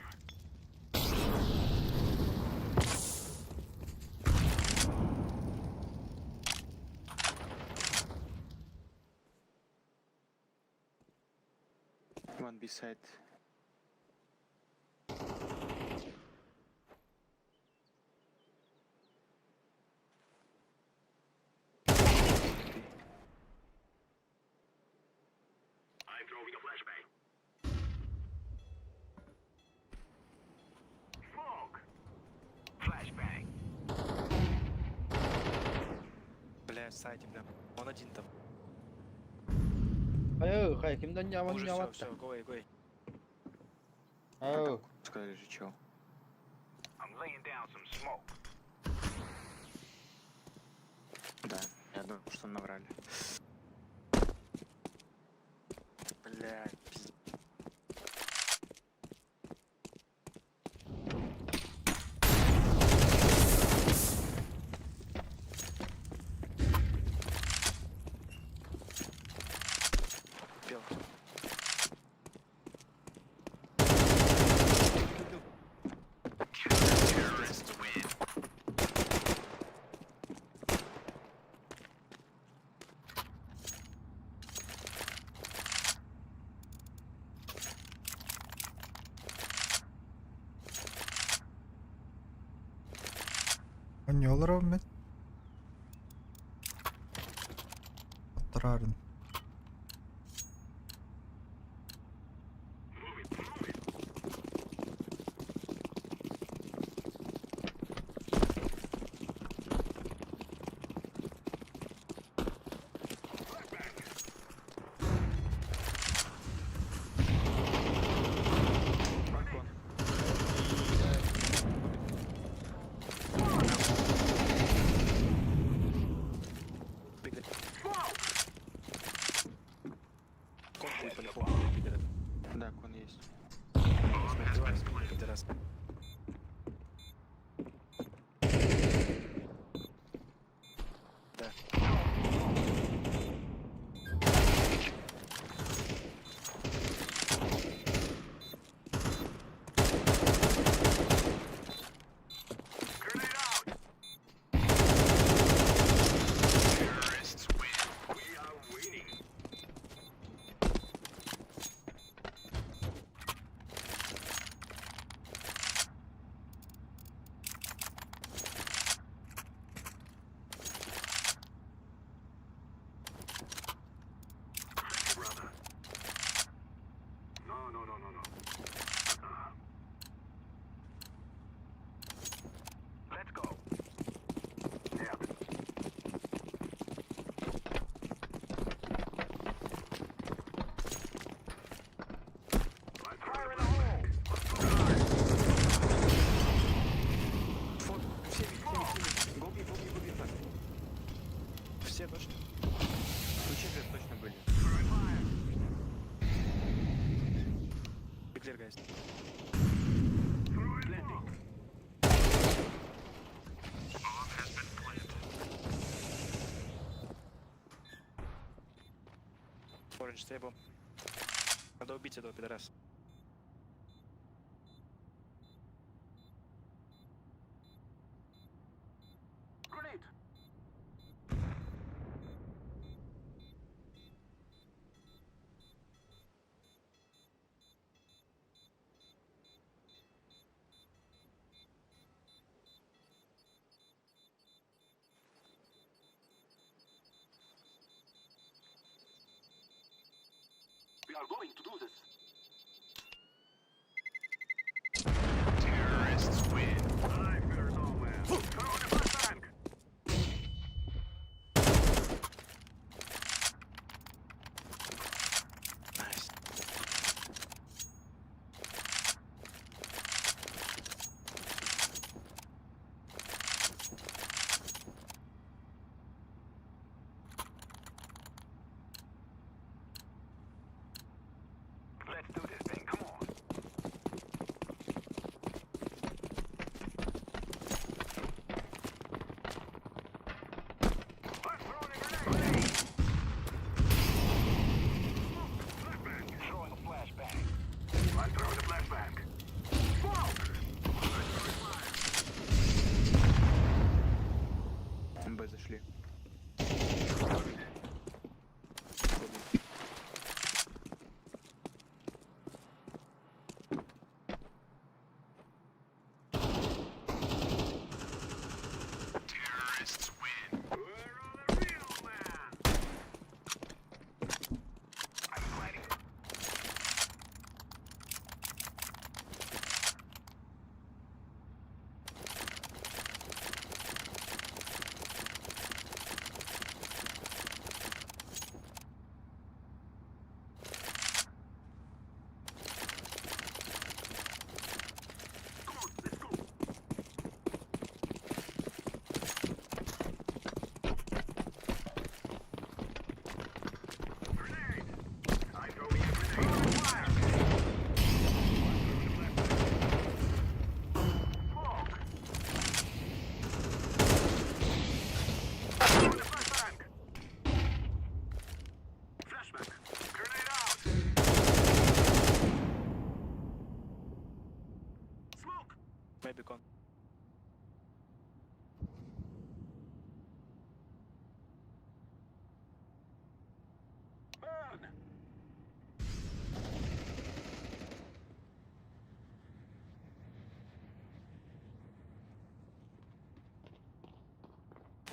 One beside. I'm throwing a flashbang. Smoke. Flashbang. Бля, сзади, бля. Он один там. Хайы, хай, кимден яман Уже все, яматта. все, go away, go away. Ау. Сказали же, чел. I'm laying down some smoke. Да, я думаю, что наврали. Бля, пиздец. Пел. Terrorists win. Оñолор мет. Оттарарын. Move it, move it. Flashbang. Балкон. Беги. Smoke. КТ точно. Ключи же точно были. Clear, guys. Orange, stable. Надо убить этого пидораса. We are going to do this. Terrorists win. I've got it all, man. Throw the flashbang. Nice. Let's do this thing. Come on. I'm throwing a grenade. Flashbang. Throwing a flashbang. I'm throwing a flashbang. Smoke. I'm throwing fire. Б зашли. Terrorists win. We're on the real man. I'm planning. Come on, let's go. Grenade! I'm throwing a grenade. Fire! Smoke! Throwing a flashbang! Flashbang! Grenade out! Smoke! Maybe con. Burn!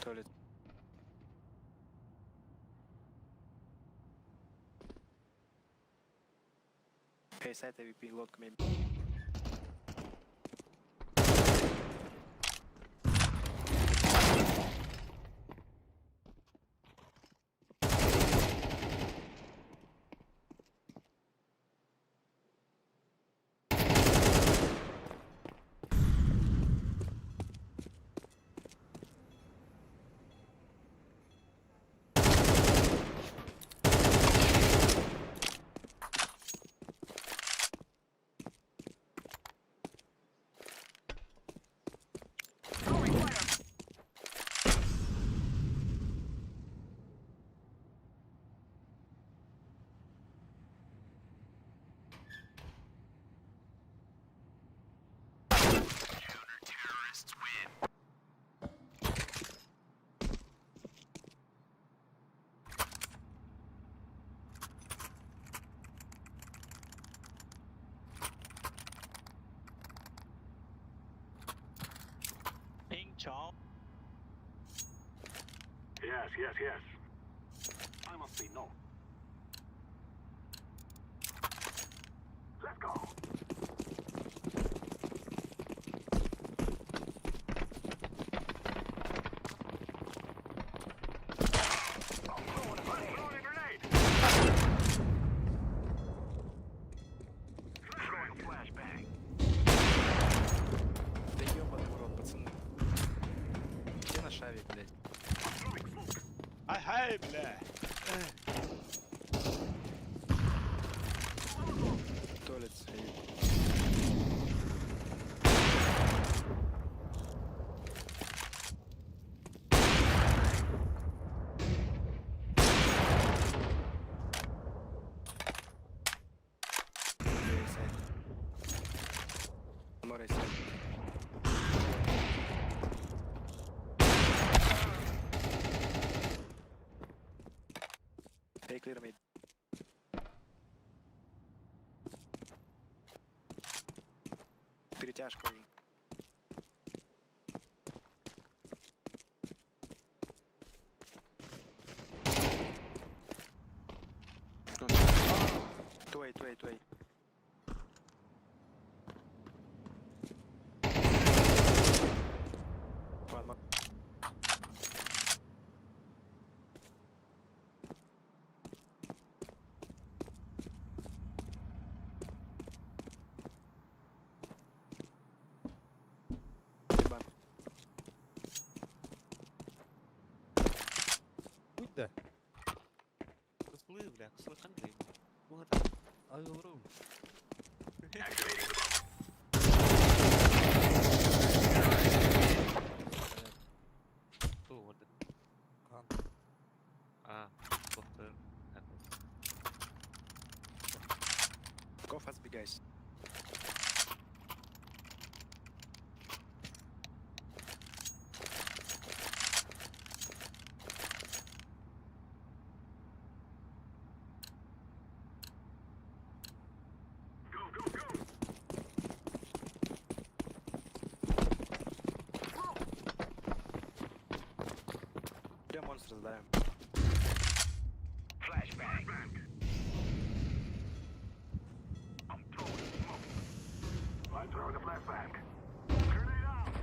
Туалет. Hey, side AWP, long maybe. Throwing fire! Counter-terrorists win. Ping chong. Yes, yes, yes. I must say no. Let's go. I'm throwing a grenade. Throwing a flashbang. Да ебаный в рот, пацаны. Где наш авик, блядь? Throwing smoke. I Ай, бля. Туалет стоит. Море сайт. Hey, clear mid. Перетяжка уже. Туэй, туэй, туэй. One more. Ебан. Будь да. Кыслы, бля, кыслы кандай? Агылру. Ту, вот. Хан. А, тоқты. Go fast, big guys. Go, go, go! Прям монстр задаем. Flashbang! I'm throwing smoke. I'm throwing a flashbang. Grenade out!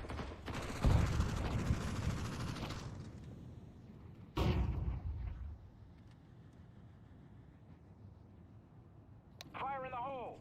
Fire in the hole!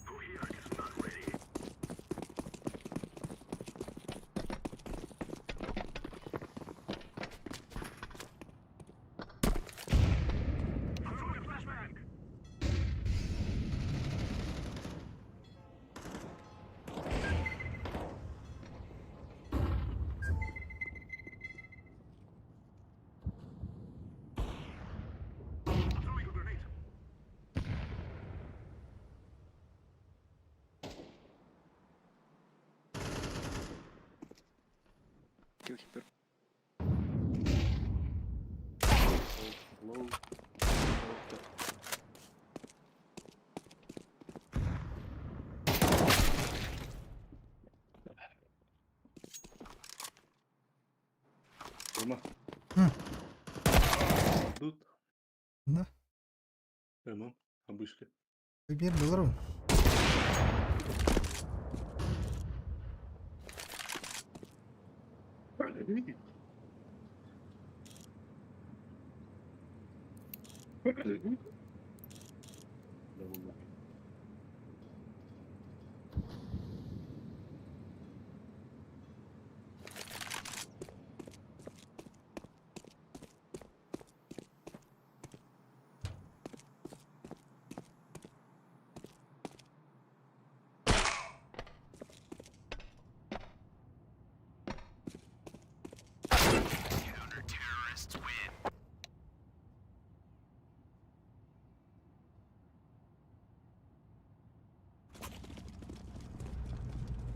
Coherent is not ready. I'm throwing a flashbang! I'm throwing a grenade. Kill him. Low. Дима. М. Тут. Да. Эмо, обычка. Биир доллар. Довольно.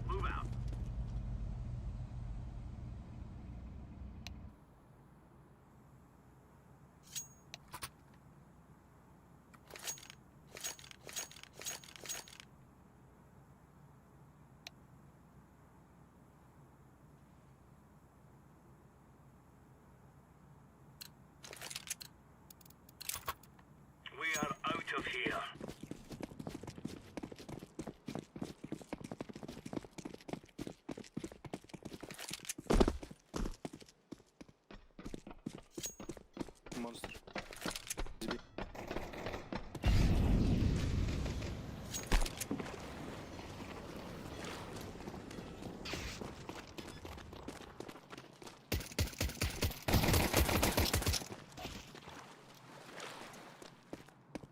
Move out. We are out of here. Монстр.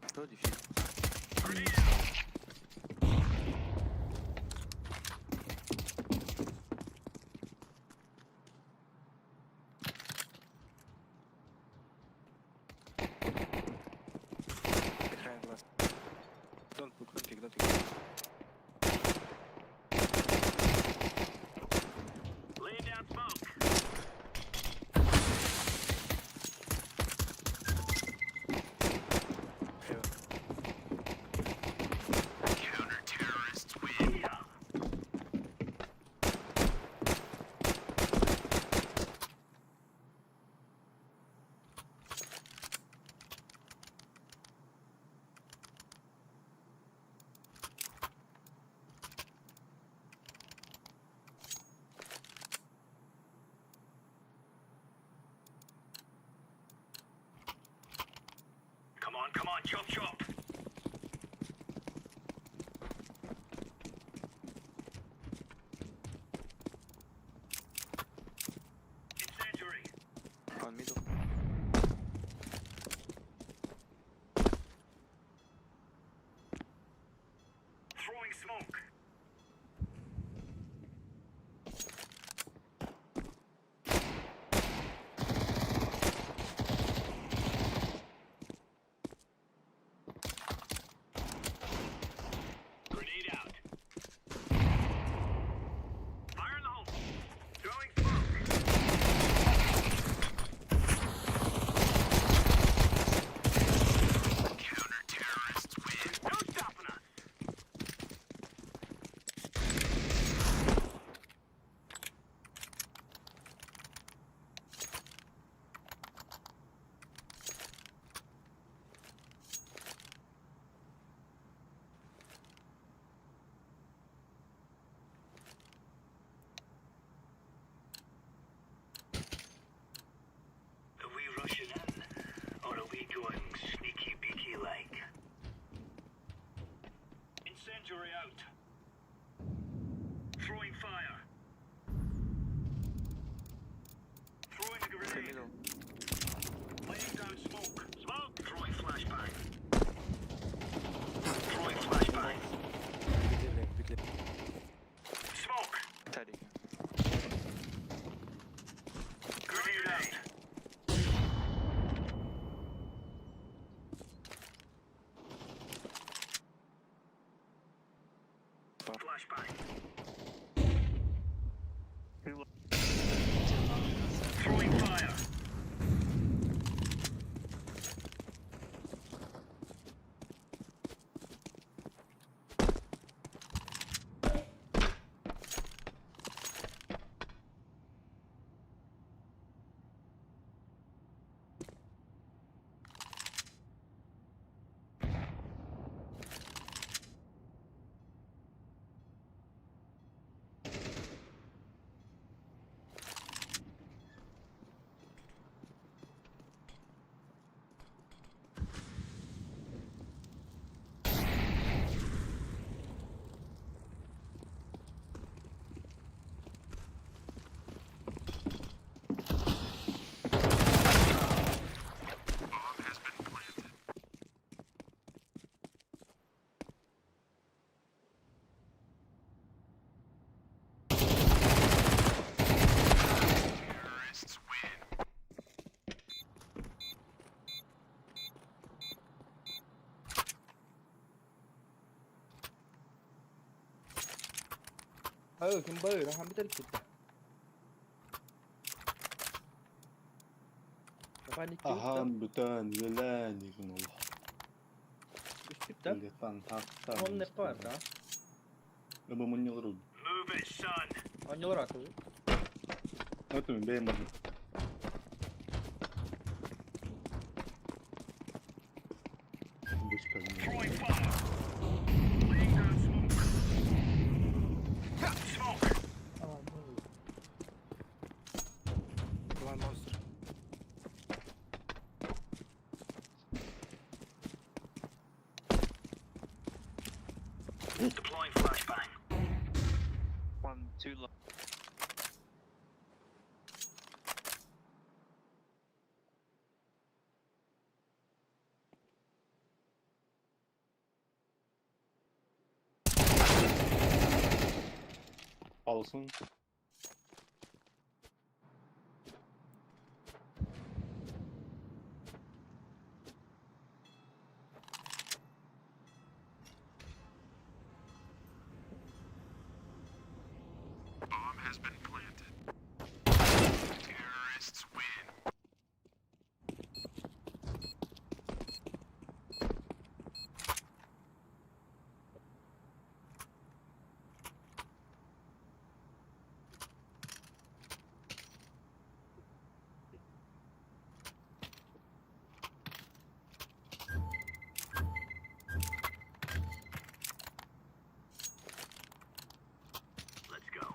Кто дефит? Behind last. Don't look, don't pick, don't pick. Laying down smoke. Heaven. Counter-terrorists win. Come on, come on, chop chop. Incendiary. One middle. Throwing smoke. Grenade out. Fire in the hole. Throwing smoke. Counter-terrorists win. No stopping us. Are we rushing in, or are we going sneaky beaky like? Incendiary out. Throwing fire. Throwing a Three grenade. middle. Laying down smoke. Smoke. Throwing flashbang. Throwing flashbang. Где, бля, где? Smoke. Teddy. Grenade out. Flashbang. Throwing fire. Hayır kim bağır? Ha bir tane gitti. Аһаан бүтэн, үлэлээн игин олох. Үстүктэн. Үлэлээн, Он не пар, да? Эбэ мунньалар Move it, son. Анньалар атылы. Это мен бэйэм бардым. Бычка. Throwing fire. Laying down smoke. Smoke. One monster. Deploying flashbang. One, two long. Alsın. Bomb has been planted. Terrorists win. Let's go.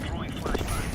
Throwing flashbang.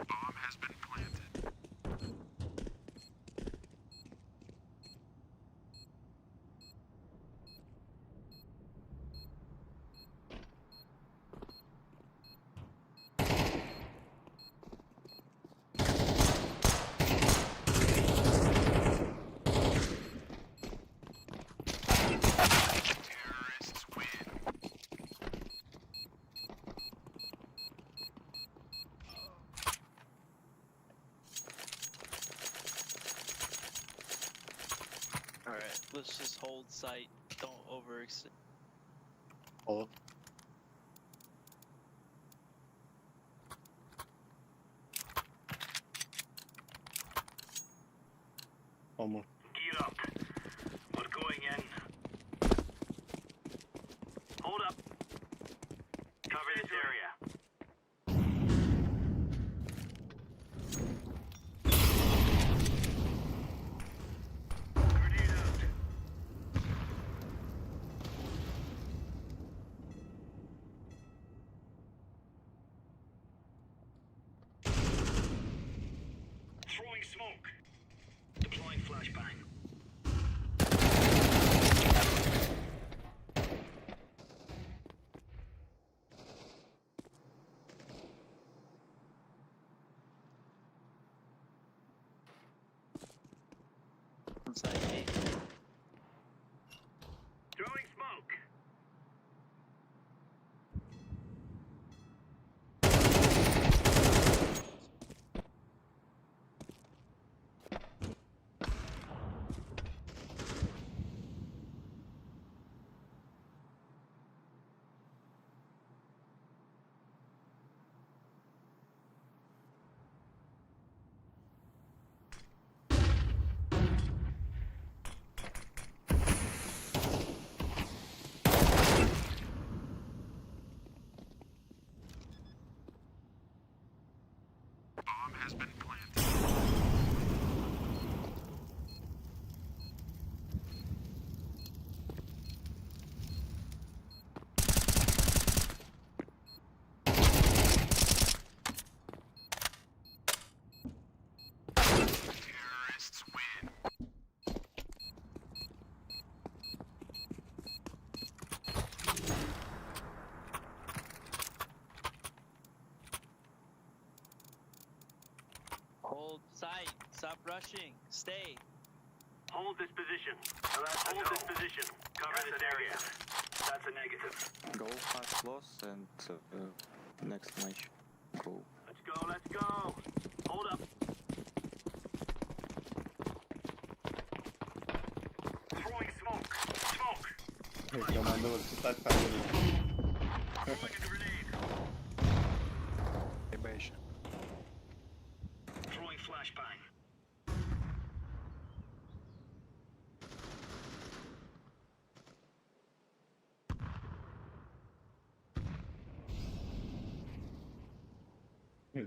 Bomb has been planted. Terrorists win. Alright, let's just hold site. Don't overextend. Al. One more. Gear up. We're going in. Hold up. Cover this area. Grenade out. Throwing smoke. Deploying flashbang. Inside A. Throwing smoke. Bomb has been planted. Hold side. Stop rushing. Stay. Hold this position. Hold this position. Cover this area. That's a negative. Go fast loss and next match. Go. Let's go, let's go. Hold up. Throwing smoke. Smoke. Команда вот так так. Throwing a grenade. Б еще. Throwing flashbang.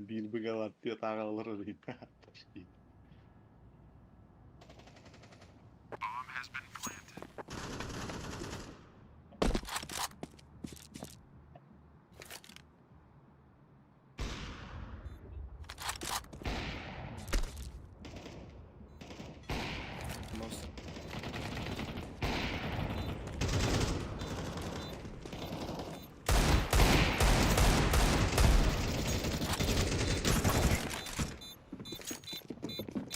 Биир быгалар тыатааҕалар ыйта. Почти. Most.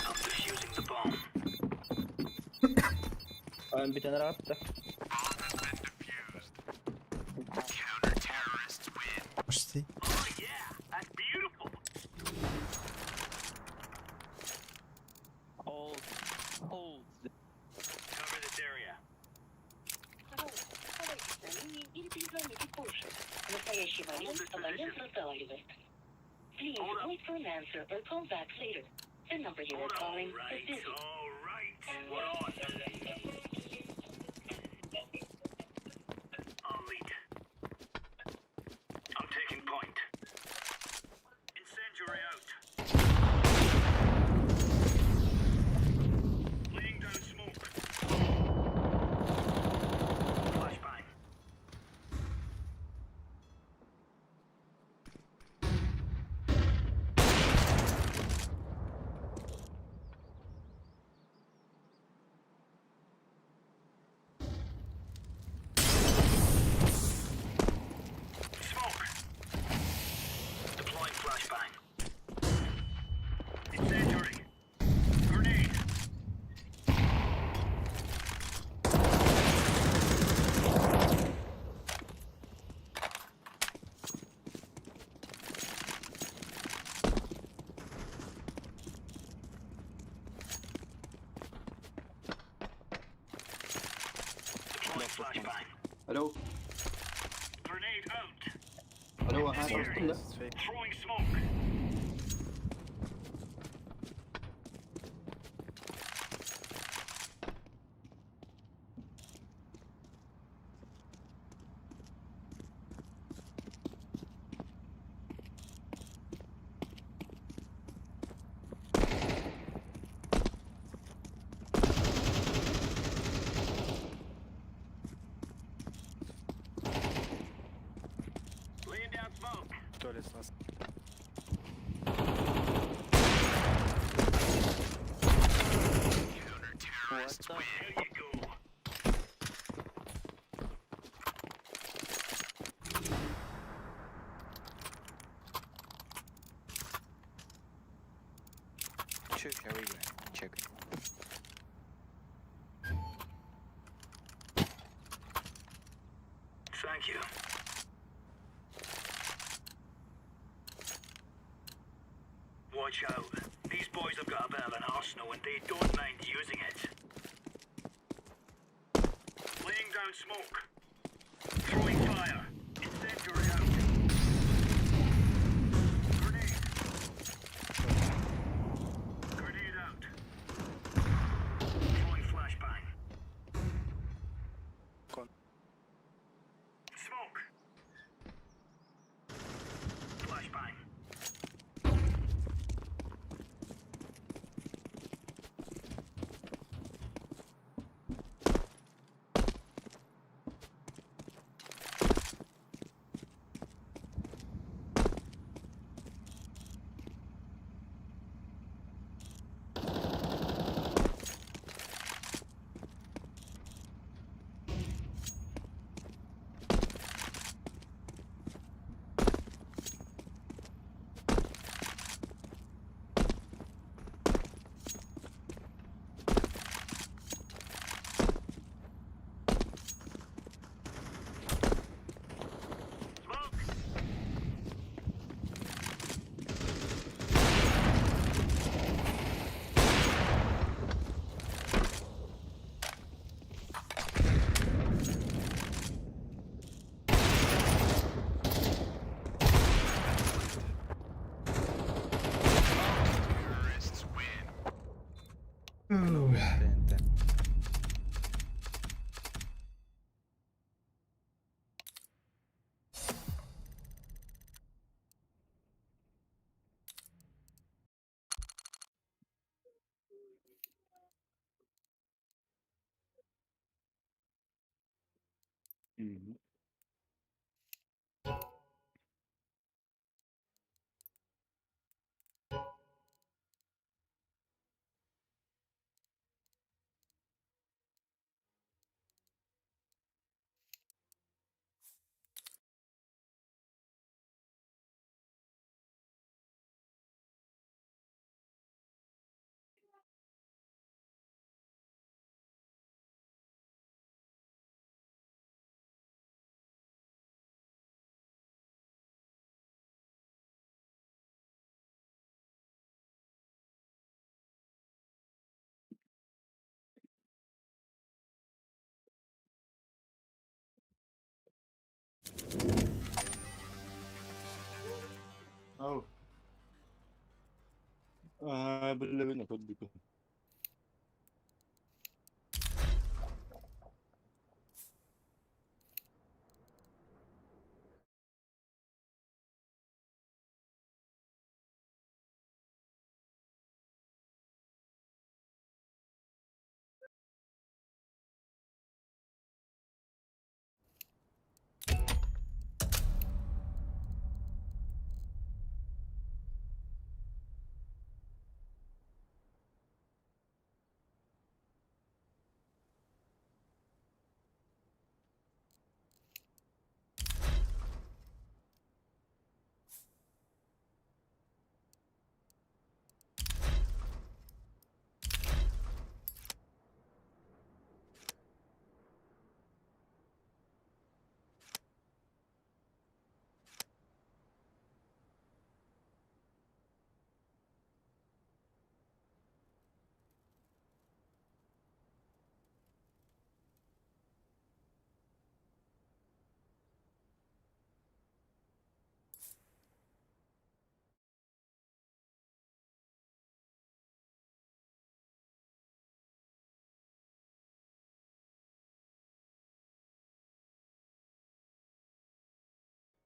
I'm defusing the bomb. Бүтэн арапта. Почти. Oh yeah, that's beautiful. Hold. Hold. Cover this area. Или перезвоните позже. В настоящий момент абонент разговаривает. Please wait for an answer or call back later. The number you are calling is busy. All right, we're on. I'll lead. I'm taking point. Incendiary out. Laying down smoke. Flashbang. Smoke. Deploying flashbang. Incendiary. Grenade. Deploying flashbang. Алло, Grenade out. алло, ага, таҕыстым да. Throwing smoke. Laying down smoke. Туалет с нас. What the Here you go. Че, сейчас выиграем. Чек. Thank you. Watch out. These boys have got a bit of an arsenal and they don't mind using it. Laying down smoke. Throwing fire. Incendiary out. Grenade. Grenade out. Throwing flashbang. Con. Smoke. Flashbang. ТНТ. Мгм. Ау. Аа, биллэбин көрдүкү.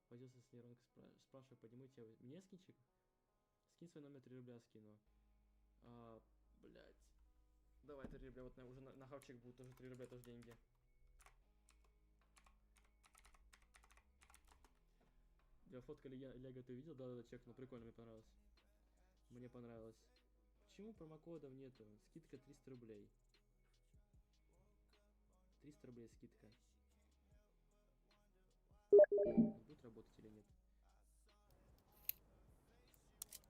Возился с нейронкой, спрашиваю, подниму тебя. Мне скинчик? Скинь свой номер, 3 рубля скину. А, блять. Давай 3 рубля, вот уже на хавчик будет тоже 3 рубля, тоже деньги. Я фотка Лего ты увидел? Да-да-да, чекнул, прикольно, мне понравилось. Мне понравилось. Почему промокодов нету? Скидка 300 рублей. 300 рублей скидка. Будет работать или нет?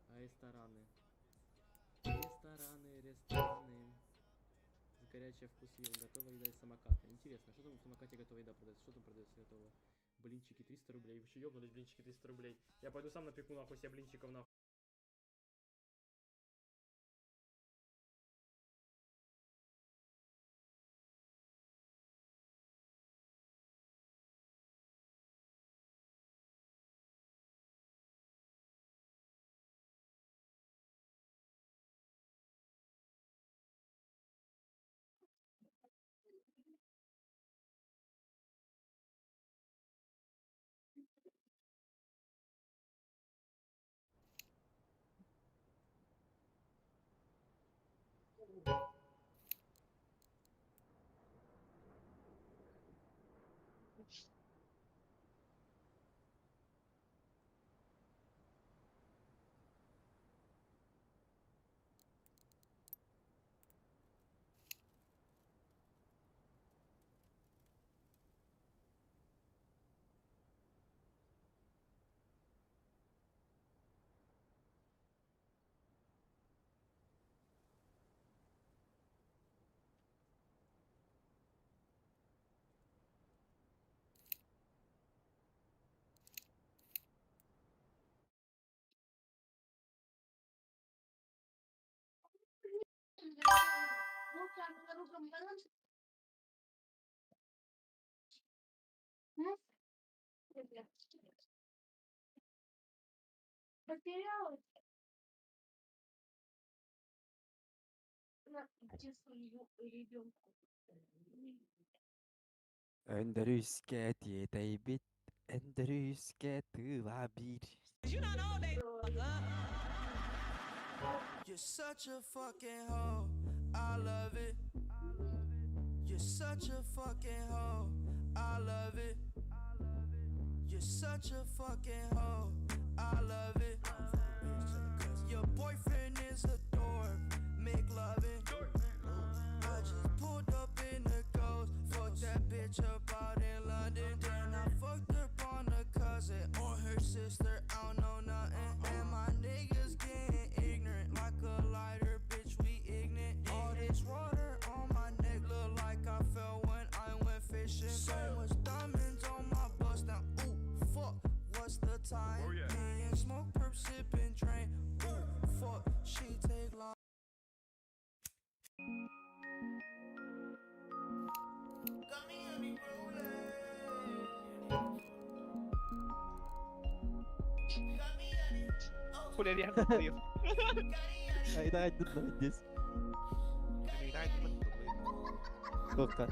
А рестораны? Рестораны, рестораны. С горячая вкус ел. Готовая еда из самоката. Интересно, что там в самокате готовая еда продается? Что там продается готово? Блинчики 300 рублей. Вы что, ёбнулись, блинчики 300 рублей? Я пойду сам напеку нахуй себе блинчиков нахуй. Потерялась. Идти свою ребенку. Өндөрүскэ тиэтэйбит, өндөрүскэ тыла биир. You're such a fucking hoe. I love it. You're such a fucking hoe. I love it. You're such a fucking hoe. I love it. Your boyfriend is a dork. Make loving. I just pulled up in the ghost. Fucked that bitch up out in London. Then I fucked up on a cousin or her sister. I don't know nothing. And my niggas getting ignorant like a lighter, bitch. We ignorant. All this water on my neck look like I fell when I went fishing. So much diamonds on my bust now. Ooh, fuck. What's the time? Oh, yeah. Me and smoke, perp, sip and drain. Ooh, fuck. She take long. Хуля реально плыв. Айда здесь. Доктор.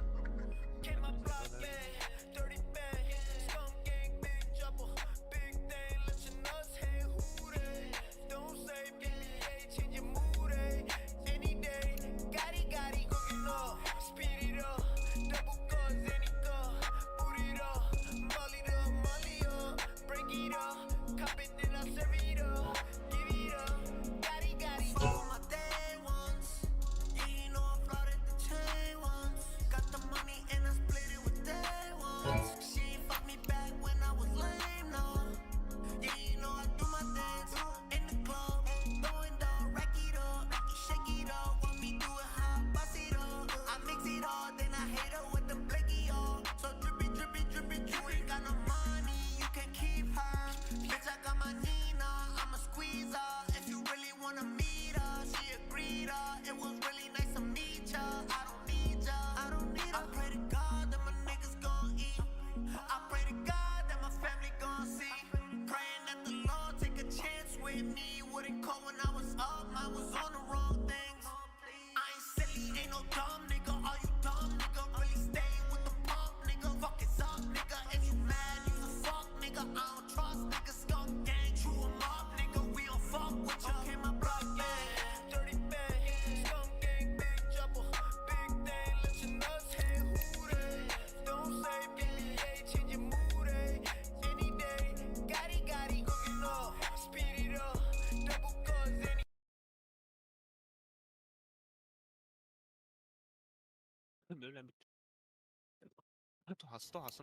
Тоһас.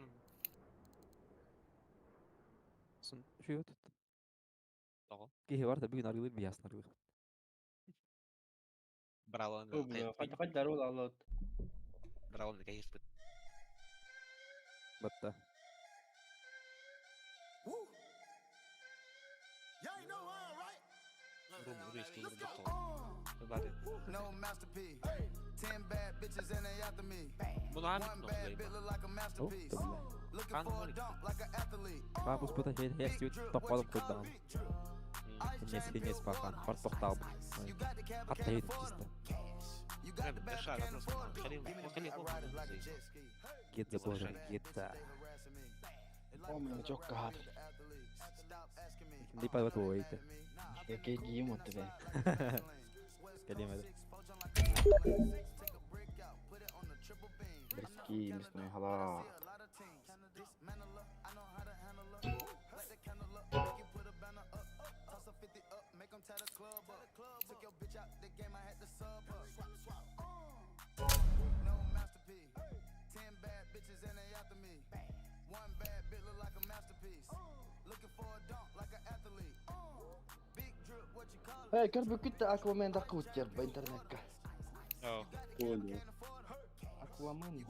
Сон шуют. Тоҕо? Киһи бар да бүгүн аргылыр биясын аргылыр. Бралан. Қайда рол алады? Бралан кайыспыт. Батта. Рум рейски рум тоҕо. No masterpiece. 10 bad bitches and they after me. Bunu One bad bitch look like a masterpiece. Looking for a dunk like an athlete. Папус бута хестют топпалып курдан. Хинес хинес пахан пар тоқталып. Қатта етіп чисто. Гетза боже, гетза. Омна жокка хат. Кимди падат ойты. Яке гийим отты бе. Келемеді. Бриски местной халат. No masterpiece. 10 bad bitches and they after me. One bad bitch look like a masterpiece. Looking for a dunk like an athlete. Big drip, what you call it? Эй, көрбүккүт Аквамен да куттер по интернетка. Понял. Аквамен.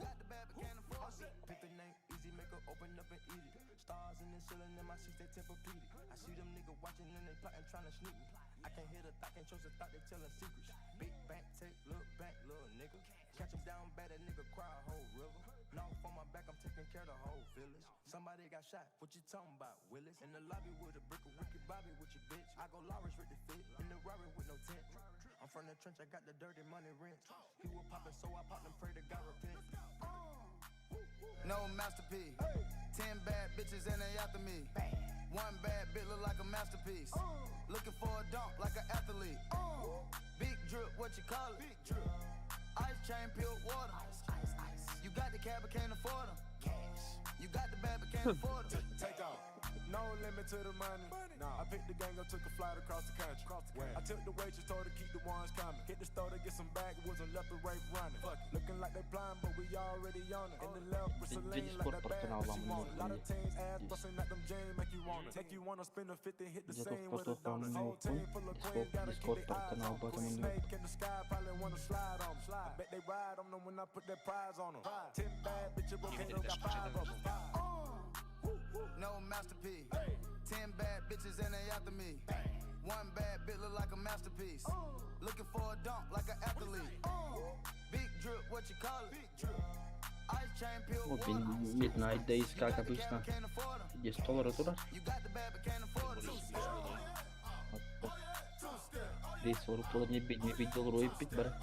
Stars in the ceiling in my seats, they Tempur-Pedic. I see them niggas watching and they plotting, trying to sneak me. I can't hear the thought, can't trust the thought, they telling secrets. Big bank, take, look back, little nigga. Catch 'em down bad, that nigga cry a whole river. North on my back, I'm taking care of the whole village. Somebody got shot, what you talking about, Willis? In the lobby with a brick of Ricky Bobby with your bitch. I go Lawrence with the fit, in the Rari with no tent. I'm from No masterpiece. 10 bad bitches and they after me. One bad bitch look like a masterpiece. Looking for a dunk like an athlete. Big drip, what you call it? Big drip. Ice chain, pure water. Ice, ice, ice. You got the cab, but can't afford them. Cash. You got the bad, but can't afford them. Take off. No limit to the money. Nah. I picked the gang up, took a flight across the country. I took the waitress, told her keep the ones coming. Hit the store to get some backwoods and left the rape running. Fuck it. Looking like they blind, but we already on it. In the left with Celine, like Discord that bad, канал but she вам want it. Lot of нужен teams ass здесь. busting at them jeans, make you want it. Make you wanna spend a 50, hit the Где scene тут with a кто donut. там Whole team full of queens, Discord, gotta keep Discord their eyes канал on. об этом Queen не snake in the sky, probably wanna slide on 'em. I bet they ride on them when I put that prize on them. 10 bad bitches, volcano got five of 'em. No masterpiece. 10 bad bitches and they after me. One bad bitch look like a masterpiece. Looking for a dunk like an athlete. Big drip, what you call it? Big drip. Ice chain, pure Вот water. Midnight Days, You как got the cab, обычно. but can't afford 'em. 10 долларов туда. You got the bad, but can't afford 'em. 5 доллар не бить, не бить доллару и пить бар.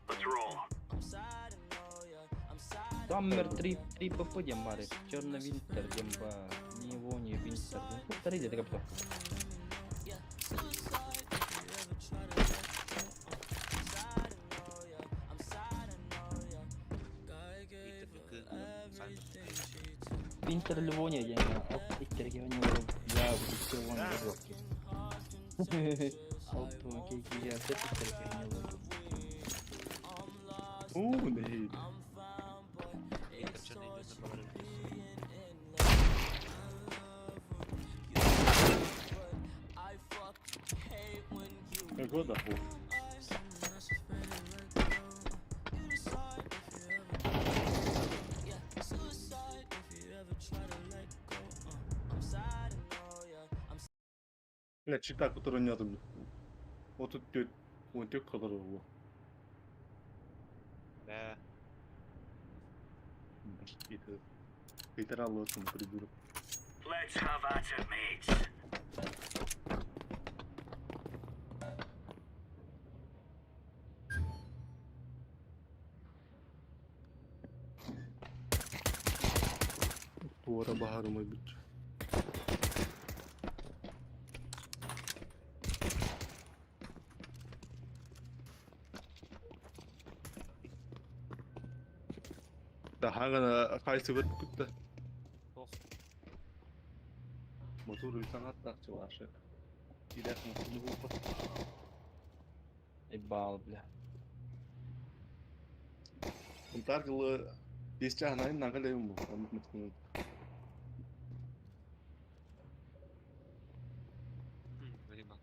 Let's roll. Summer 3, 3 ПП дембари. Черный винтер демба. Не не винтер. Повтори, где ты Винтер Ливония, я не Я Уу, нэһиилэ. Какой доход? Бля, чита, который нет. Вот тут тёть, вон тёть, который его. Да. Это... Питера Лосон, придурок. Let's have at it, mates. Туора баһар умайбыт. Таһаҕына хайсыбыт кутта. Мотор уйсаҥаттаах чувашы. Илэх мотуну булбат. Ебал, бля. Унтар кылы бес чаһын нагал бу. Оннук мөткүн. Видимо.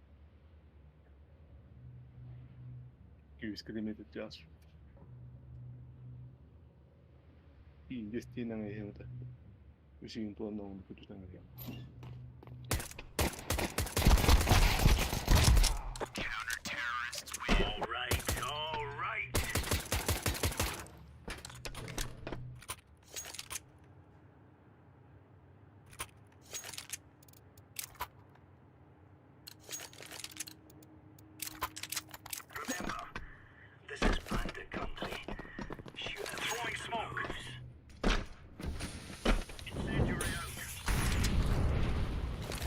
Күүскэ демет жас. Индестинэн эһэмэтэ. Үсүн туонна күтүтэн эһэм. All right, all right. Remember, this is bandit country. Shoot at throwing smoke. Incendiary out.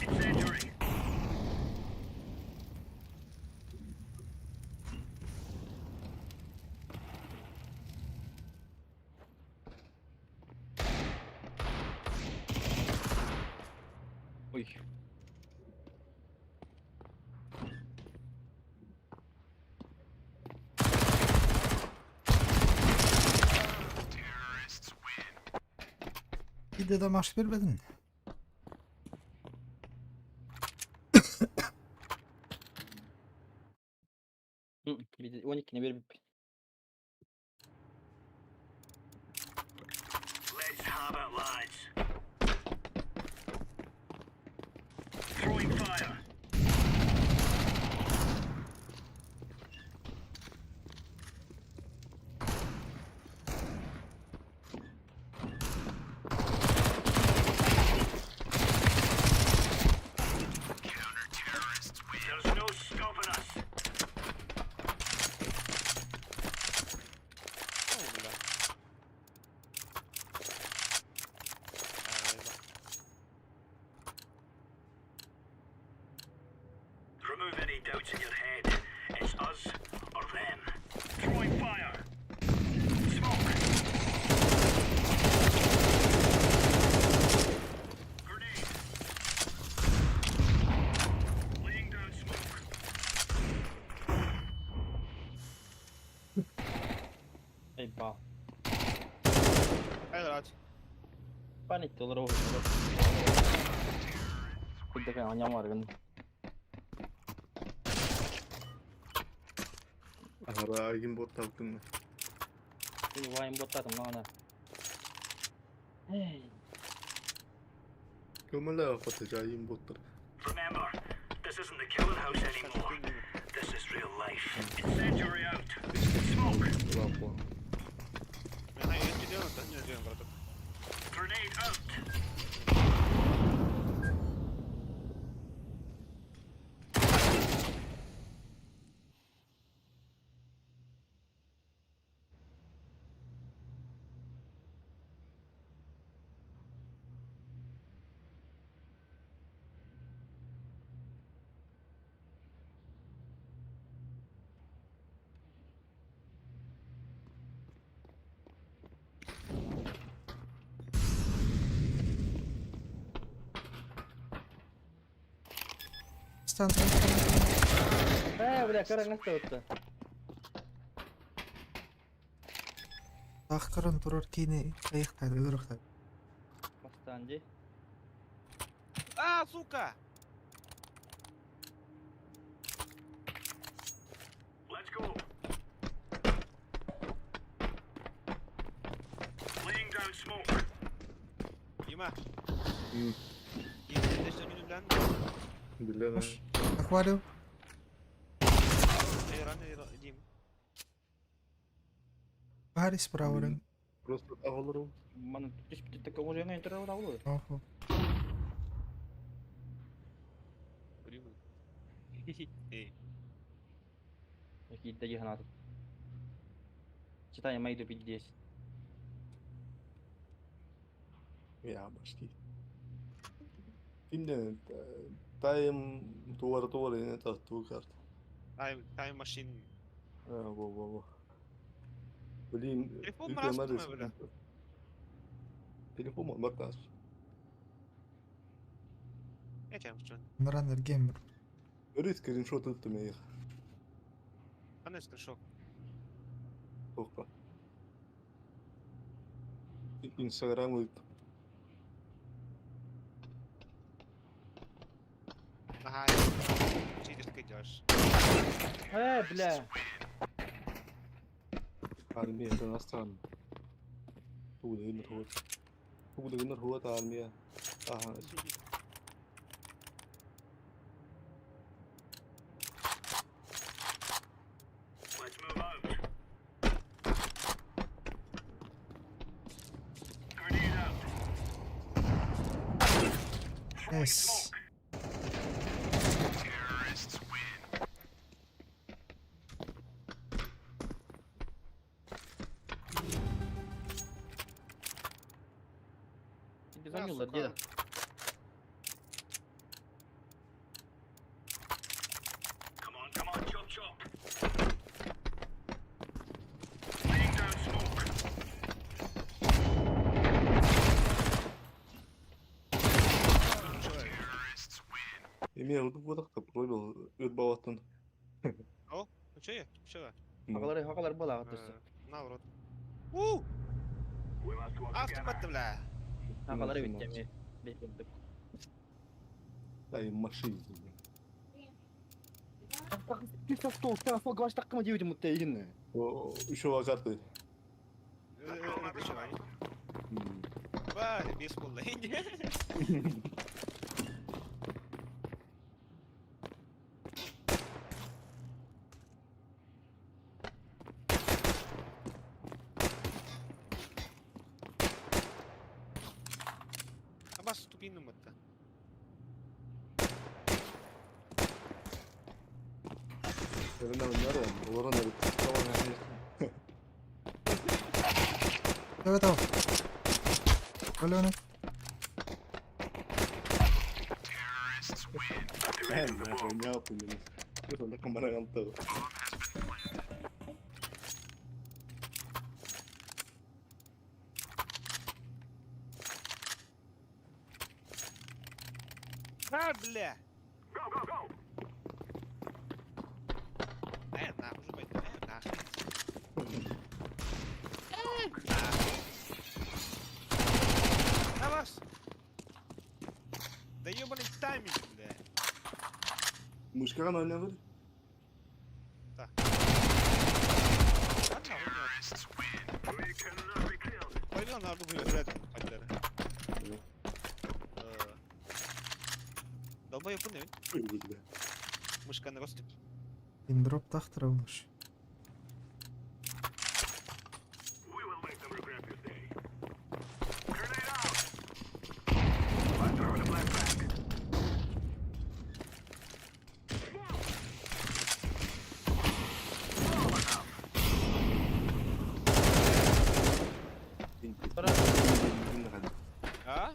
Incendiary. Ой. Биирдэ да маш биэрбэтин. Он иккини биэрбиппит. О, бля. А, ебать. Эй, ба. Ай, рад. Паник толору. Куда анямаргын. Ара агин ботталтын. Вайын боттатым мана. Эй. Көмөлө апаты жайын боттар. Лапа. Мен ай делаю, да не делаем, браток. Стан, стан, стан. Э, бля, караңгы отты. Ах, көрөн турар кийини кайыктайды, өлөрөхтайды. Бастан ди. А, сука! Дима. Дима, ты что, не бля? Билен. Аквариум. Эй, рано, Дим. Баһар справа. Просто агаларым. Мана түспүт такого же не интервью дагы. Охо. Эй. Какие даги гранаты. Читай, я иду пить 10. Я башки. Кимден тайм туара туара не та ту карт. Тайм, тайм машин. А, во во во. Блин, Телефон мраз бля. Телефон мартас. Я тебя что? Раннер геймер. Рис скриншот это мне их. А на скриншот. Опа. Инстаграм ыт. Ага, читерский идешь. Э, бля. Армия это иностранный. Тугда гыныр хуат. Тугда гыныр хуат армия. Ага. Yes. Звонил, деда. Эме удубудак пробил өт балаттан. О, ну че я? Че? Хагалар, хагалар була аттысы. На, в рот. У! Автомат, бля. Аҕалар эбит эмиэ бэйбэрдик. Ай, машина. Еще карты. Ба, бес болды. Абас тупиным это. Давай, давай. Алена. А, бля! Go, go, go! Э, нахуй, жубай, нахуй. Нахуй. На вас! Да ебаный тайминг, бля. Мышкаҕын оонньообут? Да. Пойду на одну блядь, хайдары. Долбоёб не? Мышканы ростик. Индроп тахтара улуш. А?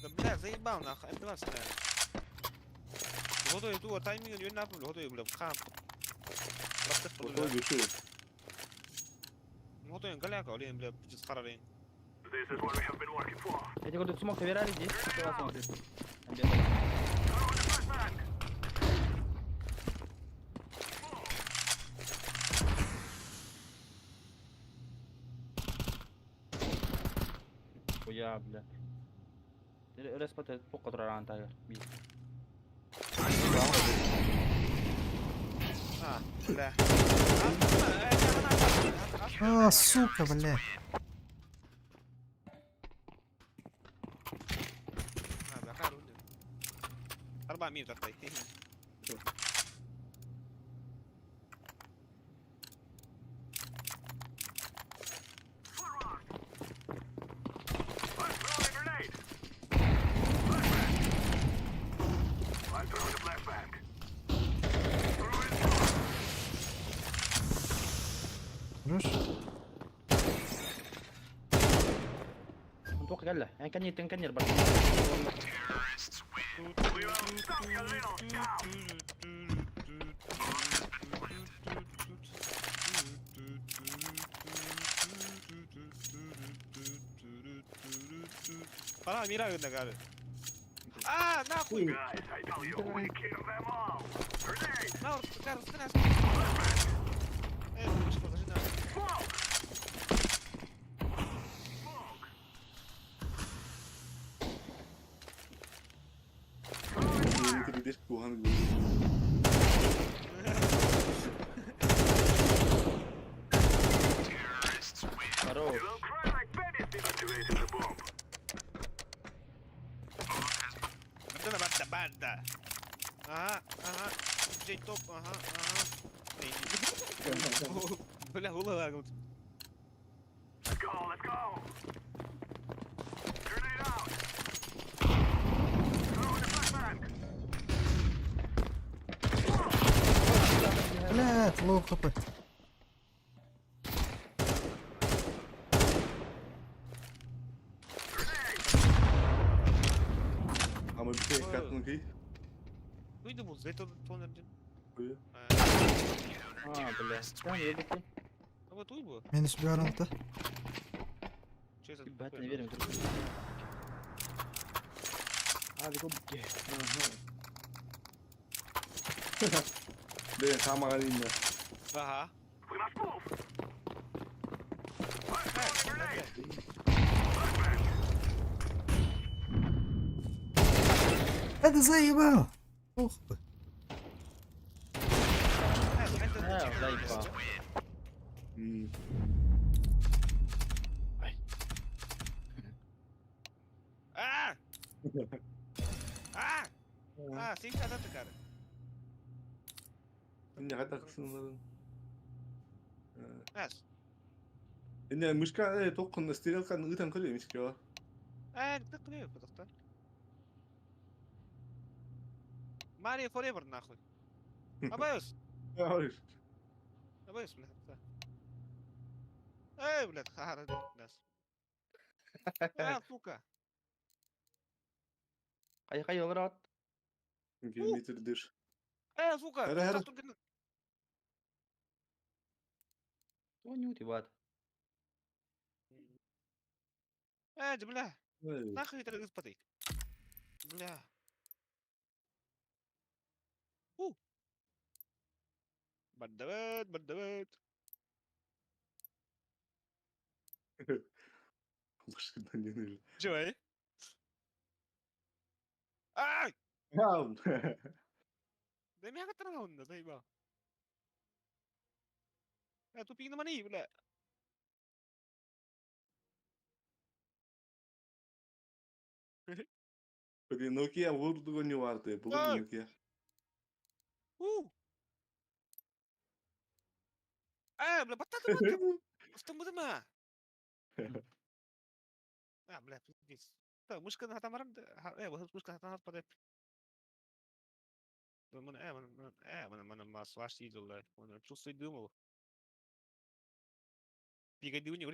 Да бля, заебал нахуй, М2 ставим. Лото иду, тайминг не нахуй, лото бля, хам. Лото галяка, олень, бля, пиздец харалень. Я тебе говорю, смог собирали здесь, смотрит. Хуя, бля. Респот по тайгер. А, бля. А, сука, бля. 4 مين ترتي. Хорош. توقع قال له يعني كان يتنكنير برضه. Пора мира нагары. А, нахуй! На, раз, что, зажи нахуй. Хорош. Банда, банда, банда. Ага, ага. Джей топ, ага, ага. Бля, голова. Блядь, лоу хп. А мы битэ катнуки. Ну иду, за это тонер. А, бля. Там ебати. А вот уйбу. Минус бьоранта. Че это? Ебать, не верим. А, бегу. Ага. Бэйэн хаамаҕын иннэ. Ага. Да ты заебал! Ух ты. Э, заебал. А! А! А, син kada cara. Инне хата кысынларын. Эс. Инне мышка тоққын стрелканы ытан көрө мишке. Э, тыкны подохта. Марио Forever нахуй. Абайус. Абайус. Абайус, блядь. Эй, блядь, хара, нас. А, сука. Кай кай олорот. Метр дыш. Э, сука. Хара хара. Тони бат. Э, бля. Нахуй это господи. Бля. У. Бардавет, бардавет. Чего? Ай! Да меня как-то заебал. Э, тупик на мани, бля. Блин, Nokia vurdu ne vardı? Bulun Nokia. Э, бля, батата бата. Что мы дома? А, бля, пиздец. Да, мышка на тамарам, мышка на тамарам падает. Мана масваш идол, он чувствует думал. Пигадюни,